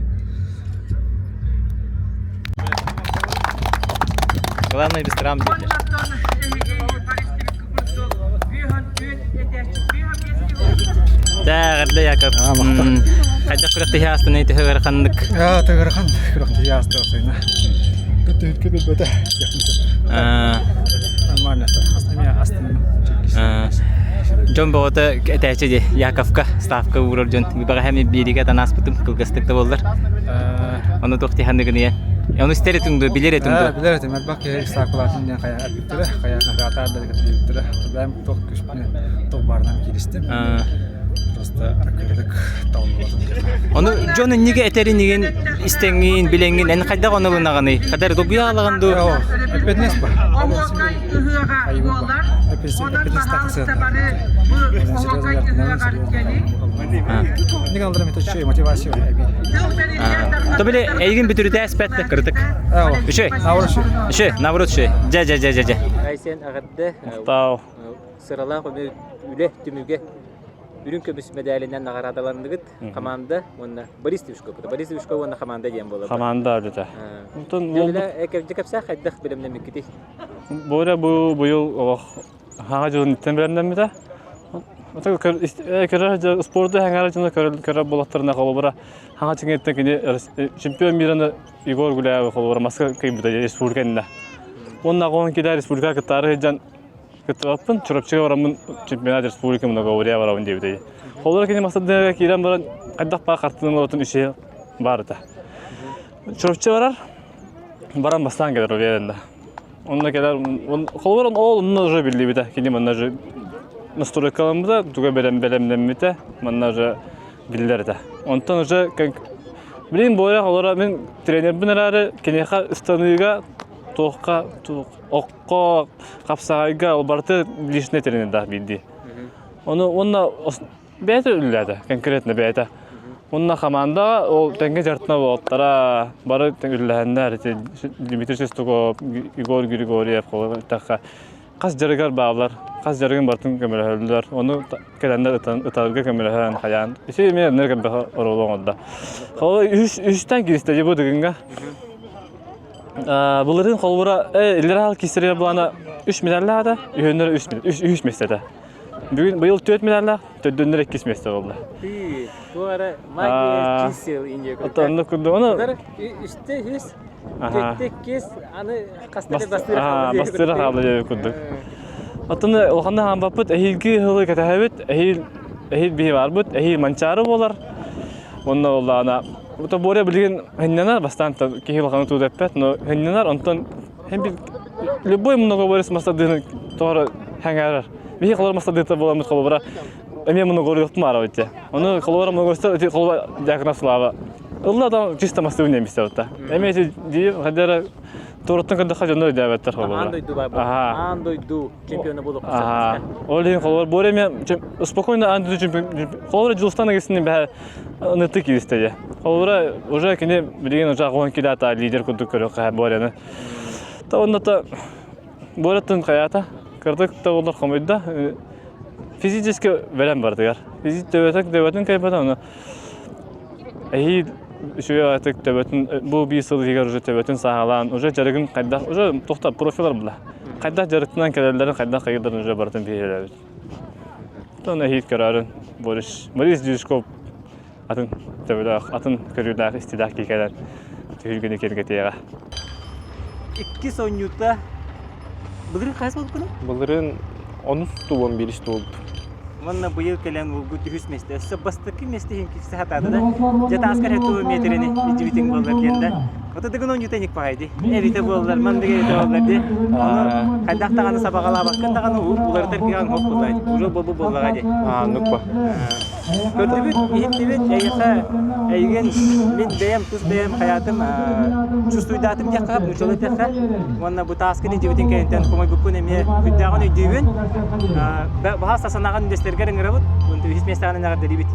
Главное без травм дииллэр. Эҕэрдэ Яков. Хайдах күрэхтэһии астыный төһө ыараханнык? Аа, ыарахан күрэхтэһии ааста осойна. Түһүткэ билбэтэ. Нормально. Эмиэ астынным. Дьон бөҕөтө этээччи дии Яковка ставка уурар дьон бэҕэһээ мин биэриигэ танаспытым кылгастык да буоллар. Ону туох дии саныгын ийэ? Ону истэр этиҥ дуо, билэр этиҥ дуо? Билэр этим. Элбэх киһи ставкалаатын диэн хайа эрбиттэрэ, хайа нагаатаар да кэтиибиттэрэ. Бэйэм туох күспүнэн туох баарынан кииристим. Просто кырдык талыллыбатым. Ону дьон иннигэ этэринигин истэҥҥин, билэҥҥин эн хайдах ону ылынаҕыный? Хадары долгуйа аалаҕын дуу? Эппиэтинэс ба. Эппиэтинэс тахсыан. Инник аллара мете чөй мотивация эбир. То били эйигин бүтүрүтэ эспэт кырытык. Үчүй. Наоборот үчүй. Үчүй, наоборот үчүй. Дьэ, дьэ, дьэ, дьэ, дьэ. Айсен аҕырды. Махтал. Сыралаах үлэ түмүгэ үрүҥ көмүс мэдээлинэн наҕараадаланныгыт команда уонна Борис Твишко. Борис Твишко уонна команда диэн буолар. Команда үлэтэ. Онтон Дьэ, кэпсээх хайдах бэлэмнэммиккитий? Боря бу быйыл олох хаҥа дьылын бэлэмнэммитэ. Көрөр спорду хэҥээрэ дьоно көрөр буоллахтарына холобура хаҥа чиҥэттэн кини чемпион мираны Егор Гуляев холобура Москва кыйбыта республика иннэ. Уонна оҕон килэр республика кыттаары сылдьан кыттыбаппын Чурапчыга бараммын чемпионат республика многоборья барабын диэбитэ. Холобура кини мастардыга киирэн баран хайдах баар хартыына олоротун үчүгэй баар этэ. Чурапчы барар баран бастаан кэлэр уверенно. Онно кэлэр холобура ол онно уже биллибитэ. Кини манна уже настройкаламмыта, туга бэлэм бэлэмнэммитэ, манна уже биллэр этэ. Онтон уже билин буойа олора мин тренербин эрээри киниэхэ ыстаныыга туохха окко хапсаҕайга ол барыта личный тренердаах биирдии. Ону уонна бэйэтэ үлэлээтэ, конкретно бэйэтэ. Уонна хамаандаҕа ол тэҥҥэ дьарыктана буолтара, бары үлэлэһэннэр ити Дмитрий Шестаков, Егор Григорьев эттэххэ хас дьарыгар бааллар, хас дьарыгын барытын көмөлөһөллөр. Ону кэлэннэр ытарга көмөлөһөн хайаан. Ити эмиэ эмнэр кэлбэх оруолу оҥордо. Холобура үһүстэн киристэ бу дыгыҥҥа. Былырыын холобура иллэрэ киистэригэр былаана үс медаллаах этэ, үһүннэр үс миэстэ этэ. Бүгүн быйыл 4 медаллаах, төрдүннэр иккис миэстэ буолла. Ты, туора магия чисел Индия Оттон оннук курдук. Ону Үстэ үс, төрттө иккис, аны хаста бастыыра хаалла Бастыыра хаалла диэбит курдук. Оттон улаханна хаампаппыт, эһиилги сылы кэтэһэбит, эһиил эһиил биһи барбыт, эһиил Манчаары буолар. Онно буоллаҕына, Тобуоря билигин хынньанар, бастаан киһи улаханы туу эппэт, но хынньанар, онтон любой многоборец мастардыыны тоҕо хэҥээрэр. Биһи холор мастардыыта буоламмыт холобура эмиэ многоборьехтум аара битте. Ону холобура многоборецтар ити холобура Дьяконов Слава. Ылла да чисто мастыбын немистер отта. Эмиэ ити дии хадара туруттан көрдөххө дьоннор өйдөөбөттөр холобура. Аан дойду баар. Аан дойду чемпиона буолуох Аха. Ол иһин холобура бу эмиэ спокойно аан дойду чемпион холобура Дьулустан агысыны бэһэ ынытты киристе дии. Холобура уже кини билигин уже 10 килата лидер курдук көрүөххэ Боряны. Та онно та Боряттан хайаата кырдык да боллар хомуйда. Физически бэлэм бардыгар. Физик төбөтөк төбөтүн кайбата оны эһиил үчүгэй аатык төбөтүн бу биир сыл иһигэр уже төбөтүн сааһылаан уже дьарыгын хайдах уже тохта профилар була. Хайдах дьарыктынан кэлэллэрин хайдах хайдарын уже барытын биһиэлээбит. Тон эһиил көрөөрүн Борис Борис Дьюшков атын төбөлөөх, атын көрүүлээх, истилээх киикэлэр түһүлгэни киэргэтиэҕэ. Иккис оонньуута былырыын хайыс буолбуккунуй? Былырыын онус туон биирис туолбут. Уонна быйыл кэлэн булгу үһүс миэстэ. Өссө бастакы миэстэ иһин киирсэ сатаата да. Дьэ тааскар эту метрини илдьибитиҥ буоллар диэн да. Ото дыгын оонньуута ник паҕай Эбитэ буоллар, маннык эбитэ буоллар дии. Ону хайдах даҕаны сабаҕалаабаккын даҕаны уларытар кыаҕыҥ хоп буоллаҕа дии. Уже буолбут буоллаҕа дии. Ааннык ба. Көрдүбүт, иһиттибит, эйиэхэ эйигин мин бэйэм тус бэйэм хайаатым чувствуйдаатым диэххэ, нууччалыы этиэххэ. Уонна бу тааскын илдьибитин кэнниттэн хомойбуккун эмиэ сүрдээҕин өйдүүбүн. Баһаас санааҕын үллэстэргэр ыҥырабыт. Үһүс миэстэҕинэн эҕэрдэлиибит.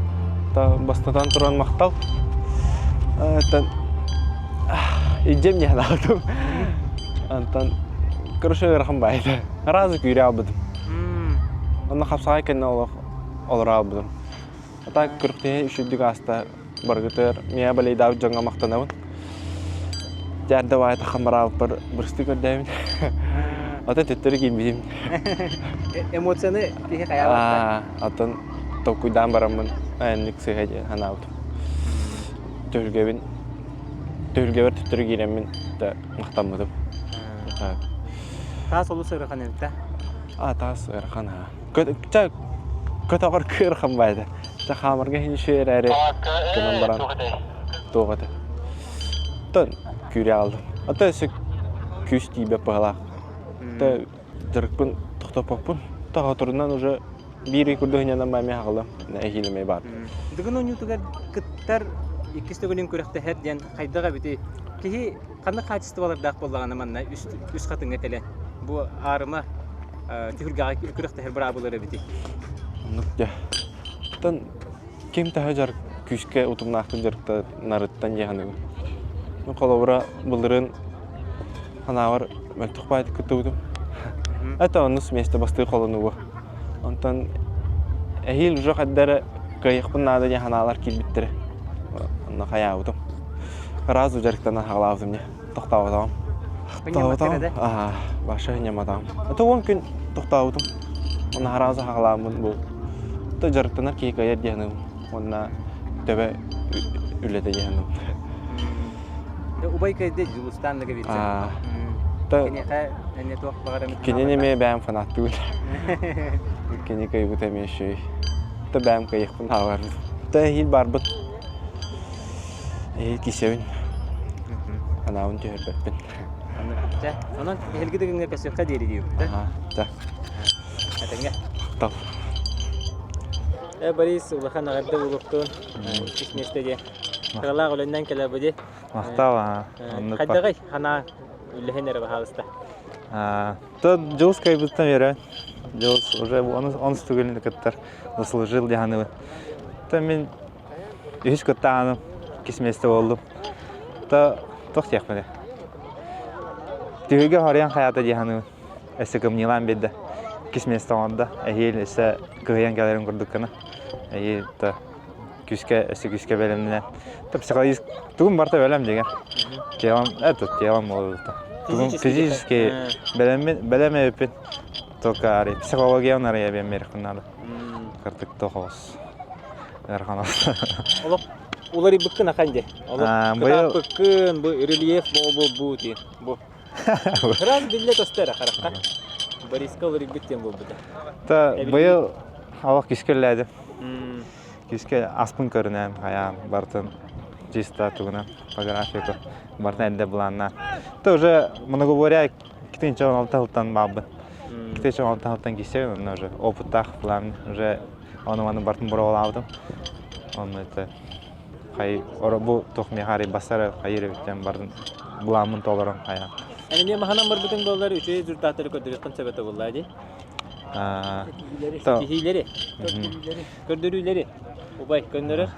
Бастатан туран махтал. Илдьэм диэн аҕатым. Онтон короче ыарахан баайда. Разы күүрэ албытым. Онно хапсаҕай кэннэ олох олоро албытым. А так күрүктэһи үчүгдүк ааста баргытыгар миэхэ балейдаабыт дьоҥҥо махтанабын. Дьээрдэ баайта хамараабыппар бырыстыы көрдөөбүн. Ата төттөрү киирбитим. Эмоцияны киһи хайаабатта. Атын толкуйдаан бараммын айаннык сыһа диэн санаабытым. Түһүлгэбин түһүлгэбэр төттөрү киирэммин да махтаммытым. Таас олус ыарахан эбит да? А, таас ыарахан аа. Ча көтөҕөр кыарахан баайда. Ча хаамарга иһин үчүгэй эрээри гынан баран туох этэ. Тон күүрэ алдым. Ата өссө күүс тиийбэт быһалаах. Та дьарыкпын тохтоппоппун. Тоҕоторунан уже биир ый курдук инньэнэн бааммын хаҕылым эһиилэмэй баар. Дыгын оонньуутугар кыттар иккис төгүлүн күрэхтэһэр диэн хайдах эбитий? Киһи ханнык хаачыстыбалардаах буоллаҕына манна үс, үс хатыҥҥа кэлэн бу аарыма түһүлгэҕэ күрэхтэһэр быраабылар эбитий? Оннук дьэ. Оттон Ким таһа дьар күүскэ утумнаахтык дьарыктанарыттан дии саныыбын. Ну, холобура, былырыын санаабар мөлтөх баайдык кыттыбытым. Это онус место бастыы холонугу. Онтон эһиил уже хайда эрэ кыайыахпын наада диэн санаалар киирбиттэрэ. Онно хайаабытым. Сразу дьарыктанан хаалаабытым дьэ. Тохтооботоҕум. Тохтооботоҕум. Аа, баша ньаматаҕым. Это 10 күн тохтообутум. Онно сразу хаалаабын бу. То дьарыктанар киһи кыайар дии саныыбын. Уонна төбө үлэтэ дии саныыбын. Убай кыайды Дьулустаан Ноговицын. Киниэхэ эмиэ туох баҕар Кинини эмиэ бэйэм фанаттыыбын. Кини кыайбыта эмиэ үчүгэй. То бэйэм кыайыахпын хааларбыт. То эһиил барбыт. Эһиил кисэбин. Анаабын түһэрбэппин. Чэ, онон эһилги дыгыҥҥа көсүөххэ диэри диибит. Чэ. Этэҥҥэ. Тал. Э, Борис, улахан эҕэрдэ буолуохтун. Иккис миэстэ диэ. Кыралаах үлэннэн кэлэбити. Махтал, аа. Хайдаҕый ханаа үлэһин эрэ баһаалыста. То Дьулус кайбыттан үөрэн. Дьулус уже онус түгүлүн кыттар заслужил диһаныбын. То мин үһүс кыттааным иккис миэстэ буоллум. То тох диэхпин Түһүгэ хорыйан хаята диһаныбын. Өссө кымньыылаан биэрдэ. Иккис миэстэ оҥордо. Эһиил өссө кыһыйан кэлэрин курдук гына. Эһиил то күүскэ өссө күүскэ бэлэмнэнэн психологически тугум барыта бэлэм дигэн телом это телом буолбута тугум физически бэлэммин бэлэм эбиппин только арый психологиям арыйа биэрмиэхпин надо кырдык тоҕус ыарахан Олох уларыйбыккын ахан дии. Олох кытааппыккын, бу рельеф бу бу дии. Бу. Раз биллэ көстөр харахха. Бориска уларыйбыт диэн буолбута. Та быйыл олох күүскэ үлэлээдим. Күүскэ аспын көрүнэн, хайаан бартын чисто тугунан по графику бартын эрдэ былааннаан. То уже многоборье китинче 16 сылтан баалбын. Китинче 16 сылтан киирсэбин, онно уже опыттаах план уже ону маны бартын боруобалаабытым. Онно это хай бу туох миэхэ арый бассара хайыр эбиттэн бардын былааммын толорон хайаан. Эн эмиэ маһынан барбытыҥ буоллар үчүгэй результаттары көрдөрүөххүн сөп этэ буоллаа дии. Ситиһиилэри. Көрдөрүүлэри. Убай, көннөрөр.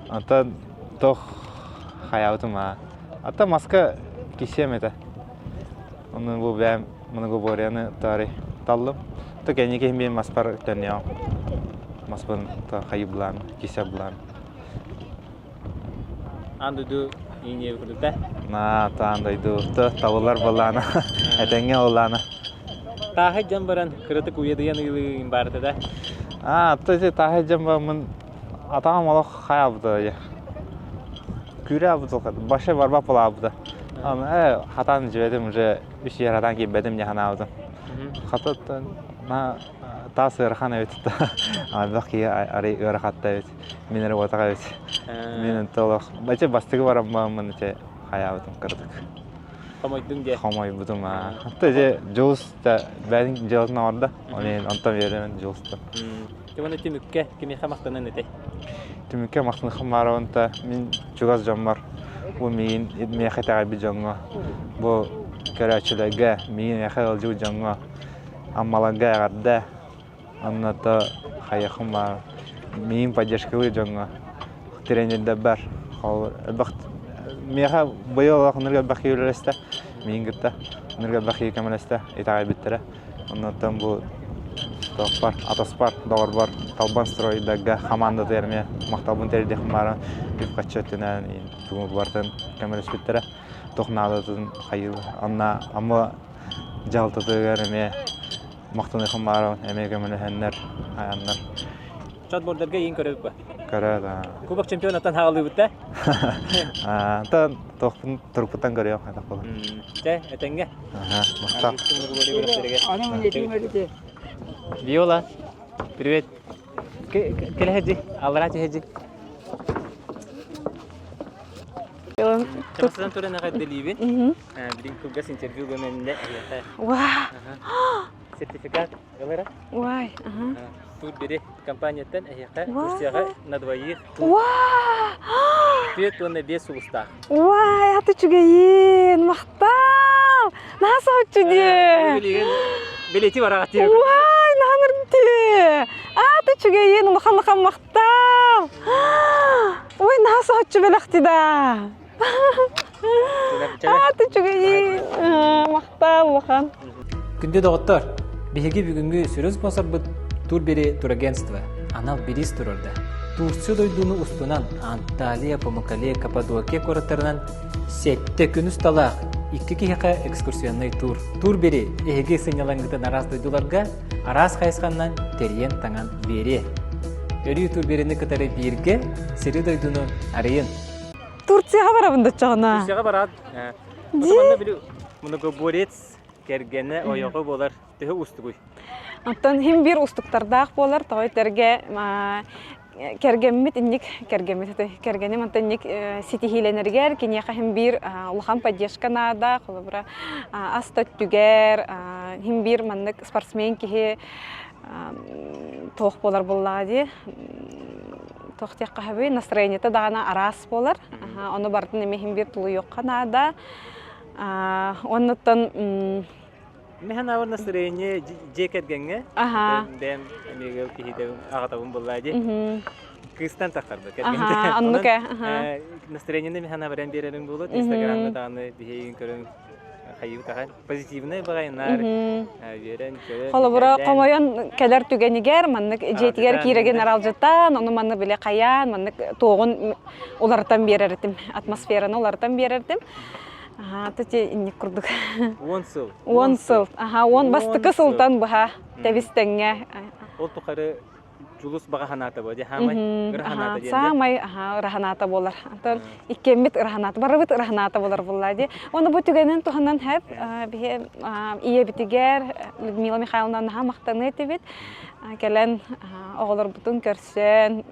Антон тох хаябытым аа. Ата маска кисиэм этэ. Оны бу бэм многоборьяны тари таллым. То кэнники мен маспар төннөм. Маспын то хайы булан, кисе булан. Аан дойду ииньиэ курдук да? На, таан дойду. То табылар буллаана. Этэҥҥэ буллаана. Тааһы дьон баран кыратык уйадыйан ыылыын баарыта да? А, то есть тааһы дьон бараммын атаҕым олох хайаабыта дьэ. Күүрэ абыта баша барбап булаабыта. Аны хатан жибетим уже үс ер хатан киирбэтим дьэ ханаабытым. Хататтан на таас ыарахан эбит Ардах киһи арый ыарахатта эбит. Мин эрэ уотаҕа эбит. Мин онто олох бача бастакы бараммын ити хайаабытым кырдык. Хомойдуҥ диэ. Хомойбутум аа. Ата же Дьулус да бэйэтин дьыалатын оҥордо. Онон онтон биэрэбин Дьулуста. Уонна түмүккэ кимиэхэ махтанан этэй? Түмүккэ махтаныхым баарабын мин чугас дьоммор бу миигин миэхэ итэҕэйбит дьоҥҥо бу көрөөччүлэргэ миигин миэхэ ыалдьыбыт дьоҥҥо Аммаларга эҕэрдэ Онно то хайыахым баар миигин поддержкалыыр дьоҥҥо тренердэрбэр элбэх миэхэ быйыл олох ынырык элбэх киһи үлэлэстэ миигин кытта ынырык элбэх киһи көмөлөстө итэҕэйбиттэрэ оннуттан бу туохпар атаспар доҕорбор талбан стройдарга хамаандатыгар эмиэ махталбын тиэрдиэхпин баара үп-харчы өттүнэн тугу барытын көмөлөспүттэрэ туох наадатын хайыы онно Амма дьаһалтатыгар эмиэ Махтаныахым баара эмиэ көмөлөһөннөр, айаннар. Чат-бордарга иин көрөбүт ба? Көрө да. Кубок чемпионаттан хаалыыбыт да? Антон туохпун турукпуттан көрүөх этэх болар. Чэ, этэҥҥэ. Аха, махтал. Виола, привет. Кэлэһэдьи, аллара түһэдьи. Чабасынан туран эҕэрдэлиибин. Билин кылгас интервью гөмөннө эһиэхэ. Уа! Сертификат ылара. Уай, аха. Тут бери компанияттан эһиэхэ Турцияҕа на двоих. Уа! 4 уонна 5 сулустаах. Уай, аты үчүгэйин, махтал! Наһаа соһуччу дии. Билигин билети бараҕа тиэ. Уай, наһаа нырты. Аты. үчүгэйин, улахан-улахан махтал! Ой, наһаа соһуччу бэлэхти да. Аат үчүгэйин, махтал улахан. Күндү доҕоттор, биһиги бүгүҥҥү сүрүн спонсорбут Турбери турагентство анал бириис турарда. Турция дойдуну устунан Анталия, Памукале, Каппадокия куораттарынан Сэттэ күн усталаах икки киһиэхэ экскурсионнай тур. Тур бери эһиги сынньалаҥҥытын араас дойдуларга араас хайысханнан тэрийэн таҥан биэриэ. Өрүү турберини кытары бииргэ сири-дойдуну арыйын. Турцияҕа барабын да чоҕуна. Турцияҕа бараат. Манна били многоборец кэргэнэ ойоҕо буолар төһө уустугуй? Оттон хим биир уустуктардаах буолар, тоҕо этэргэ кэргэммит инник кэргэммит кэргэним онтон инник ситиһиилэнэригэр киниэхэ иһин биир улахан поддержка наада холобура ас да өттүгэр иһин биир маннык спортсмен киһи туох буолар буоллаҕа дии туох диэххэ сөбүй настроениета даҕаны араас буолар ону барытын эмиэ иһин биир тулуйуохха наада оннуттан Мин санаабар настроение дьиэ кэргэҥҥэ бэйэм эмиэ киһитэбин аҕатабын буоллаа дии. Кыыстан таххарбыт кэргэнтэн. Оннук ээ. Настроениены мин санаабар эн биэрэрин буолуо. Инстаграмҥа даҕаны биһигин көрөн хайыы тахан позитивный баҕайынаар үөрэн көрөн. Холобура хомойон кэлэр түгэнигэр маннык дьиэтигэр киирэгин аралдьытан, ону манны биле хайаан, маннык туоҕун уларытан биэрэритим, атмосфераны уларытан биэрэритим. Аха, тати инник курдук. Уон сыл. Уон сыл. Аха, уон бастакы сылтан быһа тэбис-тэҥҥэ. Ол тухары Дьулус баҕа санаата буо дии хаамай ыра диэн саамай аха ыра санаата буолар. Антон иккиэммит ыра санаата барыбыт ыра санаата буолар буолла дии. Уонна бу түгэнин туһанан хэп биһи ийэбитигэр Людмила Михайловна наһаа махтаныа этибит. Кэлэн оҕолорбутун көрсөн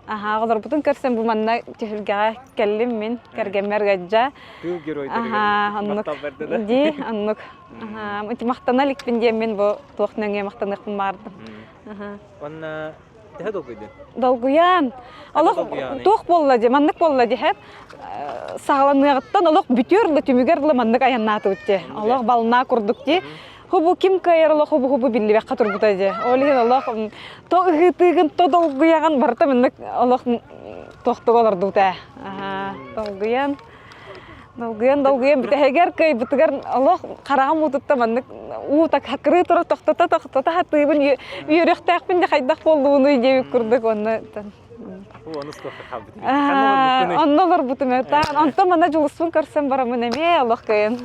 Аһаа, оҕолорбутун көрсөн бу манна түһүлгэҕэ кэллим мин, кэргэммэр ыаддьа. Тыыл геройдарыгар оннук. Дии, оннук. Аһаа, ити махтана иликпин диэммин бу туох нөҥүө махтаныахпын баҕардым. Аһаа. Уонна төһө долгуйдун? Долгуйан. Олох туох буолла дии, маннык буолла дии, саҕаланыаҕыттан олох бүтүөр да түмүгэр да маннык айаннаатыбыт дии. Олох бална курдук дии. Хубу ким кыайар олох хубу-хубу биллибэххэ турбута дии. Ол иһин олох то ыһыытыыгын, то долгуйаҕын барыта маннык олох тохтуга олордубут ээ. Долгуйан, долгуйан, долгуйан бүтэһигэр кыайбытыгар олох хараҕым уутуттан маннык уу так хакырыы тура тохтото тохтото хатыыбын үөрүөхтээхпин да хайдах буоллубунуй диэбит курдук уонна Онно олорбутум этаан. Онтон манна Дьулуспун көрсөн бараммын эмиэ олох кыайан.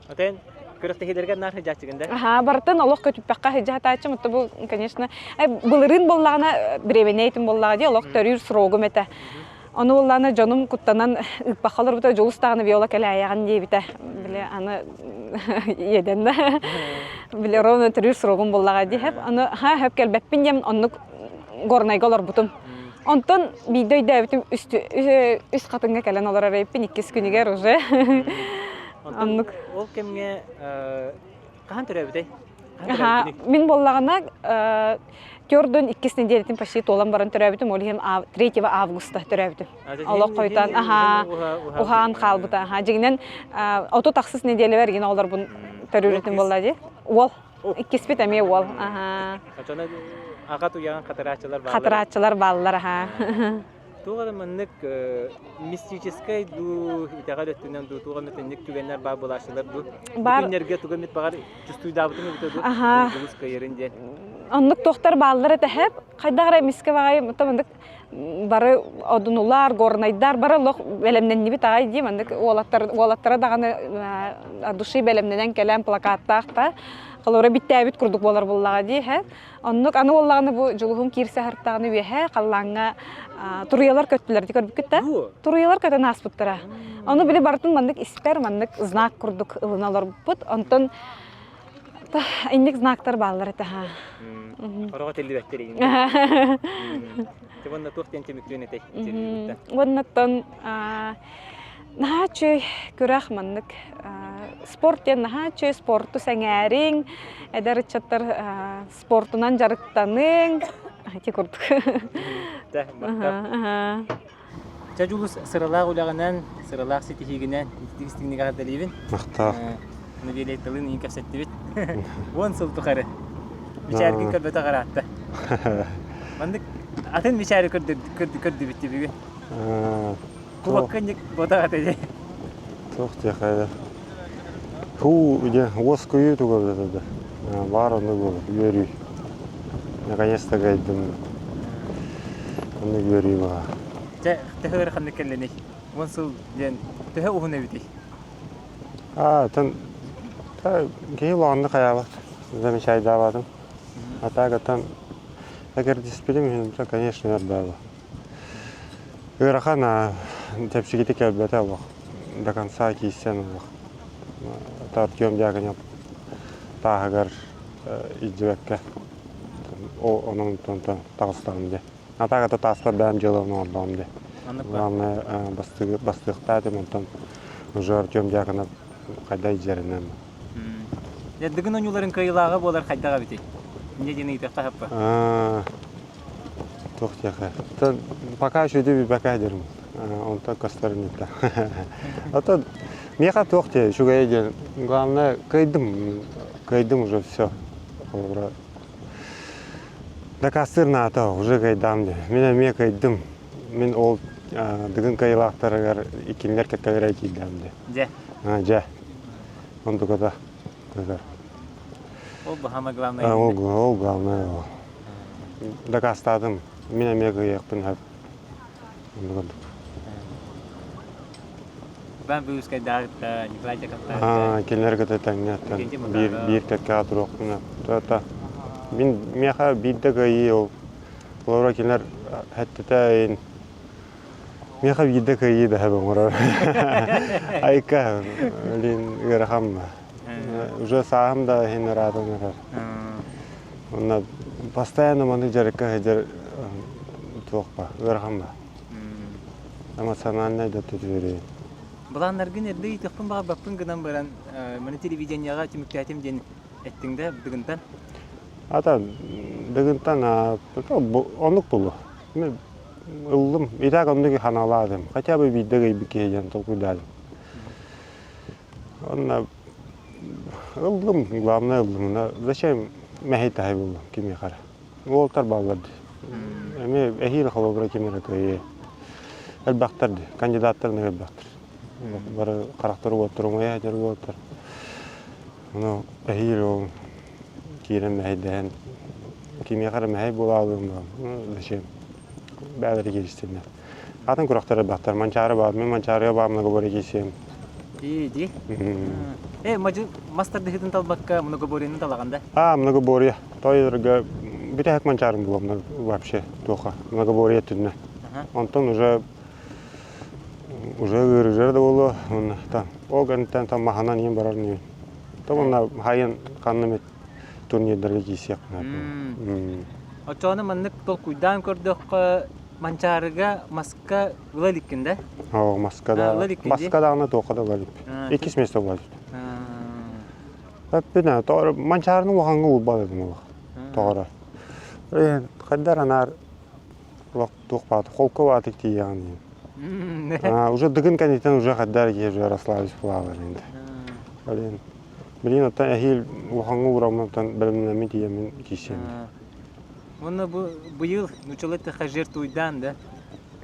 Отен күрэхтэһиилэргэ наар сылдьааччыгын да? Аха, барытын олох көтүппэххэ сылдьаатааччым. Отто бу, конечно, былырыын буоллаҕына бириэмэнэйтин буоллаҕа дии, олох төрүүр срогум этэ. Ону буоллаҕына дьонум куттанан ыыппахха олорбута, Дьулус даҕаны виола кэлээйэҕин диэбитэ. Били аны иэдэн да. Били ровно төрүүр срогум буоллаҕа дии. Хэп аны ха хэп кэлбэппин диэн оннук Горнайга олорбутум. Онтон биирдэ өйдөөбүтүм үс хатыҥҥа кэлэн олорор эбиппин иккис күнүгэр уже. Оннук. Ол кэмҥэ хаһан төрөөбүтэй? Мин буоллаҕына төрдүн иккис неделятын почти туолан баран төрөөбүтүм, ол иһин 3 августа төрөөбүтүм. Олох хойутаан аха уһаан хаалбыта. Аха дьиҥинэн отут ахсыс неделябар игин оҕолорбун төрүүрүтүм буолла дии. Уол. Иккиспит эмиэ уол. Аха. Аҕа туйаҕын хатырааччылар бааллар. Хатырааччылар бааллар, аха. Туох эрэ маннык мистическай дуу, итэҕэл өттүнэн дуу, туох эмит инник түгэннэр баар буолааччылар дуу? Бар. Бу күннэргэ тугу эмит баҕар чувствуйдаабытыҥ эбитэ дуу? Аха. Дьулус кыайарын диэн. Оннук туохтар бааллар этэ хэп. Хайдах эрэ эмискэ баҕайы маннык бары одунулар, горнайдар бары олох бэлэмнэннибит аҕай дии маннык уолаттар уолаттара даҕаны души бэлэмнэнэн кэлэн плакаттаах да холобура биттээбит курдук буолар буоллаҕа дии һэ Оннук аны уоллаҕына бу дьулуһум киирсэ сырыттаҕына үөһэ халлааҥҥа туруйалар көттүлэр дии көрбүккүт да? Туруйалар көтөн ааспыттара. Ону били барытын маннык испэр маннык знак курдук ылына олорбуппут. Онтон инник знактар бааллар этэ ха. Хороҕо тиллибэттэр иин. Уонна туох диэн түмүктүөн этэй интервьюгуттан? Уоннаттан наһаа үчүгэй күрэх маннык спорт диэн наһаа үчүгэй спорту сэҥээриҥ эдэр ыччаттар спортунан дьарыктаныҥ ити курдук Чэ Дьулус сыралаах үлэҕинэн, сыралаах ситиһиигинэн ититик истиҥник эҕэрдэлиибин. Махтал. Нэдиэлэ тылын иин кэпсэттибит. Уон сыл тухары. Мичээргин көрбөтөх ыраатта. Маннык атын мичээри көрдүбүт бүгүн. Кубокка ботах ата Туох диэхэ Туу диэн уоскуйуу туга эбитэ да. Баар оннук буолар, үөрүү. Наконец-то кыайдым. Оннук үөрүү баар. Дьэ, төһө ыараханнык кэллиний? Уон сыл диэн төһө уһун эбитий? Аа, тан киһи улаҕаннык хайаабат. Замечайдаабатым. А так оттон экэрдиспитим иһин, конечно, өрдөөбө. Ыарахан чэпчэкитик кэлбэтэ олох. До конца киирсэн олох. Артем Дьяконов тааһыгар илдьибэккэ онон таҕыстаҕым дии. А так это тааспар бэйэм дьыалабын оҥордоҕум дии. Главное бастыахтаа этим, онтон уже Артем Дьяконов хайда илдьэринэн. Дыгын оонньууларын кыайыылааҕа буолар хайдах эбитий? Инньэ диэн ыйытыахха сөп Туох диэхэ. Пока еще билбэкэ дирим. Онтон көстөрүн итэ. Ото миэхэ туох диэ үчүгэйэ диэн. Главное кыайдым. Кыайдым уже все. Холобура дакастыыр наата уже кыайдаам диэ. Мин эмиэ кыайдым. Мин ол Дыгын кыайыылаахтарыгар иккиннэр кэккэлэрэ киирдэм диэ. Дьэ. Дьэ. Онтуката кыгар. Ол самое главное. Ол, ол главное ол. Дакаастаатым. Мин эмиэ кыайыахпын сөп. Оннук курдук. Иван Быускайдааҕыта, Николай Дьяконтааҕыта. Кинилэр кытта тэҥҥэ биир, биир кэккэҕэ туруохпун сөп. Мин миэхэ биирдэ кыайыы ол. Олоро кинилэр хэттэтэ Миэхэ биирдэ кыайыы да сөп оҥорор. Айка, блин, ыарахан Уже сааһым да иһин ыраатан эрэр. Онно постоянно маны дьарыкка сылдьар туох ба, ыарахан ба. Эмоциональнай да түтүөрү. Былааннаргын эрдэ ыйытыахпын баҕарбаппын гынан баран, маны телевидениеҕа түмүктээтим диэн эттиҥ да Дыгынтан? Ата Дыгынтан оннук булу. Мен ыллым. И так оннук ханалаатым. Хотя бы биирдэ кыйбыт киһи диэн толкуйдаатым. Онно ыллым, главное ыллым. Зачем мэһэй-таһай буллум кимиэхэ эрэ. Уолтар бааллар дии. Эмиэ эһиил холобура ким эрэ кыайыа. Элбэхтэр дии, кандидаттар элбэхтэр. Бары харахтар уоттар умайа сылдьар уолаттар. Ону эһиил ол киирэн мэһэйдэһэн кимиэхэ эрэ мэһэй буолаалыым зачем? Бэйэлэрэ кииристиннэр. Атын күрэхтэр элбэхтэр. Манчаары баар. Мин Манчаарыга баар многоборье киирсиэм. Дии, дии. Э, мажы мас тардыһыытын талбакка многоборьены талаҕын да? А, многоборье. Тойорга бүтэһик Манчаарым буолуом вообще туоха. Многоборье түннэ. Онтон уже уже ыарыжар да буолуо. Там ол кэнниттэн там маһынан иин барар ньүн. То онна хайын ханна турнирдарга киирсиэх. Оччоҕуна маннык толкуйдаан көрдөххө, Манчаарыга маска ыла иликкин да? Оо, маска да. Маска даҕаны туохха да ыла илик. Иккис место була илик. Эппинэ, тоҕо Манчаарыны улахаҥҥа уурбат этим олох. Тоҕоро. Хайдар анаар олох туох бааты, холку баатык тиийэҕин диэн. Уже дыгын кэнниттэн уже хайдар киһи уже расслабись буолаалар енді. Блин, блин, оттон эһиил улахаҥҥа уураммыттан бэлэмнэммит тиийэммин киирсиэм. Уонна бу быйыл нууччалыы эттэххэ жертвуйдаан да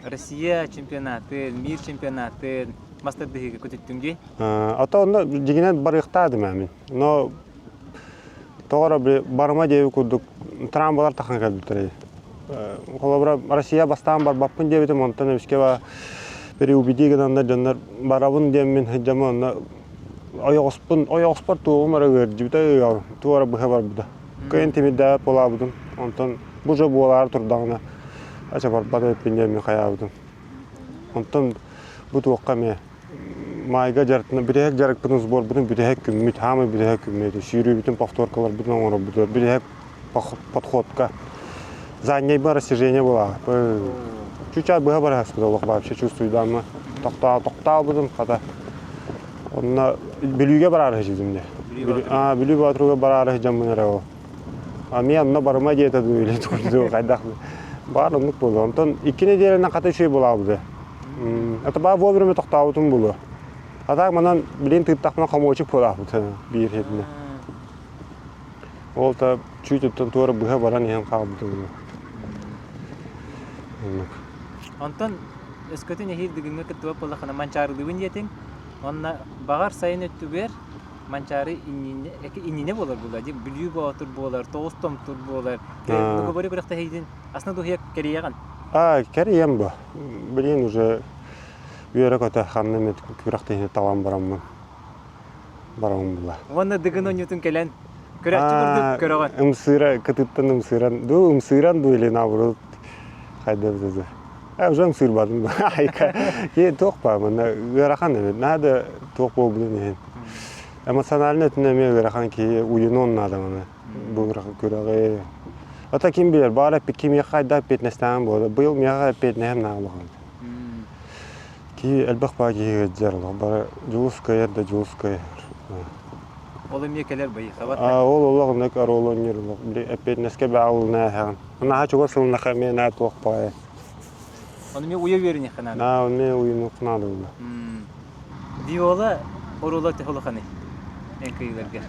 Россия чемпионатын, мир чемпионатын мас тардыһыыга көтүттүҥ дии? А то онно дьиҥинэн барыахтаатым ээ мин. Но тоҕо эрэ барыма диэбит курдук трамвалар тахан кэлбиттэрэ. Холобура, Россия бастаан барбаппын диэбитим, онтон эмискэ переубеди гынаннар дьоннор барабын диэммин сылдьаммын онно ойоҕоспун ойоҕоспор туоҕум эрэ ыалдьыбыта туох эрэ быһа барбыта. Кыайан тимирдээбэт буолаабытым. Онтон бу дьэ буолаары турдаҕына ача барбат эбиппин диэн хайаабытым. Онтон бу туохха эмиэ маайга дьарыктана бүтэһик дьарыкпытын сборбутун бүтэһик күммүт, хаамай бүтэһик күммүт, сүүрүүбүтүн повторкаларбытын оҥоробутугар бүтэһик подходка заднейба растяжение была. Чуть-чуть быһа бараспыт олох вообще чувствуйдаамма. Тохтоо тохтообутум хата. Онно Бүлүүгэ бараары сылдьым дии. Бүлүү Боотуруга бараары сылдьаммын эрэ ол. А мен онно барыма диэтэ дуу или дуу хайдах баар оннук буолуо. Онтон икки нэдиэлэнэн хата үчүгэй буолаабыта. Это баа вовремя тохтообутум буолуо. А так манан билин тыыттахпына комочек буолаабыт биир хитинэ. Ол та Чүүтүттэн туора быһа баран иһэн хаалбыта буолуо. Оннук. Онтон өскөтүн эһиил бүгүҥҥү кыттыбат буоллаххына Манчаарылыыбын диэтиҥ. Уонна баҕар сайын өттүгэр Манчаары иннинэ, иннинэ буолар буолла дии. Бүлүү Боотур буолар, Тоҕус Томтур буолар. Договоры күрэхтэһиитин асна дуһуйа кэрийэҕин. А, кэрийэм бу. Билигин уже үөрэ-көтө ханна эмит күрэхтэһиини талан бараммын. Бараммын була. Уонна Дыгын оонньуутун кэлэн көрөөччү курдук көрөҕүн. Ымсыыра кытыттан ымсыыран, ду ымсыыран ду или наоборот хайда эбитэ Э, уже ымсыырбатым. Айка, ки туох ба, манна ыарахан эбит. Надо туох буолбутун иһин. Эмоционально өттүнэн эмиэ ыарахан киһи уйунуон наада маны. Бу күрэҕи. Ата ким билэр, баар эппит кимиэхэ хайдах эппиэтинэстээн буолар. Быйыл миэхэ эппиэтинэһим наада улахан. Киһи элбэх баа киһи ыалдьар олох бары дьулус кыайар да дьулус кыайар. Ол эмиэ кэлэр байыхабат. А ол олох оннук оруолу оонньуур олох. Били эппиэтинэскэ баалына эһэҕин. Наһаа чугас ылыннаха эмиэ наһаа туох баҕайы. Ону эмиэ уйа үөрүнүөххэ наада. Аа, эмиэ уйунуохха наада буолла. Виола оруола төһө улаханый эн кыйыыларга?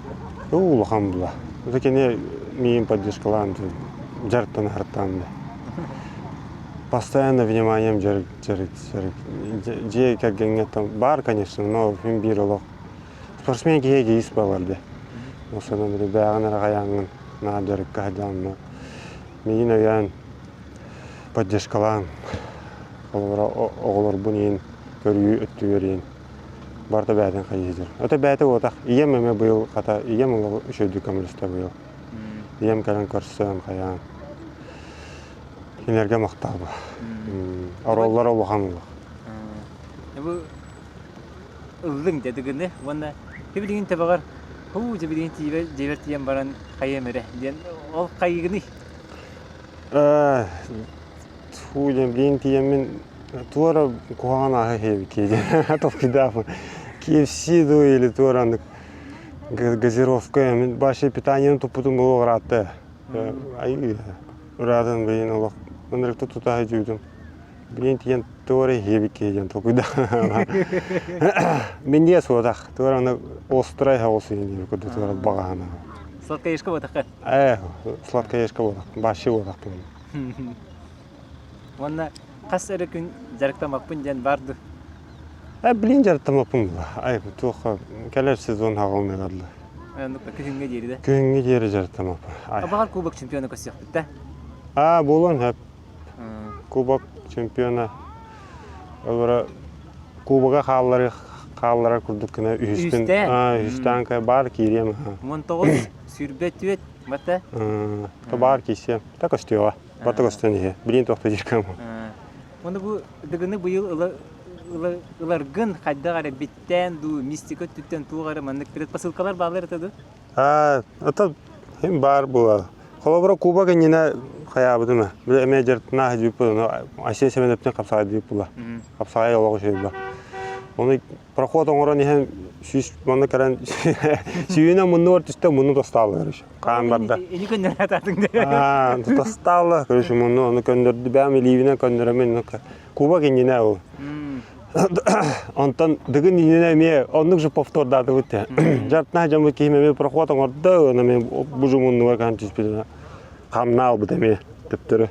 Улахан була. Это кини миин поддержкалаан дьарыктан аһартаан да. Постоянно вниманием дьарык дьарык дьарык дьиэ кэргэҥҥэ там бар, конечно, но мин биир олох спортсмен киһи эгоист буолар да. Осонон бээҕин эрэ хайааҥҥын наар дьарыкка сылдьаҕын миигин өйөөн поддержкалаан холобура оҕолорбун иин көрүү өттүгэр иин барыта бэйэтин хайыһыдыр. Это бэйэтэ буотах. Ийэм эмэ быйыл хата ийэм олох үчүгэйдик көмөлөстө быйыл. Ийэм кэлэн көрсөн хайаан. Кинилэргэ махтаабы. Ороллор улахан улах. Бу ыллыҥ дедигини уонна билигин тэбэҕэр хуу дьэ билигин тиибэ дьиэбэр тиийэн баран хайыам эрэ диэн ол хайыгыный? Туу диэн билигин тиийэммин туора куһаҕан ааһы иһэбит диэн толкуйдааппын. KFC дуу или туора аннык газировка мин вообще питаниены туппутум буолуох ыраатта. Ай ыраатан билигин олох ынырыкта тута сылдьыбытым. Билигин тиийэн туора иһиэбит киһи диэн толкуйдаан. Мин диэ суотах туора аны острай хаҕыс иһин курдук туора баҕаһына. Сладкоежка буотахха? Э, сладкоежка буотах, вообще буотах буолла. Уонна хас эрэ күн дьарыктаммаппын диэн бар дуу? Э, билин дьарыктаммаппын була. Ай, туохха кэлэр сезон хаҕылныгарлы. Күһүҥҥэ диэри да? Күһүҥҥэ диэри дьарыктаммаппын. Абаҕар кубок чемпиона көрсүөхпүт да? Аа, буолуон сөп. Кубок чемпиона. Олора кубога хааллары хаалларар курдук гына үһүстэн үһүстээн баар киириэм. 19 сүүрбэ түөрт бата. То баар киирсиэм. Та көстүөҕэ. Бата көстөн иһэ. Билин туохта диир Оны бу дыгыны быйыл ыларгын хайдах эрэ биттээн дуу, мистика өттүттэн туох эрэ маннык предпосылкалар бааллар этэ дуу? Аа, ата хим баар була. Холобура кубок иннинэ хайаабытым ээ. Били эмиэ дьарыктана сылдьыбыппыт, Айсен Семеновтан хапсаҕай диэбит була. Хапсаҕай олоҕу үчүгэй Ону проход оҥорон иһэн сүүс манна кэлэн сүүнэ муннугар түстэ мунну тостааллар еще. Хаан барда. Ини көннөрө атаатыҥ Аа, тостаалла. Короче, мунну ону көннөрдү. Бэйэм илиибинэн көннөрөмүн. Кубок иннинэ ол. Онтон Дыгын иннинэ эмиэ оннук же повтордаатыбыт те. Дьартына дьоммут киһим эмиэ проход оҥордо, уонна эмиэ бу жумуннугар каан түспүтүнэ хамнаа албыт эмиэ төптөрү.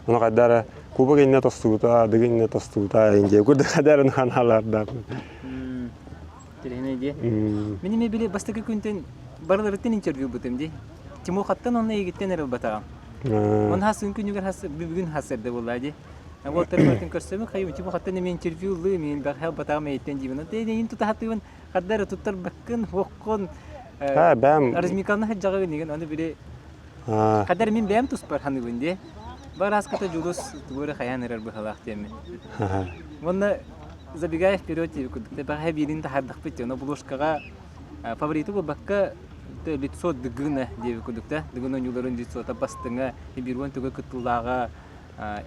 Ону хайдара кубок иннэ тостубута, Дыгын иннэ тостубута инде курдук хайдарын ханаалардаах. Тириһинэ дии. Мин эмиэ били бастакы күнтэн барыларыттан интервью бутым дии. Тимохаттан онно эйигиттэн эрэ ылбатаҕым. Он хасын күнүгэр хас бүгүн хас эрдэ буолла дии. Уолтар бартын көрсөмүн хайым Тимохаттан эмиэ интервью ыллыы мин бэҕэһээ ылбатаҕым эйиттэн диибин. Онтон эйигин тутаһатыыбын хадда эрэ туттарбаккын, хуоххун Аа, бэм Размикална хаджаҕа гынигин аны били Хадар мин бэйэм туспар ханыыбын дии. Барааската Дьулус тугу эрэ хайаан эрэр быһалаах диэммин. Уонна забегая вперед диэбит курдук бэҕэһээ биирин таһаардахпыт дии. Ону обложкаҕа фавориты буолбакка лицо Дыгына диэбит курдук да. Дыгын оонньууларын лицота бастыҥа, биир туга кыттыылааҕа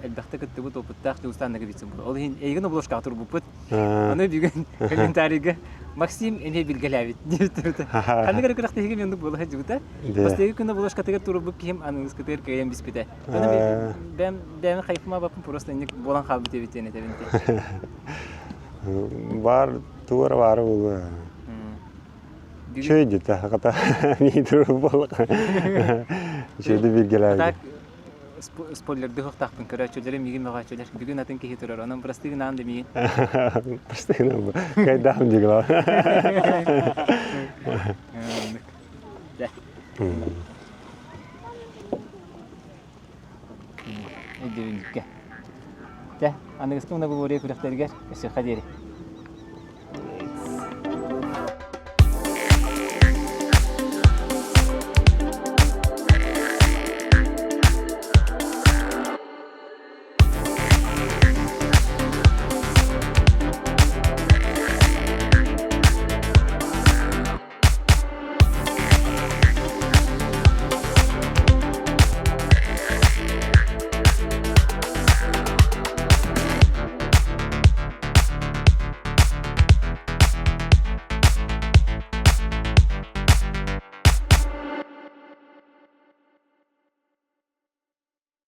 элбэхтэ кыттыбыт опыттаах Дьулустаан Ноговицын буолар. Ол иһин эйигин обложкаҕа турбуппут. Аны бүгүн комментарийга Максим эмиэ билгэлээбит диэбиттэрэ. Ханнык эрэ күрэхтэһиигэ мен оннук буола сылдьыбыта. Бастакы күн обложкатыгар турбут киһим аныгыскытыгар кыайан биспитэ. Аны бэйэм бэйэм хайфымаабаппын просто инник буолан хаалбыт эбит диэн этэбин. Бар туора баары буолуо. Өйдүүгүн? Чөй дите, хата миитер болық. Чөйді билгеләбит. Так спойлерды хуохтаахпын көрөөччүлэри миигин мөҕөөччүлэр бүгүн атын киһи турар онон бырастыы гынаан да миигин Бырастыы гынаан кайдаам дигла. Өйдөбүнньүккэ. Дьэ, аныгыскы мына Глория күрэхтэригэр өссө диэри.